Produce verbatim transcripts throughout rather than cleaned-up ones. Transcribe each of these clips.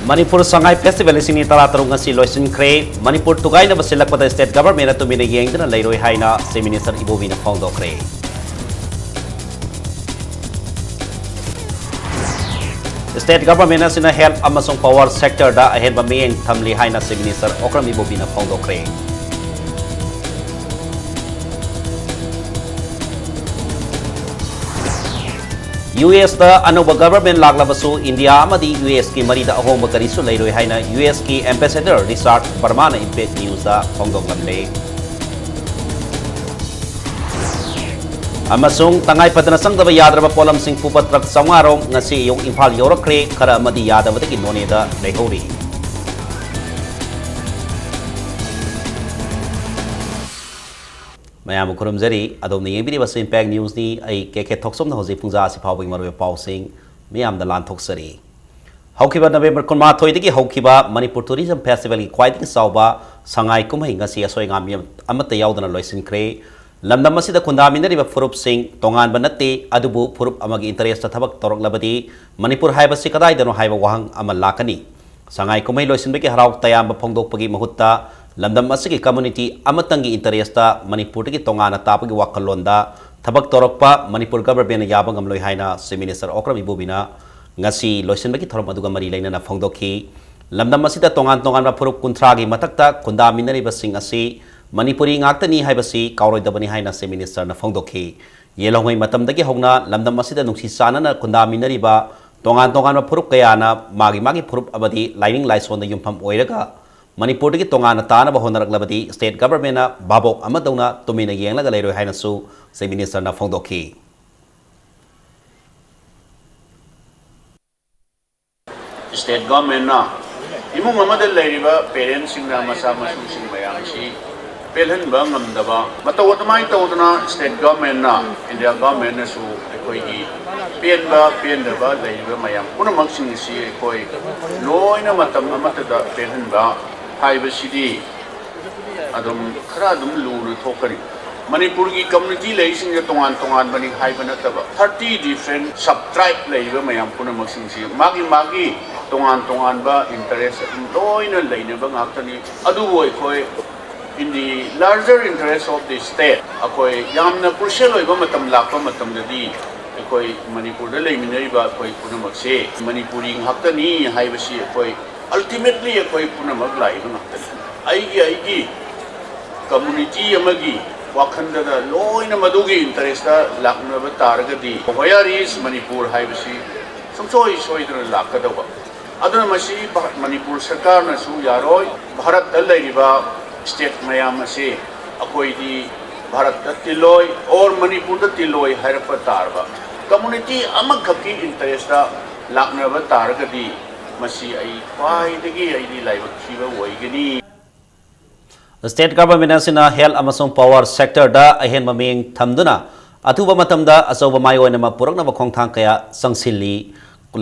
Manipur Sangai festival ꯂꯤꯁꯤꯡ ꯑꯅꯤ ꯇꯔꯥꯇꯔꯨꯛ ꯉꯁꯤ ꯂꯣꯏꯁꯤꯟꯈ꯭ꯔꯦ꯫ ꯃꯅꯤꯄꯨꯔ ꯇꯨꯒꯥꯏꯅꯕ ꯁꯤꯜꯂꯛꯄꯗ ꯁ꯭ꯇꯦꯠ ꯒꯚꯔꯟꯃꯦꯟꯠꯅ ꯇꯨꯃꯤꯟꯅ ꯌꯦꯡꯗꯨꯅ ꯂꯩꯔꯣꯏ ꯍꯥꯏꯅ ꯆꯤꯐ ꯃꯤꯅꯤꯁꯇꯔ ꯏꯕꯣꯕꯤꯅ ꯐꯣꯡꯗꯣꯛꯈ꯭ꯔꯦ꯫ ꯁ꯭ꯇꯦꯠ ꯒꯚꯔꯟꯃꯦꯟꯠ ꯑꯁꯤꯅ ꯍꯦꯜꯊ ꯑꯃꯁꯨꯡ ꯄꯥꯋꯔ ꯁꯦꯛꯇꯔꯗ ꯑꯍꯦꯟꯕ ꯃꯤꯠꯌꯦꯡ ꯊꯝꯂꯤ ꯍꯥꯏꯅ ꯆꯤꯐ ꯃꯤꯅꯤꯁꯇꯔ ꯑꯣꯀ꯭ꯔꯝ ꯏꯕꯣꯕꯤꯅ ꯐꯣꯡꯗꯣꯛꯈ꯭ꯔꯦ꯫ ꯌꯨ ꯑꯦꯁꯇ ꯑꯅꯧꯕ ꯒꯚꯔꯟꯃꯦꯟꯠ ꯂꯥꯛꯂꯕꯁꯨ ꯏꯟꯗꯤꯌꯥ ꯑꯃꯗꯤ ꯌꯨ ꯑꯦꯁꯀꯤ ꯃꯔꯤꯗ ꯑꯍꯣꯡꯕ ꯀꯔꯤꯁꯨ ꯂꯩꯔꯣꯏ ꯍꯥꯏꯅ ꯌꯨ ꯑꯦꯁꯀꯤ ꯑꯦꯝꯕꯦꯁꯦꯗꯔ ꯔꯤꯆꯥꯔꯗ ꯕꯔꯃꯥꯅ ꯏꯝꯄꯦꯛ ꯅ꯭ꯌꯨꯁꯇ ꯐꯣꯡꯗꯣꯛꯂꯝꯂꯦ꯫ ꯑꯃꯁꯨꯡ ꯇꯉꯥꯏ ꯐꯗꯅ ꯆꯪꯗꯕ ꯌꯥꯗ꯭ꯔꯕ ꯄꯣꯠꯂꯝꯁꯤꯡ ꯄꯨꯕ ꯇ꯭ꯔꯛ ꯆꯥꯝꯃꯉꯥ ꯔꯣꯝ ꯉꯁꯤ ꯑꯌꯨꯛ ꯏꯝꯐꯥꯜ ꯌꯧꯔꯛꯈ꯭ꯔꯦ, ꯈꯔ ꯑꯃꯗꯤ ꯌꯥꯗꯕꯗꯒꯤ ꯅꯣꯅꯦꯗ ꯂꯩꯍꯧꯔꯤ꯫ ꯃꯌꯥꯝꯕꯨ ꯈꯨꯔꯨꯝꯖꯔꯤ꯫ ꯑꯗꯣꯝꯅ ꯌꯦꯡꯕꯤꯔꯤꯕꯁꯤ ꯏꯝꯄꯦꯛ ꯅ꯭ꯌꯨꯁꯅꯤ꯫ ꯑꯩ ꯀꯦ ꯀꯦ ꯊꯣꯛꯆꯣꯝꯅ ꯍꯧꯖꯤꯛ ꯄꯨꯡꯖꯥ ꯑꯁꯤ ꯐꯥꯎꯕꯒꯤ ꯃꯔꯨꯑꯣꯏꯕ ꯄꯥꯎꯁꯤꯡ ꯃꯤꯌꯥꯝꯗ ꯂꯥꯟꯊꯣꯛꯆꯔꯤ꯫ ꯍꯧꯈꯤꯕ ꯅꯕꯦꯝꯕꯔ ꯀꯨꯟꯃꯥꯊꯣꯏꯗꯒꯤ ꯍꯧꯈꯤꯕ ꯃꯅꯤꯄꯨꯔ ꯇꯨꯔꯤꯖꯝ ꯐꯦꯁꯇꯤꯚꯦꯜꯒꯤ ꯈ꯭ꯋꯥꯏꯗꯒꯤ ꯆꯥꯎꯕ ꯁꯉꯥꯏ ꯀꯨꯝꯍꯩ ꯉꯁꯤ ꯑꯁꯣꯏ ꯑꯉꯥꯝ ꯑꯃꯠꯇ ꯌꯥꯎꯗꯅ ꯂꯣꯏꯁꯤꯟꯈ꯭ꯔꯦ꯫ ꯂꯝꯗꯝ ꯑꯁꯤꯗ ꯈꯨꯟꯗꯥꯃꯤꯟꯅꯔꯤꯕ ꯐꯨꯔꯨꯞꯁꯤꯡ ꯇꯣꯉꯥꯟꯕ ꯅꯠꯇꯦ, ꯑꯗꯨꯕꯨ ꯐꯨꯔꯨꯞ ꯑꯃꯒꯤ ꯏꯟꯇꯔꯦꯁꯇ ꯊꯕꯛ ꯇꯧꯔꯛꯂꯕꯗꯤ ꯃꯅꯤꯄꯨꯔ ꯍꯥꯏꯕꯁꯤ ꯀꯗꯥꯏꯗꯅꯣ ꯍꯥꯏꯕ ꯋꯥꯍꯪ ꯑꯃ ꯂꯥꯛꯀꯅꯤ꯫ ꯁꯉꯥꯏ ꯀꯨꯝꯍꯩ ꯂꯣꯏꯁꯤꯟꯕꯒꯤ ꯍꯔꯥꯎ ꯇꯌꯥꯝꯕ ꯐꯣꯡꯗꯣꯛꯄꯒꯤ ꯃꯍꯨꯠꯇ ꯂꯝꯗꯝ ꯑꯁꯤꯒꯤ ꯀꯝꯃ꯭ꯌꯨꯅꯤꯇꯤ ꯑꯃꯇꯪꯒꯤ ꯏꯟꯇꯔꯦꯁꯇ ꯃꯅꯤꯄꯨꯔꯗꯒꯤ ꯇꯣꯉꯥꯟꯅ ꯇꯥꯕꯒꯤ ꯋꯥꯈꯜꯂꯣꯟꯗ ꯊꯕꯛ ꯇꯧꯔꯛꯄ ꯃꯅꯤꯄꯨꯔ ꯒꯚꯔꯟꯃꯦꯟꯠꯅ ꯌꯥꯕ ꯉꯝꯂꯣꯏ ꯍꯥꯏꯅ ꯆꯤꯐ ꯃꯤꯅꯤꯁꯇꯔ ꯑꯣꯀ꯭ꯔꯝ ꯏꯕꯣꯕꯤꯅ ꯉꯁꯤ ꯂꯣꯏꯁꯤꯟꯕꯒꯤ ꯊꯧꯔꯝ ꯑꯗꯨꯒ ꯃꯔꯤ ꯂꯩꯅꯅ ꯐꯣꯡꯗꯣꯛꯈꯤ꯫ ꯂꯝꯗꯝ ꯑꯁꯤꯗ ꯇꯣꯉꯥꯟ ꯇꯣꯉꯥꯟꯕ ꯐꯨꯔꯨꯞ ꯀꯨꯟꯊ꯭ꯔꯥꯒꯤ ꯃꯊꯛꯇ ꯈꯨꯟꯗꯥꯃꯤꯟꯅꯔꯤꯕꯁꯤꯡ ꯑꯁꯤ ꯃꯅꯤꯄꯨꯔꯤ ꯉꯥꯛꯇꯅꯤ ꯍꯥꯏꯕꯁꯤ ꯀꯥꯎꯔꯣꯏꯗꯕꯅꯤ ꯍꯥꯏꯅ ꯆꯤꯐ ꯃꯤꯅꯤꯁꯇꯔꯅ ꯐꯣꯡꯗꯣꯛꯈꯤ꯫ ꯌꯦꯜꯍꯧꯉꯩ ꯃꯇꯝꯗꯒꯤ ꯍꯧꯅ ꯂꯝꯗꯝ ꯑꯁꯤꯗ ꯅꯨꯡꯁꯤ ꯆꯥꯟꯅꯅ ꯈꯨꯟꯗꯥꯃꯤꯟꯅꯔꯤꯕ ꯇꯣꯉꯥꯟ ꯇꯣꯉꯥꯟꯕ ꯐꯨꯔꯨꯞ ꯀꯌꯥꯅ ꯃꯥꯒꯤ ꯃꯥꯒꯤ ꯐꯨꯔꯨꯞ ꯑꯃꯗꯤ ꯂꯥꯏꯅꯤꯡ ꯂꯥꯏꯁꯣꯟꯗ ꯌꯨꯝꯐꯝ ꯑꯣꯏꯔꯒ ꯃꯅꯤꯄꯨꯔꯗꯒꯤ ꯇꯣꯉꯥꯟꯅ ꯇꯥꯅꯕ ꯍꯣꯠꯅꯔꯛꯂꯕꯗꯤ ꯁ꯭ꯇꯦꯠ ꯒꯚꯔꯟꯃꯦꯟꯠꯅ ꯚꯥꯕꯣꯛ ꯑꯃꯗꯧꯅ ꯇꯨꯃꯤꯟꯅ ꯌꯦꯡꯂꯒ ꯂꯩꯔꯣꯏ ꯍꯥꯏꯅꯁꯨ ꯆꯤꯐ ꯃꯤꯅꯤꯁꯇꯔꯅ ꯐꯣꯡꯗꯣꯛꯈꯤ꯫ ꯁ꯭ꯇꯦꯠ ꯒꯚꯔꯟꯃꯦꯟꯠꯅ ꯏꯃꯨꯡ ꯑꯃꯗ ꯂꯩꯔꯤꯕ ꯄꯦꯔꯦꯟꯠꯁꯤꯡꯅ ꯃꯆꯥ ꯃꯁꯨꯁꯤꯡ ꯃꯌꯥꯝꯁꯤ ꯄꯦꯜꯍꯟꯕ ꯉꯝꯗꯕ ꯃꯇꯧ ꯑꯗꯨꯃꯥꯏꯅ ꯇꯧꯗꯅ ꯁ꯭ꯇꯦꯠ ꯒꯚꯔꯟꯃꯦꯟꯠꯅ, ꯏꯟꯗꯤꯌꯥ ꯒꯚꯔꯟꯃꯦꯟꯠꯅꯁꯨ ꯑꯩꯈꯣꯏꯒꯤ ꯄꯦꯟꯕ ꯄꯦꯟꯗꯕ ꯂꯩꯔꯤꯕ ꯃꯌꯥꯝ ꯄꯨꯝꯅꯃꯛꯁꯤꯡ ꯑꯁꯤ ꯑꯩꯈꯣꯏ ꯂꯣꯏꯅ ꯃꯇꯝ ꯑꯃꯠꯇꯗ ꯄꯦꯜꯍꯟꯕ ꯍꯥꯏꯕꯁꯤꯗꯤ ꯑꯗꯨꯝ ꯈꯔ ꯑꯗꯨꯝ ꯂꯨꯅ ꯊꯣꯛꯀꯅꯤ꯫ ꯃꯅꯤꯄꯨꯔꯒꯤ ꯀꯝꯃ꯭ꯌꯨꯅꯤꯇꯤ ꯂꯩꯔꯤꯁꯤꯡꯁꯦ ꯇꯣꯉꯥꯟ ꯇꯣꯉꯥꯟꯕꯅꯤ ꯍꯥꯏꯕ ꯅꯠꯇꯕ, thirty different sub tribe ꯂꯩꯔꯤꯕ ꯃꯌꯥꯝ ꯄꯨꯝꯅꯃꯛꯁꯤꯡꯁꯤ ꯃꯥꯒꯤ ꯃꯥꯒꯤ ꯇꯣꯉꯥꯟ ꯇꯣꯉꯥꯟꯕ ꯏꯟꯇꯔꯦꯁ ꯑꯗꯨꯝ ꯂꯣꯏꯅ ꯂꯩꯅꯕ ꯉꯥꯛꯇꯅꯤ꯫ ꯑꯗꯨꯕꯨ ꯑꯩꯈꯣꯏ in the larger interest of the state, ꯑꯩꯈꯣꯏ ꯌꯥꯝꯅ ꯀ꯭ꯔꯨꯁꯤꯌꯦꯜ ꯑꯣꯏꯕ ꯃꯇꯝ ꯂꯥꯛꯄ ꯃꯇꯝꯗꯗꯤ ꯑꯩꯈꯣꯏ ꯃꯅꯤꯄꯨꯔꯗ ꯂꯩꯃꯤꯟꯅꯔꯤꯕ ꯑꯩꯈꯣꯏ ꯄꯨꯝꯅꯃꯛꯁꯦ ꯃꯅꯤꯄꯨꯔꯤ ꯉꯥꯛꯇꯅꯤ ꯍꯥꯏꯕꯁꯤ ꯑꯩꯈꯣꯏ ꯑꯜꯇꯤꯃꯦꯠꯂꯤ ꯑꯩꯈꯣꯏ ꯄꯨꯝꯅꯃꯛ ꯂꯥꯛꯏꯕ ꯉꯥꯛꯇꯅꯤ꯫ ꯑꯩꯒꯤ ꯑꯩꯒꯤ ꯀꯝꯃ꯭ꯌꯨꯅꯤꯇꯤ ꯑꯃꯒꯤ ꯋꯥꯈꯜꯗꯗ ꯂꯣꯏꯅ ꯃꯗꯨꯒꯤ ꯏꯟꯇꯔꯦꯁꯇ ꯂꯥꯛꯅꯕ ꯇꯥꯔꯒꯗꯤ Where is Manipur ꯍꯥꯏꯕꯁꯤ ꯁꯨꯡꯁꯣꯏ ꯁꯣꯏꯗꯅ ꯂꯥꯛꯀꯗꯧꯕ꯫ ꯑꯗꯨꯅ ꯃꯁꯤ ꯚꯥꯔꯠ, ꯃꯅꯤꯄꯨꯔ ꯁꯔꯀꯥꯔꯅꯁꯨ ꯌꯥꯔꯣꯏ꯫ ꯚꯥꯔꯠꯇ ꯂꯩꯔꯤꯕ ꯁ꯭ꯇꯦꯠ ꯃꯌꯥꯝ ꯑꯁꯤ ꯑꯩꯈꯣꯏꯗꯤ ꯚꯥꯔꯠꯇ ꯇꯤꯜꯂꯣꯏ ꯑꯣꯔ ꯃꯅꯤꯄꯨꯔꯗ ꯇꯤꯜꯂꯣꯏ ꯍꯥꯏꯔꯛꯄ ꯇꯥꯔꯕ, ꯀꯝꯃ꯭ꯌꯨꯅꯤꯇꯤ ꯑꯃꯈꯛꯀꯤ ꯏꯟꯇꯔꯦꯁꯇ ꯂꯥꯛꯅꯕ ꯇꯥꯔꯒꯗꯤ ꯃꯁꯤ ꯑꯩ ꯈ꯭ꯋꯥꯏꯗꯒꯤ ꯑꯩꯗꯤ ꯂꯥꯏꯕꯛ ꯊꯤꯕ ꯑꯣꯏꯒꯅꯤ꯫ State government ꯑꯁꯤꯅ health ꯑꯃꯁꯨꯡ power sectorꯗ ꯑꯍꯦꯟꯕ ꯃꯤꯠꯌꯦꯡ ꯊꯝꯗꯨꯅ ꯑꯊꯨꯕ ꯃꯇꯝꯗ ꯑꯆꯧꯕ ꯃꯥꯏꯑꯣꯟ ꯑꯃ ꯄꯨꯔꯛꯅꯕ ꯈꯣꯡꯊꯥꯡ ꯀꯌꯥ ꯆꯪꯁꯤꯜꯂꯤ꯫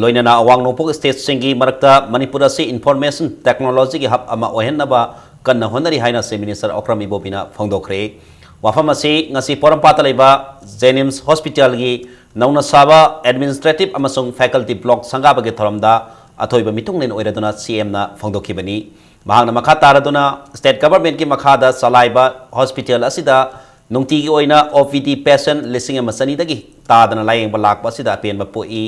ꯂꯣꯏꯅꯅ ꯑꯋꯥꯡ ꯅꯣꯡꯄꯣꯛ stateꯁꯤꯡꯒꯤ ꯃꯔꯛꯇ ꯃꯅꯤꯄꯨꯔ ꯑꯁꯤ information technologyꯒꯤ hub ꯑꯃ ꯑꯣꯏꯍꯟꯅꯕ ꯀꯟꯅ ꯍꯣꯠꯅꯔꯤ ꯍꯥꯏꯅ Chief Minister ꯑꯣꯀ꯭ꯔꯝ ꯏꯕꯣꯕꯤꯅ ꯐꯣꯡꯗꯣꯛꯈ꯭ꯔꯦ꯫ ꯋꯥꯐꯝ ꯑꯁꯤ ꯉꯁꯤ ꯄꯣꯔꯣꯝꯄꯥꯠꯇ ꯂꯩꯕ JNIMS hospitalꯒꯤ ꯅꯧꯅ ꯁꯥꯕ administrative ꯑꯃꯁꯨꯡ faculty block ꯁꯪꯒꯥꯕꯒꯤ ꯊꯧꯔꯝꯗ ꯑꯊꯣꯏꯕ ꯃꯤꯊꯨꯡꯂꯦꯟ ꯑꯣꯏꯔꯗꯨꯅ CMꯅ ꯐꯣꯡꯗꯣꯛꯈꯤꯕꯅꯤ꯫ ꯃꯍꯥꯛꯅ ꯃꯈꯥ ꯇꯥꯔꯗꯨꯅ state governmentꯀꯤ ꯃꯈꯥꯗ ꯆꯂꯥꯏꯕ hospital ꯑꯁꯤꯗ ꯅꯨꯡꯇꯤꯒꯤ ꯑꯣꯏꯅ OPD patient ꯂꯤꯁꯤꯡ ꯑꯃ ꯆꯅꯤꯗꯒꯤ ꯇꯥꯗꯅ ꯂꯥꯌꯦꯡꯕ ꯂꯥꯛꯄ ꯑꯁꯤꯗ ꯑꯄꯦꯟꯕ ꯄꯣꯛꯏ꯫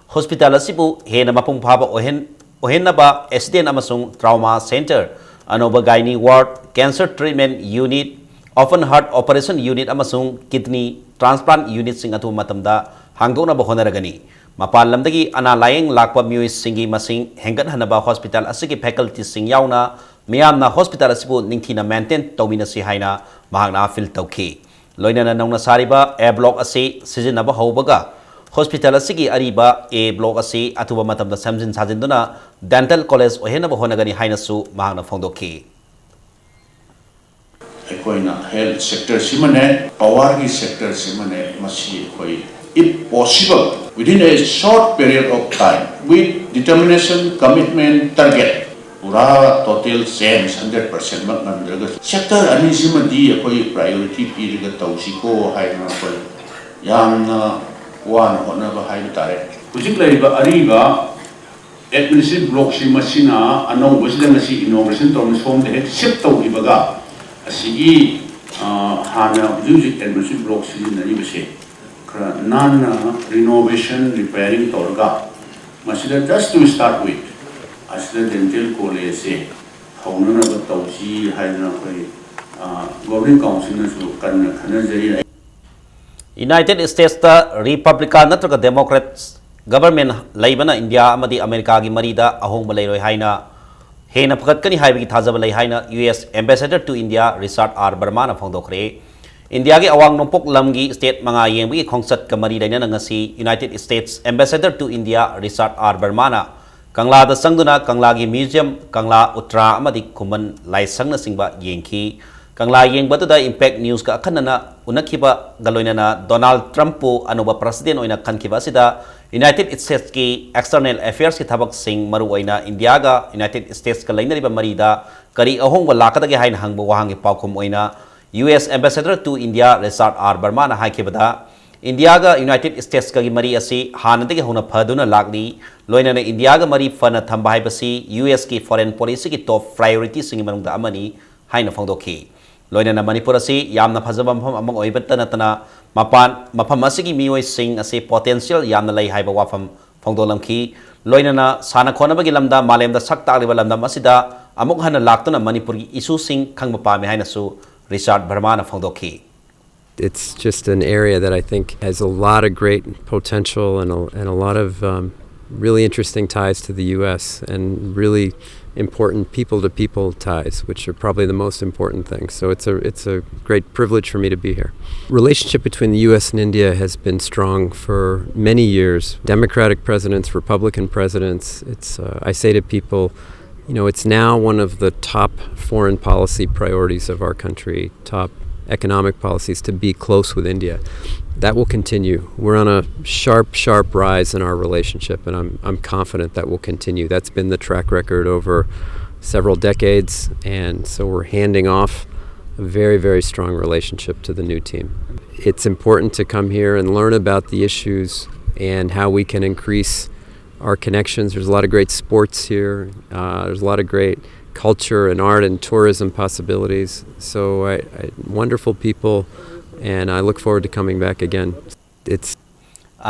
Hospital ꯑꯁꯤꯕꯨ ꯍꯦꯟꯅ ꯃꯄꯨꯡ ꯐꯥꯕ ꯑꯣꯏꯍꯟ-, ꯑꯣꯏꯍꯟꯅꯕ accident ꯑꯃꯁꯨꯡ trauma center, ꯑꯅꯧꯕ gynae ward, cancer treatment unit, open heart operation unit ꯑꯃꯁꯨꯡ kidney transplant unitꯁꯤꯡ ꯑꯊꯨꯕ ꯃꯇꯝꯗ ꯍꯥꯡꯗꯣꯛꯅꯕ ꯍꯣꯠꯅꯔꯒꯅꯤ꯫ ꯃꯄꯥꯟ ꯂꯝꯗꯒꯤ ꯑꯅꯥ ꯂꯥꯌꯦꯡ ꯂꯥꯛꯄ ꯃꯤꯑꯣꯏꯁꯤꯡꯒꯤ ꯃꯁꯤꯡ ꯍꯦꯟꯒꯠꯍꯟꯅꯕ hospital ꯑꯁꯤꯒꯤ facultyꯁꯤꯡ ꯌꯥꯎꯅ ꯃꯤꯌꯥꯝꯅ hospital ꯑꯁꯤꯕꯨ ꯅꯤꯡꯊꯤꯅ maintain ꯇꯧꯃꯤꯟꯅꯁꯤ ꯍꯥꯏꯅ ꯃꯍꯥꯛꯅ appeal ꯇꯧꯈꯤ꯫ ꯂꯣꯏꯅꯅ ꯅꯧꯅ ꯁꯥꯔꯤꯕ A block ꯑꯁꯤ ꯁꯤꯖꯤꯟꯅꯕ ꯍꯧꯕꯒ hospital ꯑꯁꯤꯒꯤ ꯑꯔꯤꯕ A block ꯑꯁꯤ ꯑꯊꯨꯕ ꯃꯇꯝꯗ ꯁꯦꯝꯖꯤꯟ ꯁꯥꯖꯤꯟꯗꯨꯅ dental college ꯑꯣꯏꯍꯟꯅꯕ ꯍꯣꯠꯅꯒꯅꯤ ꯍꯥꯏꯅꯁꯨ ꯃꯍꯥꯛꯅ ꯐꯣꯡꯗꯣꯛꯈꯤ꯫ ꯑꯩꯈꯣꯏꯅ health sectorꯁꯤꯃꯅꯦ, powerꯒꯤ sectorꯁꯤꯃꯅꯦ, ꯃꯁꯤ ꯑꯩꯈꯣꯏ if possible within a short period of time with determination, commitment, target ꯄꯨꯔꯥ total change hundred percent ꯃꯛ ꯉꯝꯗ꯭ꯔꯒꯁꯨ sector ꯑꯅꯤꯁꯤꯃꯗꯤ ꯑꯩꯈꯣꯏ priority ꯄꯤꯔꯒ ꯇꯧꯁꯤꯀꯣ ꯍꯥꯏꯗꯅ ꯑꯩꯈꯣꯏ ꯌꯥꯝꯅ ꯋꯥꯅ ꯍꯣꯠꯅꯕ ꯍꯥꯏꯕ ꯇꯥꯔꯦ꯫ ꯍꯧꯖꯤꯛ ꯂꯩꯔꯤꯕ ꯑꯔꯤꯕ administrative blockꯁꯤ ꯃꯁꯤꯅ ꯑꯅꯧꯕꯁꯤꯗ ꯉꯁꯤ inauguration ꯇꯧꯔꯝꯃꯤ, ꯁꯣꯝꯗ ꯍꯦꯛ shift ꯇꯧꯈꯤꯕꯒ ꯑꯁꯤꯒꯤ, ꯑ, ꯍꯥꯟꯅ ꯍꯧꯖꯤꯛ ꯍꯧꯖꯤꯛ administrative block ꯁꯤꯖꯤꯟꯅꯔꯤꯕꯁꯦ ꯈꯔ ꯅꯥꯟꯅ renovation, repairing ꯇꯧꯔꯒ ꯃꯁꯤꯗ just to start with ꯑꯁꯤꯗ dental collegeꯁꯦ ꯍꯧꯅꯅꯕ ꯇꯧꯁꯤ ꯍꯥꯏꯗꯅ ꯑꯩꯈꯣꯏ, ꯑ, Governing Councilꯅꯁꯨ ꯀꯟꯅ ꯈꯟꯅꯖꯔꯤ꯫ ꯌꯨꯅꯥꯏꯇꯦꯗ ꯁ꯭ꯇꯦꯠꯁꯇ ꯔꯤꯄꯕ꯭ꯂꯤꯀꯥꯟ ꯅꯠꯇ꯭ꯔꯒ ꯗꯦꯃꯣꯀ꯭ꯔꯦꯠꯁ ꯒꯕꯔꯃꯦꯟ ꯂꯩꯕꯅ ꯏꯟꯗꯤꯌꯥ ꯑꯃꯗꯤ ꯑꯃꯦꯔꯤꯀꯥꯒꯤ ꯃꯔꯤꯗ ꯑꯍꯣꯡꯕ ꯂꯩꯔꯣꯏ ꯍꯥꯏꯅ ꯍꯦꯟꯅ ꯐꯒꯠꯀꯅꯤ ꯍꯥꯏꯕꯒꯤ ꯊꯥꯖꯕ ꯂꯩ ꯍꯥꯏꯅ U S Ambassador to India Richard R Vermana ꯐꯣꯡꯗꯣꯛꯈ꯭ꯔꯦ꯫ ꯏꯟꯗꯤꯌꯥꯒꯤ ꯑꯋꯥꯡ ꯅꯣꯡꯄꯣꯛ ꯂꯝꯒꯤ ꯁ꯭ꯇꯦꯠ ꯃꯉꯥ ꯌꯦꯡꯕꯒꯤ ꯈꯣꯡꯆꯠꯀ ꯃꯔꯤ ꯂꯩꯅꯅ ꯉꯁꯤ United states Ambassador to India Richard R Vermana ꯀꯪꯂꯥꯗ ꯆꯪꯗꯨꯅ ꯀꯪꯂꯥꯒꯤ ꯃ꯭ꯌꯨꯖꯤꯌꯝ, ꯀꯪꯂꯥ ꯎꯇ꯭ꯔꯥ ꯑꯃꯗꯤ ꯈꯨꯃꯟ ꯂꯥꯏꯁꯪꯅꯆꯤꯡꯕ ꯌꯦꯡꯈꯤ꯫ ꯀꯪꯂꯥ ꯌꯦꯡꯕ ꯑꯗꯨꯗ Impact Newsꯀ ꯑꯈꯟꯅꯅ ꯎꯅꯈꯤꯕꯒ ꯂꯣꯏꯅꯅ ꯗꯣꯅꯥꯜꯗ ꯇ꯭ꯔꯝꯞꯄꯨ ꯑꯅꯧꯕ ꯄ꯭ꯔꯁꯤꯗꯦꯟ ꯑꯣꯏꯅ ꯈꯟꯈꯤꯕ ꯑꯁꯤꯗ ꯌꯨꯅꯥꯏꯇꯦꯗ ꯁ꯭ꯇꯦꯠꯁꯀꯤ ꯑꯦꯛꯁꯇꯔꯅꯦꯜ ꯑꯦꯐꯤꯌꯔꯁꯀꯤ ꯊꯕꯛꯁꯤꯡ, ꯃꯔꯨꯑꯣꯏꯅ ꯏꯟꯗꯤꯌꯥꯒ ꯌꯨꯅꯥꯏꯇꯦꯗ ꯁ꯭ꯇꯦꯠꯁꯀ ꯂꯩꯅꯔꯤꯕ ꯃꯔꯤꯗ ꯀꯔꯤ ꯑꯍꯣꯡꯕ ꯂꯥꯛꯀꯗꯒꯦ ꯍꯥꯏꯅ ꯍꯪꯕ ꯋꯥꯍꯪꯒꯤ ꯄꯥꯎꯈꯨꯝ ꯑꯣꯏꯅ U S Ambassador to India Richard R Vermana ꯍꯥꯏꯈꯤꯕꯗ, ꯏꯟꯗꯤꯌꯥꯒ ꯌꯨꯅꯥꯏꯇꯦꯗ ꯁ꯭ꯇꯦꯠꯁꯀꯒꯤ ꯃꯔꯤ ꯑꯁꯤ ꯍꯥꯟꯅꯗꯒꯤ ꯍꯧꯅ ꯐꯗꯨꯅ ꯂꯥꯛꯂꯤ꯫ ꯂꯣꯏꯅꯅ ꯏꯟꯗꯤꯌꯥꯒ ꯃꯔꯤ ꯐꯅ ꯊꯝꯕ ꯍꯥꯏꯕꯁꯤ U Sꯀꯤ foreign policyꯒꯤ top priorityꯁꯤꯡꯒꯤ ꯃꯅꯨꯡꯗ ꯑꯃꯅꯤ ꯍꯥꯏꯅ ꯐꯣꯡꯗꯣꯛꯈꯤ꯫ ꯂꯣꯏꯅꯅ ꯃꯅꯤꯄꯨꯔ ꯑꯁꯤ ꯌꯥꯝꯅ ꯐꯖꯕ ꯃꯐꯝ ꯑꯃ ꯑꯣꯏꯕꯇ ꯅꯠꯇꯅ ꯃꯄꯥꯟ ꯃꯐꯝ ꯑꯁꯤꯒꯤ ꯃꯤꯑꯣꯏꯁꯤꯡ ꯑꯁꯤ potential ꯌꯥꯝꯅ ꯂꯩ ꯍꯥꯏꯕ ꯋꯥꯐꯝ ꯐꯣꯡꯗꯣꯛꯂꯝꯈꯤ꯫ ꯂꯣꯏꯅꯅ ꯁꯥꯟꯅ ꯈꯣꯠꯅꯕꯒꯤ ꯂꯝꯗ ꯃꯥꯂꯦꯝꯗ ꯁꯛ ꯇꯥꯛꯂꯤꯕ ꯂꯝꯗꯝ ꯑꯁꯤꯗ ꯑꯃꯨꯛ ꯍꯟꯅ ꯂꯥꯛꯇꯨꯅ ꯃꯅꯤꯄꯨꯔꯒꯤ issueꯁꯤꯡ ꯈꯪꯕ ꯄꯥꯝꯃꯤ ꯍꯥꯏꯅꯁꯨ ꯔꯤꯆꯥꯔꯗ ꯚꯔꯃꯥꯅ ꯐꯣꯡꯗꯣꯛꯈꯤ꯫ It's just an area that I think has a lot of great potential and a, and a lot of um, really interesting ties to the U S and really important people to people ties, which are probably the most important things. So it's a, it's a great privilege for me to be here. Relationship between the U S and India has been strong for many years. Democratic presidents, Republican presidents. It's, uh, I say to people, you know, it's now one of the top foreign policy priorities of our country, top economic policies to be close with India. That will continue. We're on a sharp, sharp rise in our relationship, and I'm, I'm confident that will continue. That's been the track record over several decades, and so we're handing off a very, very strong relationship to the new team. It's important to come here and learn about the issues and how we can increase our connections. There's a lot of great sports here. Uh, there's a lot of great culture and art and tourism possibilities. So, I, I, wonderful people, and I look forward to coming back again. It's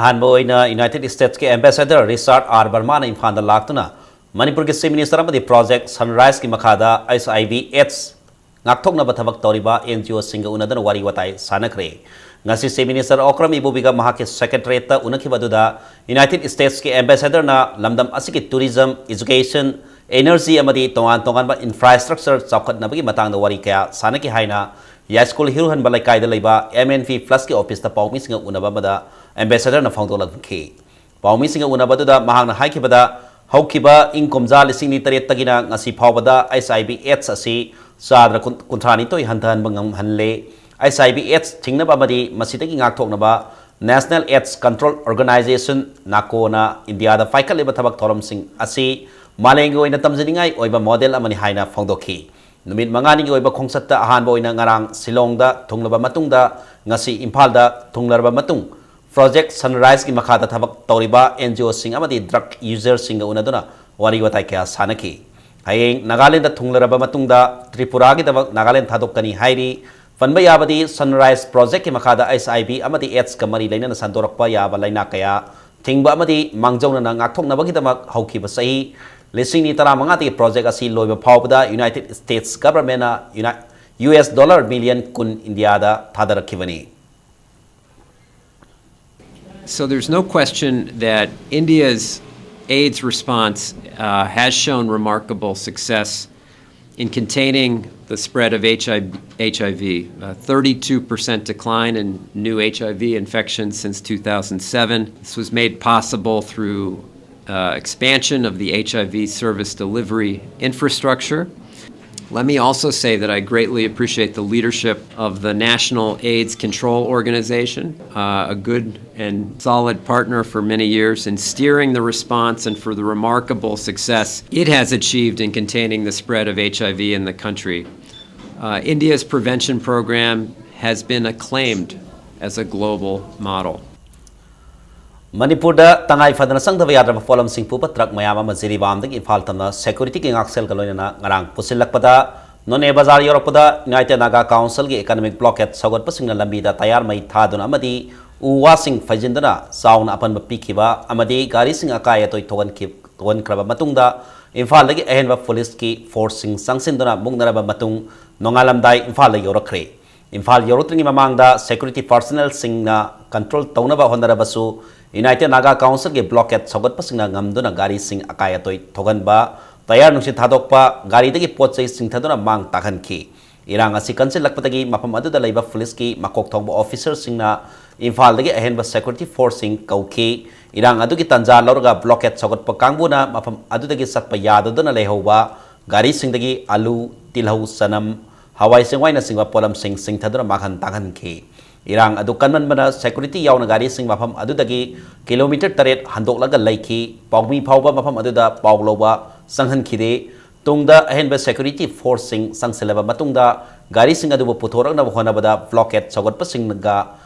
ꯑꯍꯥꯟꯕ ꯑꯣꯏꯅ United ꯁ꯭ꯇꯦꯠꯁꯀꯤ ambassador ꯔꯤꯆꯥꯔꯗ R ꯕꯔꯃꯥꯅ ꯏꯝꯐꯥꯜꯗ ꯂꯥꯛꯇꯨꯅ ꯃꯅꯤꯄꯨꯔꯒꯤ chief minister ꯑꯃꯗꯤ project ꯁꯟꯔꯥꯏꯖꯀꯤ ꯃꯈꯥꯗ H ꯑꯥꯏ V ads ꯉꯥꯛꯊꯣꯛꯅꯕ ꯊꯕꯛ ꯇꯧꯔꯤꯕ ꯑꯦꯟ ꯖꯤ ꯑꯣꯁꯤꯡꯒ ꯎꯅꯗꯨꯅ ꯋꯥꯔꯤ ꯋꯥꯇꯥꯏ ꯁꯥꯟꯅꯈ꯭ꯔꯦ꯫ ꯉꯁꯤ ꯆꯤꯐ ꯃꯤꯅꯤꯁꯇꯔ ꯑꯣꯀ꯭ꯔꯝ ꯏꯕꯣꯕꯤꯒ ꯃꯍꯥꯛꯀꯤ ꯁꯦꯀ꯭ꯔꯦꯇꯔꯤꯌꯦꯠꯇ ꯎꯅꯈꯤꯕ ꯑꯗꯨꯗ ꯌꯨꯅꯥꯏꯇꯦꯗ ꯁ꯭ꯇꯦꯠꯁꯀꯤ ꯑꯦꯝꯕꯦꯁꯦꯗꯔꯅ ꯂꯝꯗꯝ ꯑꯁꯤꯒꯤ ꯇꯨꯔꯤꯖꯝ, ꯏꯖꯨꯀꯦꯁꯟ, ꯑꯦꯅꯔꯖꯤ ꯑꯃꯗꯤ ꯇꯣꯉꯥꯟ ꯇꯣꯉꯥꯟꯕ ꯏꯟꯐ꯭ꯔꯥꯁ꯭ꯇ꯭ꯔꯛꯆꯔ ꯆꯥꯎꯈꯠꯅꯕꯒꯤ ꯃꯇꯥꯡꯗ ꯋꯥꯔꯤ ꯀꯌꯥ ꯁꯥꯟꯅꯈꯤ ꯍꯥꯏꯅ ꯌꯥꯏꯁ꯭ꯀꯨꯜ ꯍꯤꯔꯨꯍꯟꯕ ꯂꯩꯀꯥꯏꯗ ꯂꯩꯕ ꯑꯦꯝ ꯑꯦꯟ ꯄꯤ ꯄ꯭ꯂꯁꯀꯤ ꯑꯣꯐꯤꯁꯇ ꯄꯥꯎꯃꯤꯁꯤꯡꯒ ꯎꯅꯕ ꯑꯃꯗ ꯑꯦꯝꯕꯦꯁꯦꯗꯔꯅ ꯐꯣꯡꯗꯣꯛꯂꯛꯈꯤ꯫ ꯄꯥꯎꯃꯤꯁꯤꯡꯒ ꯎꯅꯕꯗꯨꯗ ꯃꯍꯥꯛꯅ ꯍꯥꯏꯈꯤꯕꯗ, ꯍꯧꯈꯤꯕ ꯏꯪ ꯀꯨꯝꯖꯥ ꯂꯤꯁꯤꯡ ꯑꯅꯤ ꯇꯔꯦꯠꯇꯒꯤꯅ ꯉꯁꯤ ꯐꯥꯎꯕꯗ ꯑꯩꯆ ꯑꯥꯏ ꯚꯤ ꯑꯦꯗꯁ ꯑꯁꯤ ꯆꯥꯗ ꯀꯨꯟꯊ꯭ꯔꯥꯅꯤꯊꯣꯏ ꯍꯟꯊꯍꯟꯕ ꯉꯝꯍꯜꯂꯦ꯫ ꯑꯩꯆ ꯑꯥꯏ ꯚꯤ ꯑꯦꯗꯁ ꯊꯤꯡꯅꯕ ꯑꯃꯗꯤ ꯃꯁꯤꯗꯒꯤ ꯉꯥꯛꯊꯣꯛꯅꯕ ꯅꯦꯁꯅꯦꯜ ꯑꯦꯗꯁ ꯀꯟꯇ꯭ꯔꯣꯜ ꯑꯣꯔꯒꯅꯥꯏꯖꯦꯁꯟ, ꯅꯥꯀꯣꯅ ꯏꯟꯗꯤꯌꯥꯗ ꯄꯥꯏꯈꯠꯂꯤꯕ ꯊꯕꯛ ꯊꯧꯔꯝꯁꯤꯡ ꯑꯁꯤ ꯃꯥꯂꯦꯝꯒꯤ ꯑꯣꯏꯅ ꯇꯝꯖꯅꯤꯡꯉꯥꯏ ꯑꯣꯏꯕ ꯃꯣꯗꯦꯜ ꯑꯃꯅꯤ ꯍꯥꯏꯅ ꯐꯣꯡꯗꯣꯛꯈꯤ꯫ ꯅꯨꯃꯤꯠ ꯃꯉꯥꯅꯤꯒꯤ ꯑꯣꯏꯕ ꯈꯣꯡꯆꯠꯇ ꯑꯍꯥꯟꯕ ꯑꯣꯏꯅ ꯉꯔꯥꯡ ꯁꯤꯂꯣꯡꯗ ꯊꯨꯡꯂꯕ ꯃꯇꯨꯡꯗ ꯉꯁꯤ ꯏꯝꯐꯥꯜꯗ ꯊꯨꯡꯂꯔꯕ ꯃꯇꯨꯡ ꯄ꯭ꯔꯣꯖꯦꯛ ꯁꯟꯔꯥꯏꯖꯀꯤ ꯃꯈꯥꯗ ꯊꯕꯛ ꯇꯧꯔꯤꯕ ꯑꯦꯟ ꯖꯤ ꯑꯣꯁꯤꯡ ꯑꯃꯗꯤ ꯗ꯭ꯔꯒ ꯌꯨꯖꯔꯁꯤꯡꯒ ꯎꯅꯗꯨꯅ ꯋꯥꯔꯤ ꯋꯥꯇꯥꯏ ꯀꯌꯥ ꯁꯥꯟꯅꯈꯤ꯫ ꯍꯌꯦꯡ ꯅꯥꯒꯥꯂꯦꯟꯗ ꯊꯨꯡꯂꯔꯕ ꯃꯇꯨꯡꯗ ꯇ꯭ꯔꯤꯄꯨꯔꯥꯒꯤꯗꯃꯛ ꯅꯥꯒꯥꯂꯦꯟ ꯊꯥꯗꯣꯛꯀꯅꯤ ꯍꯥꯏꯔꯤ꯫ ꯄꯟꯕ ꯌꯥꯕꯗꯤ ꯁꯟꯔꯥꯏꯖ ꯄ꯭ꯔꯣꯖꯦꯛꯀꯤ ꯃꯈꯥꯗ ꯑꯩꯆ ꯑꯥꯏ ꯚꯤ ꯑꯃꯗꯤ ꯑꯦꯗꯁꯀ ꯃꯔꯤ ꯂꯩꯅꯅ ꯁꯟꯗꯣꯔꯛꯄ ꯌꯥꯕ ꯂꯩꯅꯥ ꯀꯌꯥ ꯊꯤꯡꯕ ꯑꯃꯗꯤ ꯃꯥꯡꯖꯧꯅꯅ ꯉꯥꯛꯊꯣꯛꯅꯕꯒꯤꯗꯃꯛ ꯍꯧꯈꯤꯕ ꯆꯍꯤ ꯂꯤꯁꯤꯡ ꯑꯅꯤ ꯇꯔꯥꯃꯉꯥꯗꯒꯤ ꯄ꯭ꯔꯣꯖꯦꯛ ꯑꯁꯤ ꯂꯣꯏꯕ ꯐꯥꯎꯕꯗ ꯌꯨꯅꯥꯏꯇꯦꯗ ꯁ꯭ꯇꯦꯠꯁ ꯒꯚꯔꯟꯃꯦꯟꯠꯅ ꯌꯨꯅꯥꯏ-, ꯌꯨ ꯑꯦꯁ ꯗꯣꯂꯔ ꯃꯤꯂꯤꯌꯟ ꯀꯨꯟ ꯏꯟꯗꯤꯌꯥꯗ ꯊꯥꯗꯔꯛꯈꯤꯕꯅꯤ꯫ So there's no question that India's AIDS response uh, has shown remarkable success in containing the spread of H I V. H I V. A thirty-two percent decline in new H I V infections since two thousand seven. This was made possible through uh, expansion of the H I V service delivery infrastructure. Let me also say that I greatly appreciate the leadership of the National AIDS Control Organization, uh, a good and solid partner for many years in steering the response and for the remarkable success it has achieved in containing the spread of H I V in the country. Uh, India's prevention program has been acclaimed as a global model. ꯃꯅꯤꯄꯨꯔꯗ ꯇꯉꯥꯏ ꯐꯗꯅ ꯆꯪꯗꯕ ꯌꯥꯗ꯭ꯔꯕ ꯄꯣꯠꯂꯝꯁꯤꯡ ꯄꯨꯕ truck ꯃꯌꯥꯝ ꯑꯃ ꯖꯤꯔꯤꯕꯥꯝꯗꯒꯤ ꯏꯝꯐꯥꯜ ꯇꯝꯅ ꯁꯦꯀ꯭ꯌꯨꯔꯤꯇꯤꯒꯤ ꯉꯥꯛꯁꯦꯜꯒ ꯂꯣꯏꯅꯅ ꯉꯔꯥꯡ ꯄꯨꯁꯤꯜꯂꯛꯄꯗ, ꯅꯣꯅꯦ ꯕꯖꯥꯔ ꯌꯧꯔꯛꯄꯗ ꯌꯨꯅꯥꯏꯇꯦꯗ ꯅꯥꯒꯥ ꯀꯥꯎꯟꯁꯤꯜꯒꯤ ꯏꯀꯅꯣꯃꯤꯛ ꯕ꯭ꯂꯣꯀꯦꯠ ꯁꯧꯒꯠꯄꯁꯤꯡꯅ ꯂꯝꯕꯤꯗ ꯇꯌꯥꯔ ꯃꯩ ꯊꯥꯗꯨꯅ ꯑꯃꯗꯤ ꯎ ꯋꯥꯁꯤꯡ ꯐꯩꯖꯤꯟꯗꯨꯅ ꯆꯥꯎꯅ ꯑꯄꯟꯕ ꯄꯤꯈꯤꯕ ꯑꯃꯗꯤ ꯒꯥꯔꯤꯁꯤꯡ ꯑꯀꯥꯏ ꯑꯇꯣꯏ ꯊꯣꯛꯍꯟꯈꯤ-, ꯊꯣꯛꯍꯟꯈ꯭ꯔꯕ ꯃꯇꯨꯡꯗ, ꯏꯝꯐꯥꯜꯗꯒꯤ ꯑꯍꯦꯟꯕ ꯄꯨꯂꯤꯁꯀꯤ ꯐꯣꯔꯁꯁꯤꯡ ꯆꯪꯁꯤꯟꯗꯨꯅ ꯃꯨꯛꯅꯔꯕ ꯃꯇꯨꯡ, ꯅꯣꯡꯉꯥꯜꯂꯝꯗꯥꯏ ꯏꯝꯐꯥꯜꯗ ꯌꯧꯔꯛꯈ꯭ꯔꯦ꯫ ꯏꯝꯐꯥꯜ ꯌꯧꯔꯛꯇ꯭ꯔꯤꯉꯩ ꯃꯃꯥꯡꯗ ꯁꯦꯀ꯭ꯌꯨꯔꯤꯇꯤ ꯄꯥꯔꯁꯅꯦꯜꯁꯤꯡꯅ ꯀꯟꯇ꯭ꯔꯣꯜ ꯇꯧꯅꯕ ꯍꯣꯠꯅꯔꯕꯁꯨ, ꯌꯨꯅꯥꯏꯇꯦꯗ ꯅꯥꯒꯥ ꯀꯥꯎꯟꯁꯤꯜꯒꯤ ꯕ꯭ꯂꯣꯀꯦꯠ ꯁꯧꯒꯠꯄꯁꯤꯡꯅ ꯉꯝꯗꯨꯅ ꯒꯥꯔꯤꯁꯤꯡ ꯑꯀꯥꯏ ꯑꯇꯣꯏ ꯊꯣꯛꯍꯟꯕ, ꯇꯌꯥꯔ ꯅꯨꯡꯁꯤꯠ ꯊꯥꯗꯣꯛꯄ, ꯒꯥꯔꯤꯗꯒꯤ ꯄꯣꯠ ꯆꯩ ꯆꯤꯡꯊꯗꯨꯅ ꯃꯥꯡ ꯇꯥꯛꯍꯟꯈꯤ꯫ ꯏꯔꯥꯡ ꯑꯁꯤ ꯀꯟꯁꯤꯜꯂꯛꯄꯗꯒꯤ ꯃꯐꯝ ꯑꯗꯨꯗ ꯂꯩꯕ ꯄꯨꯂꯤꯁꯀꯤ ꯃꯀꯣꯛ ꯊꯣꯡꯕ ꯑꯣꯐꯤꯁꯔꯁꯤꯡꯅ ꯏꯝꯐꯥꯜꯗꯒꯤ ꯑꯍꯦꯟꯕ ꯁꯦꯀ꯭ꯌꯨꯔꯤꯇꯤ ꯐꯣꯔꯁꯁꯤꯡ ꯀꯧꯈꯤ꯫ ꯏꯔꯥꯡ ꯑꯗꯨꯒꯤ ꯇꯥꯟꯖꯥ ꯂꯧꯔꯒ ꯕ꯭ꯂꯣꯀꯦꯠ ꯁꯧꯒꯠꯄ ꯀꯥꯡꯕꯨꯅ ꯃꯐꯝ ꯑꯗꯨꯗꯒꯤ ꯆꯠꯄ ꯌꯥꯗꯗꯨꯅ ꯂꯩꯍꯧꯕ ꯒꯥꯔꯤꯁꯤꯡꯗꯒꯤ ꯑꯂꯨ, ꯇꯤꯜꯍꯧ, ꯆꯅꯝ, ꯍꯋꯥꯏ ꯆꯦꯡꯋꯥꯏꯅꯆꯤꯡꯕ ꯄꯣꯠꯂꯝꯁꯤꯡ ꯆꯤꯡꯊꯗꯨꯅ ꯃꯥꯡꯍꯟ ꯇꯥꯛꯍꯟꯈꯤ꯫ ꯏꯔꯥꯡ ꯑꯗꯨ ꯀꯟꯃꯟꯕꯅ ꯁꯦꯀ꯭ꯌꯨꯔꯤꯇꯤ ꯌꯥꯎꯅ ꯒꯥꯔꯤꯁꯤꯡ ꯃꯐꯝ ꯑꯗꯨꯗꯒꯤ ꯀꯤꯂꯣꯃꯤꯇꯔ ꯇꯔꯦꯠ ꯍꯟꯗꯣꯛꯂꯒ ꯂꯩꯈꯤ꯫ ꯄꯥꯎꯃꯤ ꯐꯥꯎꯕ ꯃꯐꯝ ꯑꯗꯨꯗ ꯄꯥꯎ ꯂꯧꯕ ꯆꯪꯍꯟꯈꯤꯗꯦ꯫ ꯇꯨꯡꯗ ꯑꯍꯦꯟꯕ ꯁꯦꯀ꯭ꯌꯨꯔꯤꯇꯤ ꯐꯣꯔꯁꯁꯤꯡ ꯆꯪꯁꯤꯜꯂꯕ ꯃꯇꯨꯡꯗ ꯒꯥꯔꯤꯁꯤꯡ ꯑꯗꯨꯕꯨ ꯄꯨꯊꯣꯔꯛꯅꯕ ꯍꯣꯠꯅꯕꯗ ꯕ꯭ꯂꯣꯀꯦꯠ ꯁꯧꯒꯠꯄꯁꯤꯡꯒ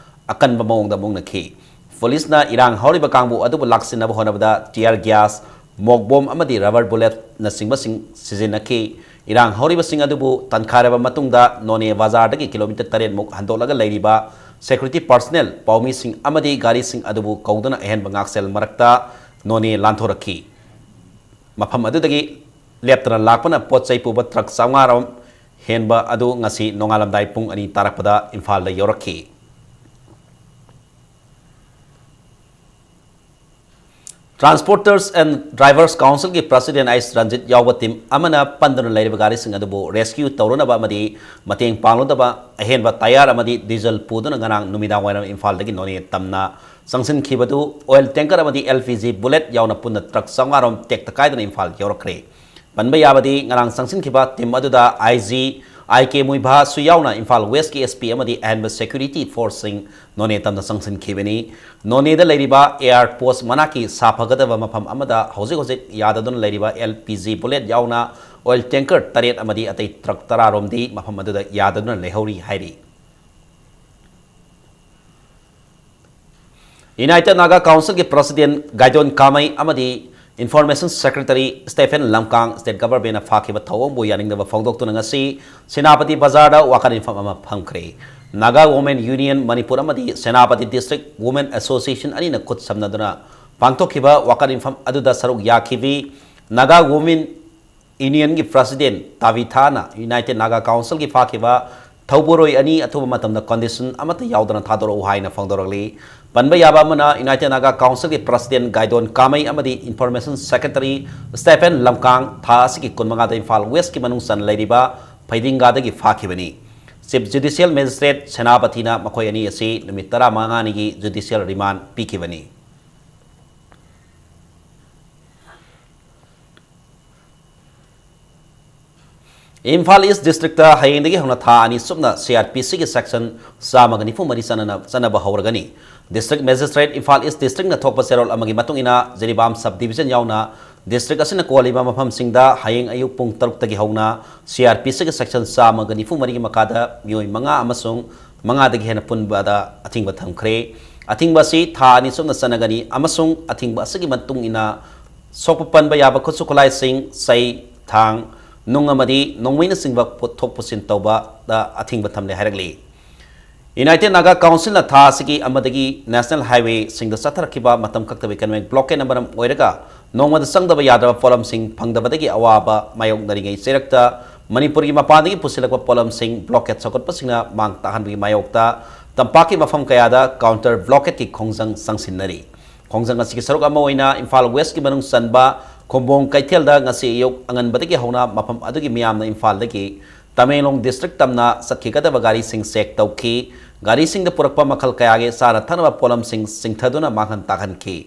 ꯑꯀꯟꯕ ꯃꯑꯣꯡꯗ ꯃꯨꯛꯅꯈꯤ꯫ ꯄꯨꯂꯤꯁꯅ ꯏꯔꯥꯡ ꯍꯧꯔꯤꯕ ꯀꯥꯡꯕꯨ ꯑꯗꯨꯕꯨ ꯂꯥꯛꯁꯤꯟꯅꯕ ꯍꯣꯠꯅꯕꯗ ꯇꯤꯌꯥꯔ ꯒ꯭ꯌꯥꯁ, ꯃꯣꯛ ꯕꯣꯝ ꯑꯃꯗꯤ ꯔꯕꯔ ꯕꯨꯂꯦꯠꯅꯆꯤꯡꯕꯁꯤꯡ ꯁꯤꯖꯤꯟꯅꯈꯤ꯫ ꯏꯔꯥꯡ ꯍꯧꯔꯤꯕꯁꯤꯡ ꯑꯗꯨꯕꯨ ꯇꯥꯟꯈꯥꯏꯔꯕ ꯃꯇꯨꯡꯗ ꯅꯣꯅꯦ ꯕꯖꯥꯔꯗꯒꯤ ꯀꯤꯂꯣꯃꯤꯇꯔ ꯇꯔꯦꯠꯃꯨꯛ ꯍꯟꯗꯣꯛꯂꯒ ꯂꯩꯔꯤꯕ ꯁꯦꯀ꯭ꯌꯨꯔꯤꯇꯤ ꯄꯥꯔꯁꯅꯦꯜ, ꯄꯥꯎꯃꯤꯁꯤꯡ ꯑꯃꯗꯤ ꯒꯥꯔꯤꯁꯤꯡ ꯑꯗꯨꯕꯨ ꯀꯧꯗꯨꯅ ꯑꯍꯦꯟꯕ ꯉꯥꯛꯁꯦꯜ ꯃꯔꯛꯇ ꯅꯣꯅꯦ ꯂꯥꯟꯊꯣꯔꯛꯈꯤ꯫ ꯃꯐꯝ ꯑꯗꯨꯗꯒꯤ ꯂꯦꯞꯇꯅ ꯂꯥꯛꯄꯅ ꯄꯣꯠ ꯆꯩ ꯄꯨꯕ ꯇ꯭ꯔꯛ ꯆꯥꯝꯃꯉꯥ ꯔꯣꯝ ꯍꯦꯟꯕ ꯑꯗꯨ ꯉꯁꯤ ꯅꯣꯡꯉꯥꯜꯂꯝꯗꯥꯏ ꯄꯨꯡ ꯑꯅꯤ ꯇꯥꯔꯛꯄꯗ ꯏꯝꯐꯥꯜꯗ ꯌꯧꯔꯛꯈꯤ꯫ Transporters and Drivers Councilꯒꯤ President H Ranjit ꯌꯥꯎꯕ ꯇꯤꯝ ꯑꯃꯅ ꯄꯟꯗꯨꯅ ꯂꯩꯔꯤꯕ ꯒꯥꯔꯤꯁꯤꯡ ꯑꯗꯨꯕꯨ ꯔꯦꯁꯀ꯭ꯌꯨ ꯇꯧꯔꯨꯅꯕ ꯑꯃꯗꯤ ꯃꯇꯦꯡ ꯄꯥꯡꯂꯨꯅꯕ ꯑꯍꯦꯟꯕ ꯇꯌꯥꯔ ꯑꯃꯗꯤ ꯗꯤꯖꯜ ꯄꯨꯗꯨꯅ ꯉꯔꯥꯡ ꯅꯨꯃꯤꯗꯥꯡ ꯋꯥꯏꯔꯝ ꯏꯝꯐꯥꯜꯗꯒꯤ ꯅꯣꯅꯦ ꯇꯝꯅ ꯆꯪꯁꯤꯟꯈꯤꯕꯗꯨ ꯑꯣꯏꯜ ꯇꯦꯡꯀꯔ ꯑꯃꯗꯤ ꯑꯦꯜ ꯄꯤ ꯖꯤ ꯕꯨꯂꯦꯠ ꯌꯥꯎꯅ ꯄꯨꯟꯅ ꯇ꯭ꯔꯛ ꯆꯥꯝꯃꯉꯥ ꯔꯣꯝ ꯇꯦꯛꯇ ꯀꯥꯏꯗꯅ ꯏꯝꯐꯥꯜ ꯌꯧꯔꯛꯈ꯭ꯔꯦ꯫ ꯄꯟꯕ ꯌꯥꯕꯗꯤ ꯉꯔꯥꯡ ꯆꯪꯁꯤꯟꯈꯤꯕ ꯇꯤꯝ ꯑꯗꯨꯗ ꯑꯥꯏ ꯖꯤ ꯑꯥꯏ ꯀꯦ ꯃꯨꯏꯚꯥꯁꯨ ꯌꯥꯎꯅ ꯏꯝꯐꯥꯜ ꯋꯦꯁꯀꯤ ꯑꯦꯁ ꯄꯤ ꯑꯃꯗꯤ ꯑꯍꯦꯟꯕ ꯁꯦꯀ꯭ꯌꯨꯔꯤꯇꯤ ꯐꯣꯔꯁꯁꯤꯡ ꯅꯣꯅꯦ ꯇꯝꯅ ꯆꯪꯁꯤꯟꯈꯤꯕꯅꯤ꯫ ꯅꯣꯅꯦꯗ ꯂꯩꯔꯤꯕ ꯑꯦꯌꯥꯔ ꯄꯣꯁ ꯃꯅꯥꯛꯀꯤ ꯁꯥꯐꯒꯗꯕ ꯃꯐꯝ ꯑꯃꯗ ꯍꯧꯖꯤꯛ ꯍꯧꯖꯤꯛ ꯌꯥꯗꯗꯨꯅ ꯂꯩꯔꯤꯕ ꯑꯦꯜ ꯄꯤ ꯖꯤ ꯕꯨꯂꯦꯠ ꯌꯥꯎꯅ ꯑꯣꯏꯜ ꯇꯦꯡꯀꯔ ꯇꯔꯦꯠ ꯑꯃꯗꯤ ꯑꯇꯩ ꯇ꯭ꯔꯛ ꯇꯔꯥ ꯔꯣꯝꯗꯤ ꯃꯐꯝ ꯑꯗꯨꯗ ꯌꯥꯗꯗꯨꯅ ꯂꯩꯍꯧꯔꯤ ꯍꯥꯏꯔꯤ꯫ ꯌꯨꯅꯥꯏꯇꯦꯗ ꯅꯥꯒꯥ ꯀꯥꯎꯟꯁꯤꯜꯒꯤ ꯄ꯭ꯔꯁꯤꯗꯦꯟ ꯒꯥꯏꯗꯣꯟ ꯀꯥꯃꯩ ꯑꯃꯗꯤ ꯏꯟꯐꯣꯔꯃꯦꯁꯟ ꯁꯦꯀ꯭ꯔꯦꯇꯔꯤ ꯁ꯭ꯇꯦꯐꯦꯟ ꯂꯝꯀꯥꯡ ꯁ꯭ꯇꯦꯠ ꯒꯚꯔꯟꯃꯦꯟꯠꯅ ꯐꯥꯈꯤꯕ ꯊꯧꯑꯣꯡꯕꯨ ꯌꯥꯅꯤꯡꯗꯕ ꯐꯣꯡꯗꯣꯛꯇꯨꯅ ꯉꯁꯤ ꯁꯦꯅꯥꯄꯇꯤ ꯕꯖꯥꯔꯗ ꯋꯥꯀꯠ ꯃꯤꯐꯝ ꯑꯃ ꯐꯝꯈ꯭ꯔꯦ꯫ ꯅꯥꯒꯥ ꯋꯨꯃꯦꯟ ꯌꯨꯅꯤꯌꯟ ꯃꯅꯤꯄꯨꯔ ꯑꯃꯗꯤ ꯁꯦꯅꯥꯄꯇꯤ ꯗꯤꯁꯇ꯭ꯔꯤꯛ ꯋꯨꯃꯦꯟ ꯑꯦꯁꯣꯁꯤꯌꯦꯁꯟ ꯑꯅꯤꯅ ꯈꯨꯠ ꯁꯝꯅꯗꯨꯅ ꯄꯥꯡꯊꯣꯛꯈꯤꯕ ꯋꯥꯀꯠ ꯃꯤꯐꯝ ꯑꯗꯨꯗ ꯁꯔꯨꯛ ꯌꯥꯈꯤꯕꯤ ꯅꯥꯒꯥ ꯋꯨꯃꯦꯟ ꯌꯨꯅꯤꯌꯟꯒꯤ ꯄ꯭ꯔꯁꯤꯗꯦꯟ ꯇꯥꯕꯤꯊꯥꯅ ꯌꯨꯅꯥꯏꯇꯦꯗ ꯅꯥꯒꯥ ꯀꯥꯎꯟꯁꯤꯜꯒꯤ ꯐꯥꯈꯤꯕ ꯊꯧꯕꯨꯔꯣꯏ ꯑꯅꯤ ꯑꯊꯨꯕ ꯃꯇꯝꯗ ꯀꯟꯗꯤꯁꯟ ꯑꯃꯠꯇ ꯌꯥꯎꯗꯅ ꯊꯥꯗꯣꯔꯛꯎ ꯍꯥꯏꯅ ꯐꯣꯡꯗꯣꯔꯛꯂꯤ꯫ ꯄꯟꯕ ꯌꯥꯕ ꯑꯃꯅ, ꯌꯨꯅꯥꯏꯇꯦꯗ ꯅꯥꯒꯥ ꯀꯥꯎꯟꯁꯤꯜꯒꯤ ꯄ꯭ꯔꯁꯤꯗꯦꯟ ꯒꯥꯏꯗꯣꯟ ꯀꯥꯃꯩ ꯑꯃꯗꯤ ꯏꯟꯐꯣꯔꯃꯦꯁꯟ ꯁꯦꯀ꯭ꯔꯦꯇꯔꯤ ꯁ꯭ꯇꯦꯐꯦꯟ ꯂꯝꯀꯥꯡ ꯊꯥ ꯑꯁꯤꯒꯤ ꯀꯨꯟꯃꯉꯥꯗ ꯏꯝꯐꯥꯜ ꯋꯦꯁꯀꯤ ꯃꯅꯨꯡ ꯆꯟꯅ ꯂꯩꯔꯤꯕ ꯐꯩꯗꯤꯡꯒꯥꯗꯒꯤ ꯐꯥꯈꯤꯕꯅꯤ꯫ ꯆꯤꯐ ꯖꯨꯗꯤꯁꯤꯌꯦꯜ ꯃꯦꯖꯤꯁꯇ꯭ꯔꯦꯠ ꯁꯦꯅꯥꯄꯇꯤꯅ ꯃꯈꯣꯏ ꯑꯅꯤ ꯑꯁꯤ ꯅꯨꯃꯤꯠ ꯇꯔꯥꯃꯉꯥꯅꯤꯒꯤ ꯖꯨꯗꯤꯁꯤꯌꯦꯜ ꯔꯤꯃꯥꯟ ꯄꯤꯈꯤꯕꯅꯤ꯫ ꯏꯝꯐꯥꯜ ꯏꯁ ꯗꯤꯁꯇ꯭ꯔꯤꯛꯇ ꯍꯌꯦꯡꯗꯒꯤ ꯍꯧꯅ ꯊꯥ ꯑꯅꯤ ꯆꯨꯞꯅ ꯁꯤ ꯑꯥꯔ ꯄꯤ ꯁꯤꯒꯤ ꯁꯦꯛꯁꯟ ꯆꯥꯝꯃꯒ ꯅꯤꯐꯨ ꯃꯔꯤ ꯆꯠꯅꯅ-, ꯆꯠꯅꯕ ꯍꯧꯔꯒꯅꯤ꯫ ꯗꯤꯁꯇ꯭ꯔꯤꯛ ꯃꯦꯖꯤꯁꯇ꯭ꯔꯦꯠ ꯏꯝꯐꯥꯜ ꯏꯁ ꯗꯤꯁꯇ꯭ꯔꯤꯛꯅ ꯊꯣꯛꯄ ꯆꯦꯔꯣꯜ ꯑꯃꯒꯤ ꯃꯇꯨꯡ ꯏꯟꯅ ꯖꯤꯔꯤꯕꯥꯝ ꯁꯕ ꯗꯤꯕꯤꯖꯟ ꯌꯥꯎꯅ ꯗꯤꯁꯇ꯭ꯔꯤꯛ ꯑꯁꯤꯅ ꯀꯣꯜꯂꯤꯕ ꯃꯐꯝꯁꯤꯡꯗ ꯍꯌꯦꯡ ꯑꯌꯨꯛ ꯄꯨꯡ ꯇꯔꯨꯛꯇꯒꯤ ꯍꯧꯅ ꯁꯤ ꯑꯥꯔ ꯄꯤ ꯁꯤꯒꯤ ꯁꯦꯛꯁꯟ ꯆꯥꯝꯃꯒ ꯅꯤꯐꯨ ꯃꯔꯤꯒꯤ ꯃꯈꯥꯗ ꯃꯤꯑꯣꯏ ꯃꯉꯥ ꯑꯃꯁꯨꯡ ꯃꯉꯥꯗꯒꯤ ꯍꯦꯟꯅ ꯄꯨꯟꯕꯗ ꯑꯊꯤꯡꯕ ꯊꯝꯈ꯭ꯔꯦ꯫ ꯑꯊꯤꯡꯕ ꯑꯁꯤ ꯊꯥ ꯑꯅꯤ ꯆꯨꯞꯅ ꯆꯠꯅꯒꯅꯤ ꯑꯃꯁꯨꯡ ꯑꯊꯤꯡꯕ ꯑꯁꯤꯒꯤ ꯃꯇꯨꯡ ꯏꯟꯅ ꯁꯣꯛꯄ ꯄꯟꯕ ꯌꯥꯕ ꯈꯨꯠꯁꯨ ꯈꯨꯠꯂꯥꯏꯁꯤꯡ, ꯆꯩ, ꯊꯥꯡ, ꯅꯨꯡ ꯑꯃꯗꯤ ꯅꯣꯡꯃꯩꯅꯆꯤꯡꯕ ꯄꯨꯊꯣꯛ ꯄꯨꯁꯤꯟ ꯇꯧꯕꯗ ꯑꯊꯤꯡꯕ ꯊꯝꯂꯦ ꯍꯥꯏꯔꯛꯂꯤ꯫ ꯌꯨꯅꯥꯏꯇꯦꯗ ꯅꯥꯒꯥ ꯀꯥꯎꯟꯁꯤꯜꯅ ꯊꯥ ꯑꯁꯤꯒꯤ ꯑꯃꯗꯒꯤ ꯅꯦꯁꯅꯦꯜ ꯍꯥꯏꯋꯦꯁꯤꯡꯗ ꯆꯠꯊꯔꯛꯈꯤꯕ ꯃꯇꯝ ꯀꯛꯇꯕ ꯏꯀꯅꯣꯃꯤꯛ ꯕ꯭ꯂꯣꯀꯦꯠꯅ ꯃꯔꯝ ꯑꯣꯏꯔꯒ ꯅꯣꯡꯃꯗ ꯆꯪꯗꯕ ꯌꯥꯗ꯭ꯔꯕ ꯄꯣꯠꯂꯝꯁꯤꯡ ꯐꯪꯗꯕꯗꯒꯤ ꯑꯋꯥꯕ ꯃꯥꯌꯣꯛꯅꯔꯤꯉꯩ ꯆꯩꯔꯛꯇ ꯃꯅꯤꯄꯨꯔꯒꯤ ꯃꯄꯥꯟꯗꯒꯤ ꯄꯨꯁꯤꯜꯂꯛꯄ ꯄꯣꯠꯂꯝꯁꯤꯡ ꯕ꯭ꯂꯣꯀꯦꯠ ꯁꯧꯒꯠꯄꯁꯤꯡꯅ ꯃꯥꯡ ꯇꯥꯛꯍꯟꯕꯒꯤ ꯃꯥꯌꯣꯛꯇ ꯇꯝꯄꯥꯛꯀꯤ ꯃꯐꯝ ꯀꯌꯥꯗ ꯀꯥꯎꯟꯇꯔ ꯕ꯭ꯂꯣꯀꯦꯠꯀꯤ ꯈꯣꯡꯖꯪ ꯆꯪꯁꯤꯟꯅꯔꯤ꯫ ꯈꯣꯡꯖꯪ ꯑꯁꯤꯒꯤ ꯁꯔꯨꯛ ꯑꯃ ꯑꯣꯏꯅ ꯏꯝꯐꯥꯜ ꯋꯦꯁꯀꯤ ꯃꯅꯨꯡ ꯆꯟꯕ ꯈꯨꯝꯕꯣꯡ ꯀꯩꯊꯦꯜꯗ ꯉꯁꯤ ꯑꯌꯨꯛ ꯑꯉꯟꯕꯗꯒꯤ ꯍꯧꯅ ꯃꯐꯝ ꯑꯗꯨꯒꯤ ꯃꯤꯌꯥꯝꯅ ꯏꯝꯐꯥꯜꯗꯒꯤ ꯇꯃꯦꯡꯂꯣꯡ ꯗꯤꯁꯇ꯭ꯔꯤꯛ ꯇꯝꯅ ꯆꯠꯈꯤꯒꯗꯕ ꯒꯥꯔꯤꯁꯤꯡ ꯆꯦꯛ ꯇꯧꯈꯤ꯫ ꯒꯥꯔꯤꯁꯤꯡꯗ ꯄꯨꯔꯛꯄ ꯃꯈꯜ ꯀꯌꯥꯒꯤ ꯆꯥꯅ ꯊꯛꯅꯕ ꯄꯣꯠꯂꯝꯁꯤꯡ ꯆꯤꯡꯊꯗꯨꯅ ꯃꯥꯡꯍꯟ ꯇꯥꯛꯍꯟꯈꯤ꯫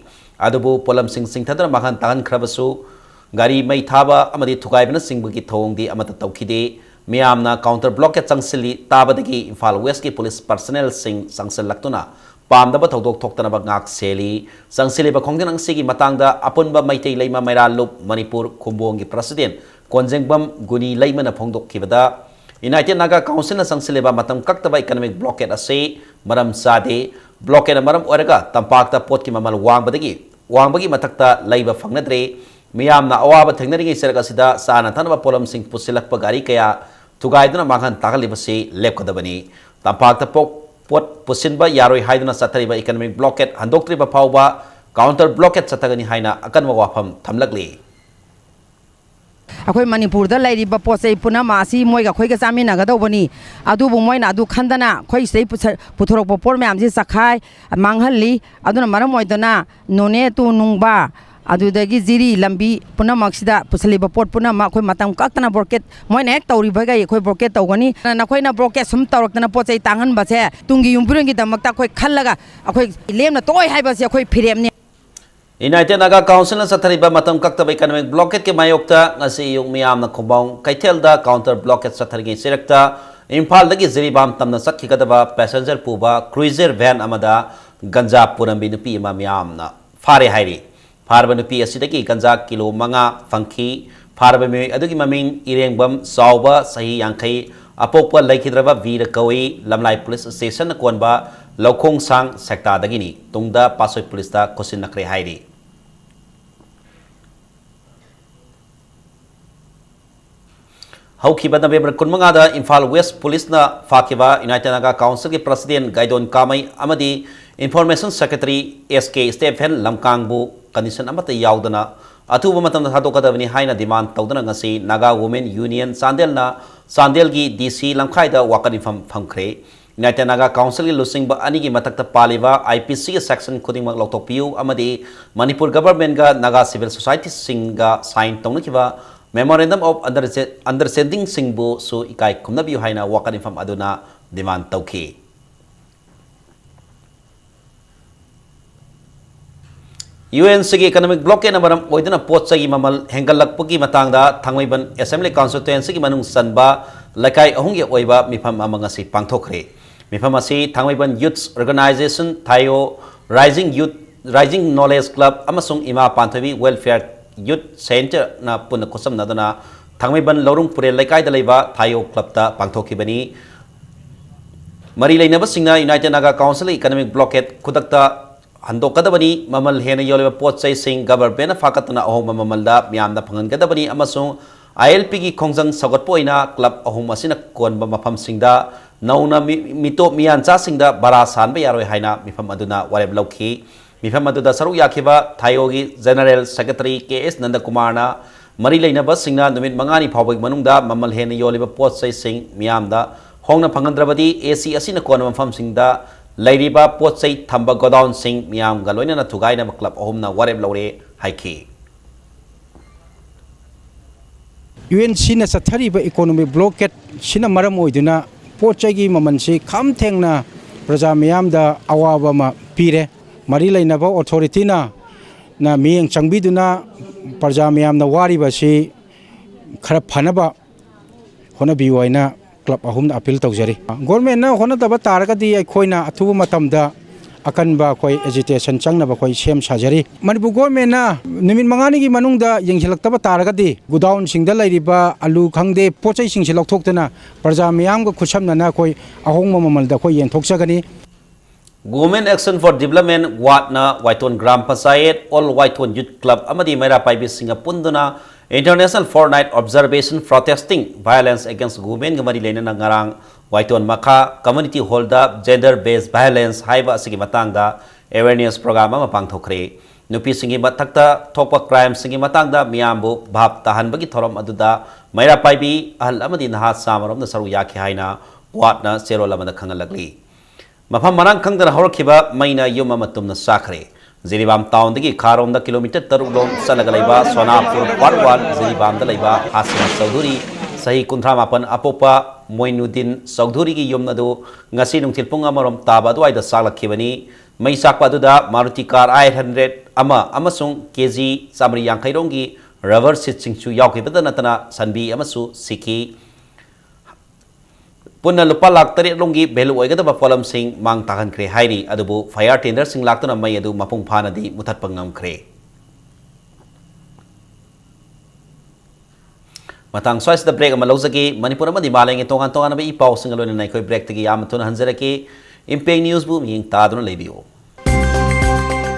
ꯑꯗꯨꯕꯨ ꯄꯣꯠꯂꯝꯁꯤꯡ ꯆꯤꯡꯊꯗꯨꯅ ꯃꯥꯡꯍꯟ ꯇꯥꯛꯍꯟꯈ꯭ꯔꯕꯁꯨ ꯒꯥꯔꯤ ꯃꯩ ꯊꯥꯕ ꯑꯃꯗꯤ ꯊꯨꯒꯥꯏꯕꯅꯆꯤꯡꯕꯒꯤ ꯊꯧꯑꯣꯡꯗꯤ ꯑꯃꯠꯇ ꯇꯧꯈꯤꯗꯦ꯫ ꯃꯤꯌꯥꯝꯅ counter blockade ꯆꯪꯁꯤꯜꯂꯤ ꯇꯥꯕꯗꯒꯤ ꯏꯝꯐꯥꯜ West ꯀꯤ police personnel ꯁꯤꯡ ꯆꯪꯁꯤꯜꯂꯛꯇꯨꯅ ꯄꯥꯝꯗꯕ ꯊꯧꯗꯣꯛ ꯊꯣꯛꯇꯅꯕ ꯉꯥꯛ ꯁꯦꯜꯂꯤ꯫ ꯆꯪꯁꯤꯜꯂꯤꯕ ꯈꯣꯡꯖꯪ ꯑꯁꯤꯒꯤ ꯃꯇꯥꯡꯗ ꯑꯄꯨꯟꯕ ꯃꯩꯇꯩ ꯂꯩꯃ ꯃꯩꯔꯥ ꯂꯨꯞ Manipur ꯈꯨꯝꯕꯣꯡꯒꯤ president ꯀꯣꯟꯖꯦꯡꯕꯝ ꯒꯨꯅꯤ ꯂꯩꯃꯅ ꯐꯣꯡꯗꯣꯛꯈꯤꯕꯗ, United Naga Council ꯅ ꯆꯪꯁꯤꯜꯂꯤꯕ ꯃꯇꯝ ꯀꯛꯇꯕ economic blockade ꯑꯁꯤ ꯃꯔꯝ ꯆꯥꯗꯦ꯫ Blockade ꯅ ꯃꯔꯝ ꯑꯣꯏꯔꯒ ꯇꯝꯄꯥꯛꯇ ꯄꯣꯠꯀꯤ ꯃꯃꯜ ꯋꯥꯡꯕꯗꯒꯤ, ꯋꯥꯡꯕꯒꯤ ꯃꯊꯛꯇ ꯂꯩꯕ ꯐꯪꯅꯗ꯭ꯔꯦ꯫ ꯃꯤꯌꯥꯝꯅ ꯑꯋꯥꯕ ꯊꯦꯡꯅꯔꯤꯉꯩ ꯆꯔꯛ ꯑꯁꯤꯗ ꯆꯥꯅ ꯊꯛꯅꯕ ꯄꯣꯠꯂꯝꯁꯤꯡ ꯄꯨꯁꯤꯜꯂꯛꯄ ꯒꯥꯔꯤ ꯀꯌꯥ ꯊꯨꯒꯥꯏꯗꯨꯅ ꯃꯥꯡꯍꯟ ꯇꯥꯛꯍꯜꯂꯤꯕꯁꯤ ꯂꯦꯞꯀꯗꯕꯅꯤ꯫ ꯇꯝꯄꯥꯛꯇ ꯄꯣ-, ꯄꯣꯠ ꯄꯨꯁꯤꯟꯕ ꯌꯥꯔꯣꯏ ꯍꯥꯏꯗꯨꯅ ꯆꯠꯊꯔꯤꯕ economic blockade ꯍꯟꯗꯣꯛꯇ꯭ꯔꯤꯕ ꯐꯥꯎꯕ counter blockade ꯆꯠꯊꯒꯅꯤ ꯍꯥꯏꯅ ꯑꯀꯟꯕ ꯋꯥꯐꯝ ꯊꯝꯂꯛꯂꯤ꯫ ꯑꯩꯈꯣꯏ ꯃꯅꯤꯄꯨꯔꯗ ꯂꯩꯔꯤꯕ ꯄꯣꯠ ꯆꯩ ꯄꯨꯝꯅꯃꯛ ꯑꯁꯤ ꯃꯣꯏꯒ ꯑꯩꯈꯣꯏꯒ ꯆꯥꯃꯤꯟꯅꯒꯗꯧꯕꯅꯤ꯫ ꯑꯗꯨꯕꯨ ꯃꯣꯏꯅ ꯑꯗꯨ ꯈꯟꯗꯅ ꯑꯩꯈꯣꯏ ꯁꯤꯗꯩ ꯄꯨꯁ-, ꯄꯨꯊꯣꯔꯛꯄ ꯄꯣꯠ ꯃꯌꯥꯝꯁꯤ ꯆꯈꯥꯏ, ꯃꯥꯡꯍꯜꯂꯤ꯫ ꯑꯗꯨꯅ ꯃꯔꯝ ꯑꯣꯏꯗꯅ ꯅꯣꯅꯦ to ꯅꯨꯡꯕ, ꯑꯗꯨꯗꯒꯤ ꯖꯤꯔꯤ ꯂꯝꯕꯤ ꯄꯨꯝꯅꯃꯛꯁꯤꯗ ꯄꯨꯁꯜꯂꯤꯕ ꯄꯣꯠ ꯄꯨꯝꯅꯃꯛ ꯑꯩꯈꯣꯏ ꯃꯇꯝ ꯀꯛꯇꯅ blockade, ꯃꯣꯏꯅ ꯍꯦꯛ ꯇꯧꯔꯤꯕꯈꯩ ꯑꯩꯈꯣꯏ blockade ꯇꯧꯒꯅꯤ꯫ ꯅꯈꯣꯏꯅ blockade ꯁꯨꯝ ꯇꯧꯔꯛꯇꯅ ꯄꯣꯠ ꯆꯩ ꯇꯥꯡꯍꯟꯕꯁꯦ ꯇꯨꯡꯒꯤ ꯌꯨꯝꯕꯤꯔꯦꯟꯒꯤꯗꯃꯛꯇ ꯑꯩꯈꯣꯏ ꯈꯜꯂꯒ ꯑꯩꯈꯣꯏ ꯂꯦꯝꯅ ꯇꯣꯛꯑꯣꯏ ꯍꯥꯏꯕꯁꯦ ꯑꯩꯈꯣꯏ ꯐꯤꯔꯦꯞꯅꯤ꯫ United Naga Council ꯅ ꯆꯠꯊꯔꯤꯕ ꯃꯇꯝ ꯀꯛꯇꯕ economic blockade ꯀꯤ ꯃꯥꯌꯣꯛꯇ ꯉꯁꯤ ꯑꯌꯨꯛ ꯃꯤꯌꯥꯝꯅ ꯈꯨꯝꯕꯣꯡ ꯀꯩꯊꯦꯜꯗ counter blockade ꯆꯠꯊꯔꯤꯉꯩ ꯆꯩꯔꯛꯇ ꯏꯝꯐꯥꯜꯗꯒꯤ ꯖꯤꯔꯤꯕꯥꯝ ꯇꯝꯅ ꯆꯠꯈꯤꯒꯗꯕ passenger ꯄꯨꯕ cruiser van ꯑꯃꯗ ꯒꯟꯖꯥ ꯄꯨꯔꯝꯕꯤ ꯅꯨꯄꯤ ꯑꯃ ꯃꯤꯌꯥꯝꯅ ꯐꯥꯔꯦ ꯍꯥꯏꯔꯤ꯫ ꯐꯥꯔꯕ ꯅꯨꯄꯤ ꯑꯁꯤꯗꯒꯤ ꯒꯟꯖꯥ ꯀꯤꯂꯣ ꯃꯉꯥ ꯐꯪꯈꯤ꯫ ꯐꯥꯔꯕ ꯃꯤꯑꯣꯏ ꯑꯗꯨꯒꯤ ꯃꯃꯤꯡ ꯏꯔꯦꯡꯕꯝ ꯆꯥꯎꯕ, ꯆꯍꯤ ꯌꯥꯡꯈꯩ, ꯑꯄꯣꯛꯄ ꯂꯩꯈꯤꯗ꯭ꯔꯕ ꯚꯤꯔ ꯀꯧꯏ, ꯂꯝꯂꯥꯏ police station ꯅ ꯀꯣꯟꯕ ꯂꯧꯈꯣꯡꯁꯥꯡ ꯁꯦꯛꯇꯥꯗꯒꯤꯅꯤ꯫ ꯇꯨꯡꯗ ꯄꯥꯠꯁꯣꯏ police ꯇ ꯈꯨꯠꯁꯤꯟꯅꯈ꯭ꯔꯦ ꯍꯥꯏꯔꯤ꯫ ꯍꯧꯈꯤꯕ November ꯀꯨꯟꯃꯉꯥꯗ ꯏꯝꯐꯥꯜ West police ꯅ ꯐꯥꯈꯤꯕ United Naga Council ꯒꯤ president ꯒꯥꯏꯗꯣꯟ ꯀꯥꯃꯩ ꯑꯃꯗꯤ information secretary S K Stephen ꯂꯝꯀꯥꯡꯕꯨ condition ꯑꯃꯠꯇ ꯌꯥꯎꯗꯅ ꯑꯊꯨꯕ ꯃꯇꯝꯗ ꯊꯥꯗꯣꯛꯀꯗꯕꯅꯤ ꯍꯥꯏꯅ demand ꯇꯧꯗꯨꯅ ꯉꯁꯤ Naga Women Union ꯆꯥꯟꯗꯦꯜꯅ ꯆꯥꯟꯗꯦꯜꯒꯤ D C ꯂꯝꯈꯥꯏꯗ ꯋꯥꯀꯠ ꯃꯤꯐꯝ ꯐꯝꯈ꯭ꯔꯦ꯫ United Naga Council ꯒꯤ ꯂꯨꯆꯤꯡꯕ ꯑꯅꯤꯒꯤ ꯃꯊꯛꯇ ꯄꯥꯜꯂꯤꯕ I P C ꯒꯤ section ꯈꯨꯗꯤꯡꯃꯛ ꯂꯧꯊꯣꯛꯄꯤꯌꯨ ꯑꯃꯗꯤ ꯃꯅꯤꯄꯨꯔ government ꯒ Naga civil society ꯁꯤꯡꯒ sign ꯇꯧꯅꯈꯤꯕ memorandum of understa-, understanding ꯁꯤꯡꯕꯨꯁꯨ ꯏꯀꯥꯏ ꯈꯨꯝꯅꯕꯤꯌꯨ ꯍꯥꯏꯅ ꯋꯥꯀꯠ ꯃꯤꯐꯝ ꯑꯗꯨꯅ demand ꯇꯧꯈꯤ꯫ ꯌꯨ ꯑꯦꯟ ꯁꯤꯒꯤ economic blockade ꯅ ꯃꯔꯝ ꯑꯣꯏꯗꯨꯅ ꯄꯣꯠ ꯆꯩꯒꯤ ꯃꯃꯜ ꯍꯦꯟꯒꯠꯂꯛꯄꯒꯤ ꯃꯇꯥꯡꯗ ꯊꯥꯡꯃꯩꯕꯟ assembly constituency ꯒꯤ ꯃꯅꯨꯡ ꯆꯟꯕ ꯂꯩꯀꯥꯏ ꯑꯍꯨꯝꯒꯤ ꯑꯣꯏꯕ ꯃꯤꯐꯝ ꯑꯃ ꯉꯁꯤ ꯄꯥꯡꯊꯣꯛꯈ꯭ꯔꯦ꯫ ꯃꯤꯐꯝ ꯑꯁꯤ ꯊꯥꯡꯃꯩꯕꯟ Youths Organisation, ꯊꯥꯏꯑꯣ Rising Youth, Rising Knowledge Club ꯑꯃꯁꯨꯡ ꯏꯃꯥ ꯄꯥꯟꯊꯣꯏꯕꯤ Welfare Youth Centre ꯅ ꯄꯨꯟꯅ ꯈꯨꯠꯁꯝꯅꯗꯨꯅ ꯊꯥꯡꯃꯩꯕꯟ ꯂꯧꯔꯨꯡ ꯄꯨꯔꯦꯜ ꯂꯩꯀꯥꯏꯗ ꯂꯩꯕ ꯊꯥꯏꯑꯣ club ꯇ ꯄꯥꯡꯊꯣꯛꯈꯤꯕꯅꯤ꯫ ꯃꯔꯤ ꯂꯩꯅꯕꯁꯤꯡꯅ United Naga Council economic blockade ꯈꯨꯗꯛꯇ ꯍꯟꯗꯣꯛꯀꯗꯕꯅꯤ, ꯃꯃꯜ ꯍꯦꯟꯅ ꯌꯣꯜꯂꯤꯕ ꯄꯣꯠ ꯆꯩꯁꯤꯡ government ꯅ ꯐꯥꯀꯠꯇꯨꯅ ꯑꯍꯣꯡꯕ ꯃꯃꯜꯗ ꯃꯤꯌꯥꯝꯗ ꯐꯪꯍꯟꯒꯗꯕꯅꯤ ꯑꯃꯁꯨꯡ I L P ꯒꯤ ꯈꯣꯡꯖꯪ ꯁꯧꯒꯠꯄ ꯑꯣꯏꯅ club ꯑꯍꯨꯝ ꯑꯁꯤꯅ ꯀꯣꯟꯕ ꯃꯐꯝꯁꯤꯡꯗ ꯅꯧꯅ ꯃꯤ-, ꯃꯤꯇꯣꯞ ꯃꯤꯌꯥꯟꯆꯥꯁꯤꯡꯗ ꯚꯔꯥ ꯁꯥꯟꯕ ꯌꯥꯔꯣꯏ ꯍꯥꯏꯅ ꯃꯤꯐꯝ ꯑꯗꯨꯅ ꯋꯥꯔꯦꯞ ꯂꯧꯈꯤ꯫ ꯃꯤꯐꯝ ꯑꯗꯨꯗ ꯁꯔꯨꯛ ꯌꯥꯈꯤꯕ ꯊꯥꯏꯑꯣꯒꯤ General Secretary ꯀꯦ ꯑꯦꯁ ꯅꯟꯗꯀꯨꯃꯥꯔꯅ ꯃꯔꯤ ꯂꯩꯅꯕꯁꯤꯡꯅ ꯅꯨꯃꯤꯠ ꯃꯉꯥꯅꯤ ꯐꯥꯎꯕꯒꯤ ꯃꯅꯨꯡꯗ ꯃꯃꯜ ꯍꯦꯟꯅ ꯌꯣꯜꯂꯤꯕ ꯄꯣꯠ ꯆꯩꯁꯤꯡ ꯃꯤꯌꯥꯝꯗ ꯍꯣꯡꯅ ꯐꯪꯍꯟꯗ꯭ꯔꯕꯗꯤ ꯑꯦ ꯁꯤ ꯑꯁꯤꯅ ꯀꯣꯟꯕ ꯃꯐꯝꯁꯤꯡꯗ ꯂꯩꯔꯤꯕ ꯄꯣꯠ ꯆꯩ ꯊꯝꯕ godown ꯁꯤꯡ ꯃꯤꯌꯥꯝꯒ ꯂꯣꯏꯅꯅ ꯊꯨꯒꯥꯏꯅꯕ club ꯑꯍꯨꯝꯅ ꯋꯥꯔꯦꯞ ꯂꯧꯔꯦ ꯍꯥꯏꯈꯤ꯫ ꯌꯨ ꯑꯦꯟ ꯁꯤꯅ ꯆꯠꯊꯔꯤꯕ economic blockade ꯁꯤꯅ ꯃꯔꯝ ꯑꯣꯏꯗꯨꯅ ꯄꯣꯠ ꯆꯩꯒꯤ ꯃꯃꯜꯁꯤ ꯈꯝ ꯊꯦꯡꯅ ꯄ꯭ꯔꯖꯥ ꯃꯤꯌꯥꯝꯗ ꯑꯋꯥꯕ ꯑꯃ ꯄꯤꯔꯦ꯫ ꯃꯔꯤ ꯂꯩꯅꯕ authority ꯅ, ꯅ ꯃꯤꯠꯌꯦꯡ ꯆꯪꯕꯤꯗꯨꯅ ꯄ꯭ꯔꯖꯥ ꯃꯤꯌꯥꯝꯅ ꯋꯥꯔꯤꯕꯁꯤ ꯈꯔ ꯐꯅꯕ ꯍꯣꯠꯅꯕꯤꯌꯨ ꯍꯥꯏꯅ club ꯑꯍꯨꯝꯗ appeal ꯇꯧꯖꯔꯤ꯫ Government ꯅ ꯍꯣꯠꯅꯗꯕ ꯇꯥꯔꯒꯗꯤ ꯑꯩꯈꯣꯏꯅ ꯑꯊꯨꯕ ꯃꯇꯝꯗ ꯑꯀꯟꯕ ꯑꯩꯈꯣꯏ agitation ꯆꯪꯅꯕ ꯑꯩꯈꯣꯏ ꯁꯦꯝ ꯁꯥꯖꯔꯤ꯫ ꯃꯅꯤꯄꯨꯔ government ꯅ ꯅꯨꯃꯤꯠ ꯃꯉꯥꯅꯤꯒꯤ ꯃꯅꯨꯡꯗ ꯌꯦꯡꯁꯤꯜꯂꯛꯇꯕ ꯇꯥꯔꯒꯗꯤ godown ꯁꯤꯡꯗ ꯂꯩꯔꯤꯕ ꯑꯂꯨ ꯈꯪꯗꯦ, ꯄꯣꯠ ꯆꯩꯁꯤꯡꯁꯤ ꯂꯧꯊꯣꯛꯇꯨꯅ ꯄ꯭ꯔꯖꯥ ꯃꯤꯌꯥꯝꯒ ꯈꯨꯠꯁꯝꯅꯅ ꯑꯩꯈꯣꯏ ꯑꯍꯣꯡꯕ ꯃꯃꯜꯗ ꯑꯩꯈꯣꯏ ꯌꯦꯟꯊꯣꯛꯆꯒꯅꯤ꯫ Women Action for Development, ꯋꯥꯠꯅ Waithon gram panchayat, All Waithon Youth Club ꯑꯃꯗꯤ ꯃꯩꯔꯥ ꯄꯥꯏꯕꯤꯁꯤꯡꯒ ꯄꯨꯟꯗꯨꯅ International Fortnight Observation Protesting Violence Against Women ꯒ ꯃꯔꯤ ꯂꯩꯅꯅ ꯉꯔꯥꯡ ꯋꯥꯏꯇꯣꯟ ꯃꯈꯥ community hall ꯗ gender based violence ꯍꯥꯏꯕ ꯑꯁꯤꯒꯤ ꯃꯇꯥꯡꯗ awareness program ꯑꯃ ꯄꯥꯡꯊꯣꯛꯈ꯭ꯔꯦ꯫ ꯅꯨꯄꯤꯁꯤꯡꯒꯤ ꯃꯊꯛꯇ ꯊꯣꯛꯄ crime ꯁꯤꯡꯒꯤ ꯃꯇꯥꯡꯗ ꯃꯤꯌꯥꯝꯕꯨ ꯚꯥꯞ ꯇꯥꯍꯟꯕꯒꯤ ꯊꯧꯔꯝ ꯑꯗꯨꯗ ꯃꯩꯔꯥ ꯄꯥꯏꯕꯤ ꯑꯍꯜ ꯑꯃꯗꯤ ꯅꯍꯥ ꯆꯥꯃꯔꯣꯝꯅ ꯁꯔꯨꯛ ꯌꯥꯈꯤ ꯍꯥꯏꯅ ꯋꯥꯠꯅ ꯆꯦꯔꯣꯜ ꯑꯃꯗ ꯈꯪꯍꯜꯂꯛꯂꯤ꯫ ꯃꯐꯝ ꯃꯔꯥꯡ ꯈꯪꯗꯅ ꯍꯧꯔꯛꯈꯤꯕ ꯃꯩꯅ ꯌꯨꯝ ꯑꯃ ꯇꯨꯝꯅ ꯆꯥꯈ꯭ꯔꯦ꯫ ꯖꯤꯔꯤꯕꯥꯝ town ꯗꯒꯤ ꯈꯥꯔꯣꯝꯗ kilometre ꯇꯔꯨꯛ ꯂꯣꯝ ꯆꯠꯂꯒ ꯂꯩꯕ ꯁꯣꯅꯥꯄꯨꯔ Part One ꯖꯤꯔꯤꯕꯥꯝꯗ ꯂꯩꯕ ꯍꯥꯁꯤꯅꯥ ꯆꯧꯙꯨꯔꯤ, ꯆꯍꯤ ꯀꯨꯟꯊ꯭ꯔꯥ ꯃꯥꯄꯟ ꯑꯄꯣꯛꯄ ꯃꯣꯏꯅꯨꯗꯤꯟ ꯆꯧꯙꯨꯔꯤꯒꯤ ꯌꯨꯝ ꯑꯗꯨ ꯉꯁꯤ ꯅꯨꯡꯊꯤꯜ ꯄꯨꯡ ꯑꯃꯔꯣꯝ ꯇꯥꯕ ꯑꯗꯨꯋꯥꯏꯗ ꯆꯥꯛꯂꯛꯈꯤꯕꯅꯤ꯫ ꯃꯩ ꯆꯥꯛꯄ ꯑꯗꯨꯗ Maruti car eight hundred ꯑꯃ ꯑꯃꯁꯨꯡ ꯀꯦ ꯖꯤ ꯆꯥꯃꯔꯤ ꯌꯥꯡꯈꯩ ꯔꯣꯝꯒꯤ rubber sheetꯁꯤꯡꯁꯨ ꯌꯥꯎꯈꯤꯕꯇ ꯅꯠꯇꯅ ꯁꯟꯕꯤ ꯑꯃꯁꯨ ꯁꯤꯈꯤ꯫ ꯄꯨꯟꯅ ꯂꯨꯄꯥ ꯂꯥꯈ ꯇꯔꯦꯠ ꯔꯣꯝꯒꯤ value ꯑꯣꯏꯒꯗꯕ ꯄꯣꯠꯂꯝꯁꯤꯡ ꯃꯥꯡ ꯇꯥꯛꯍꯟꯈ꯭ꯔꯦ ꯍꯥꯏꯔꯤ꯫ ꯑꯗꯨꯕꯨ fire tenderꯁꯤꯡ ꯂꯥꯛꯇꯨꯅ ꯃꯩ ꯑꯗꯨ ꯃꯄꯨꯡ ꯐꯥꯅꯗꯤ ꯃꯨꯊꯠꯄ ꯉꯝꯈ꯭ꯔꯦ꯫ ꯃꯇꯥꯡ ꯁ꯭ꯋꯥꯏꯁꯤꯗ break ꯑꯃ ꯂꯧꯖꯒꯦ꯫ ꯃꯅꯤꯄꯨꯔ ꯑꯃꯗꯤ ꯃꯥꯂꯦꯝꯒꯤ ꯇꯣꯉꯥꯟ ꯇꯣꯉꯥꯟꯕ ꯏ ꯄꯥꯎꯁꯤꯡꯒ ꯂꯣꯏꯅꯅ ꯑꯩꯈꯣꯏ breakꯇꯒꯤ ꯌꯥꯝꯅ ꯊꯨꯅ ꯍꯟꯖꯔꯛꯀꯦ꯫ ꯏꯝꯄꯦꯛ Newsꯕꯨ ꯃꯤꯠꯌꯦꯡ ꯇꯥꯗꯨꯅ ꯂꯩꯕꯤꯌꯨ꯫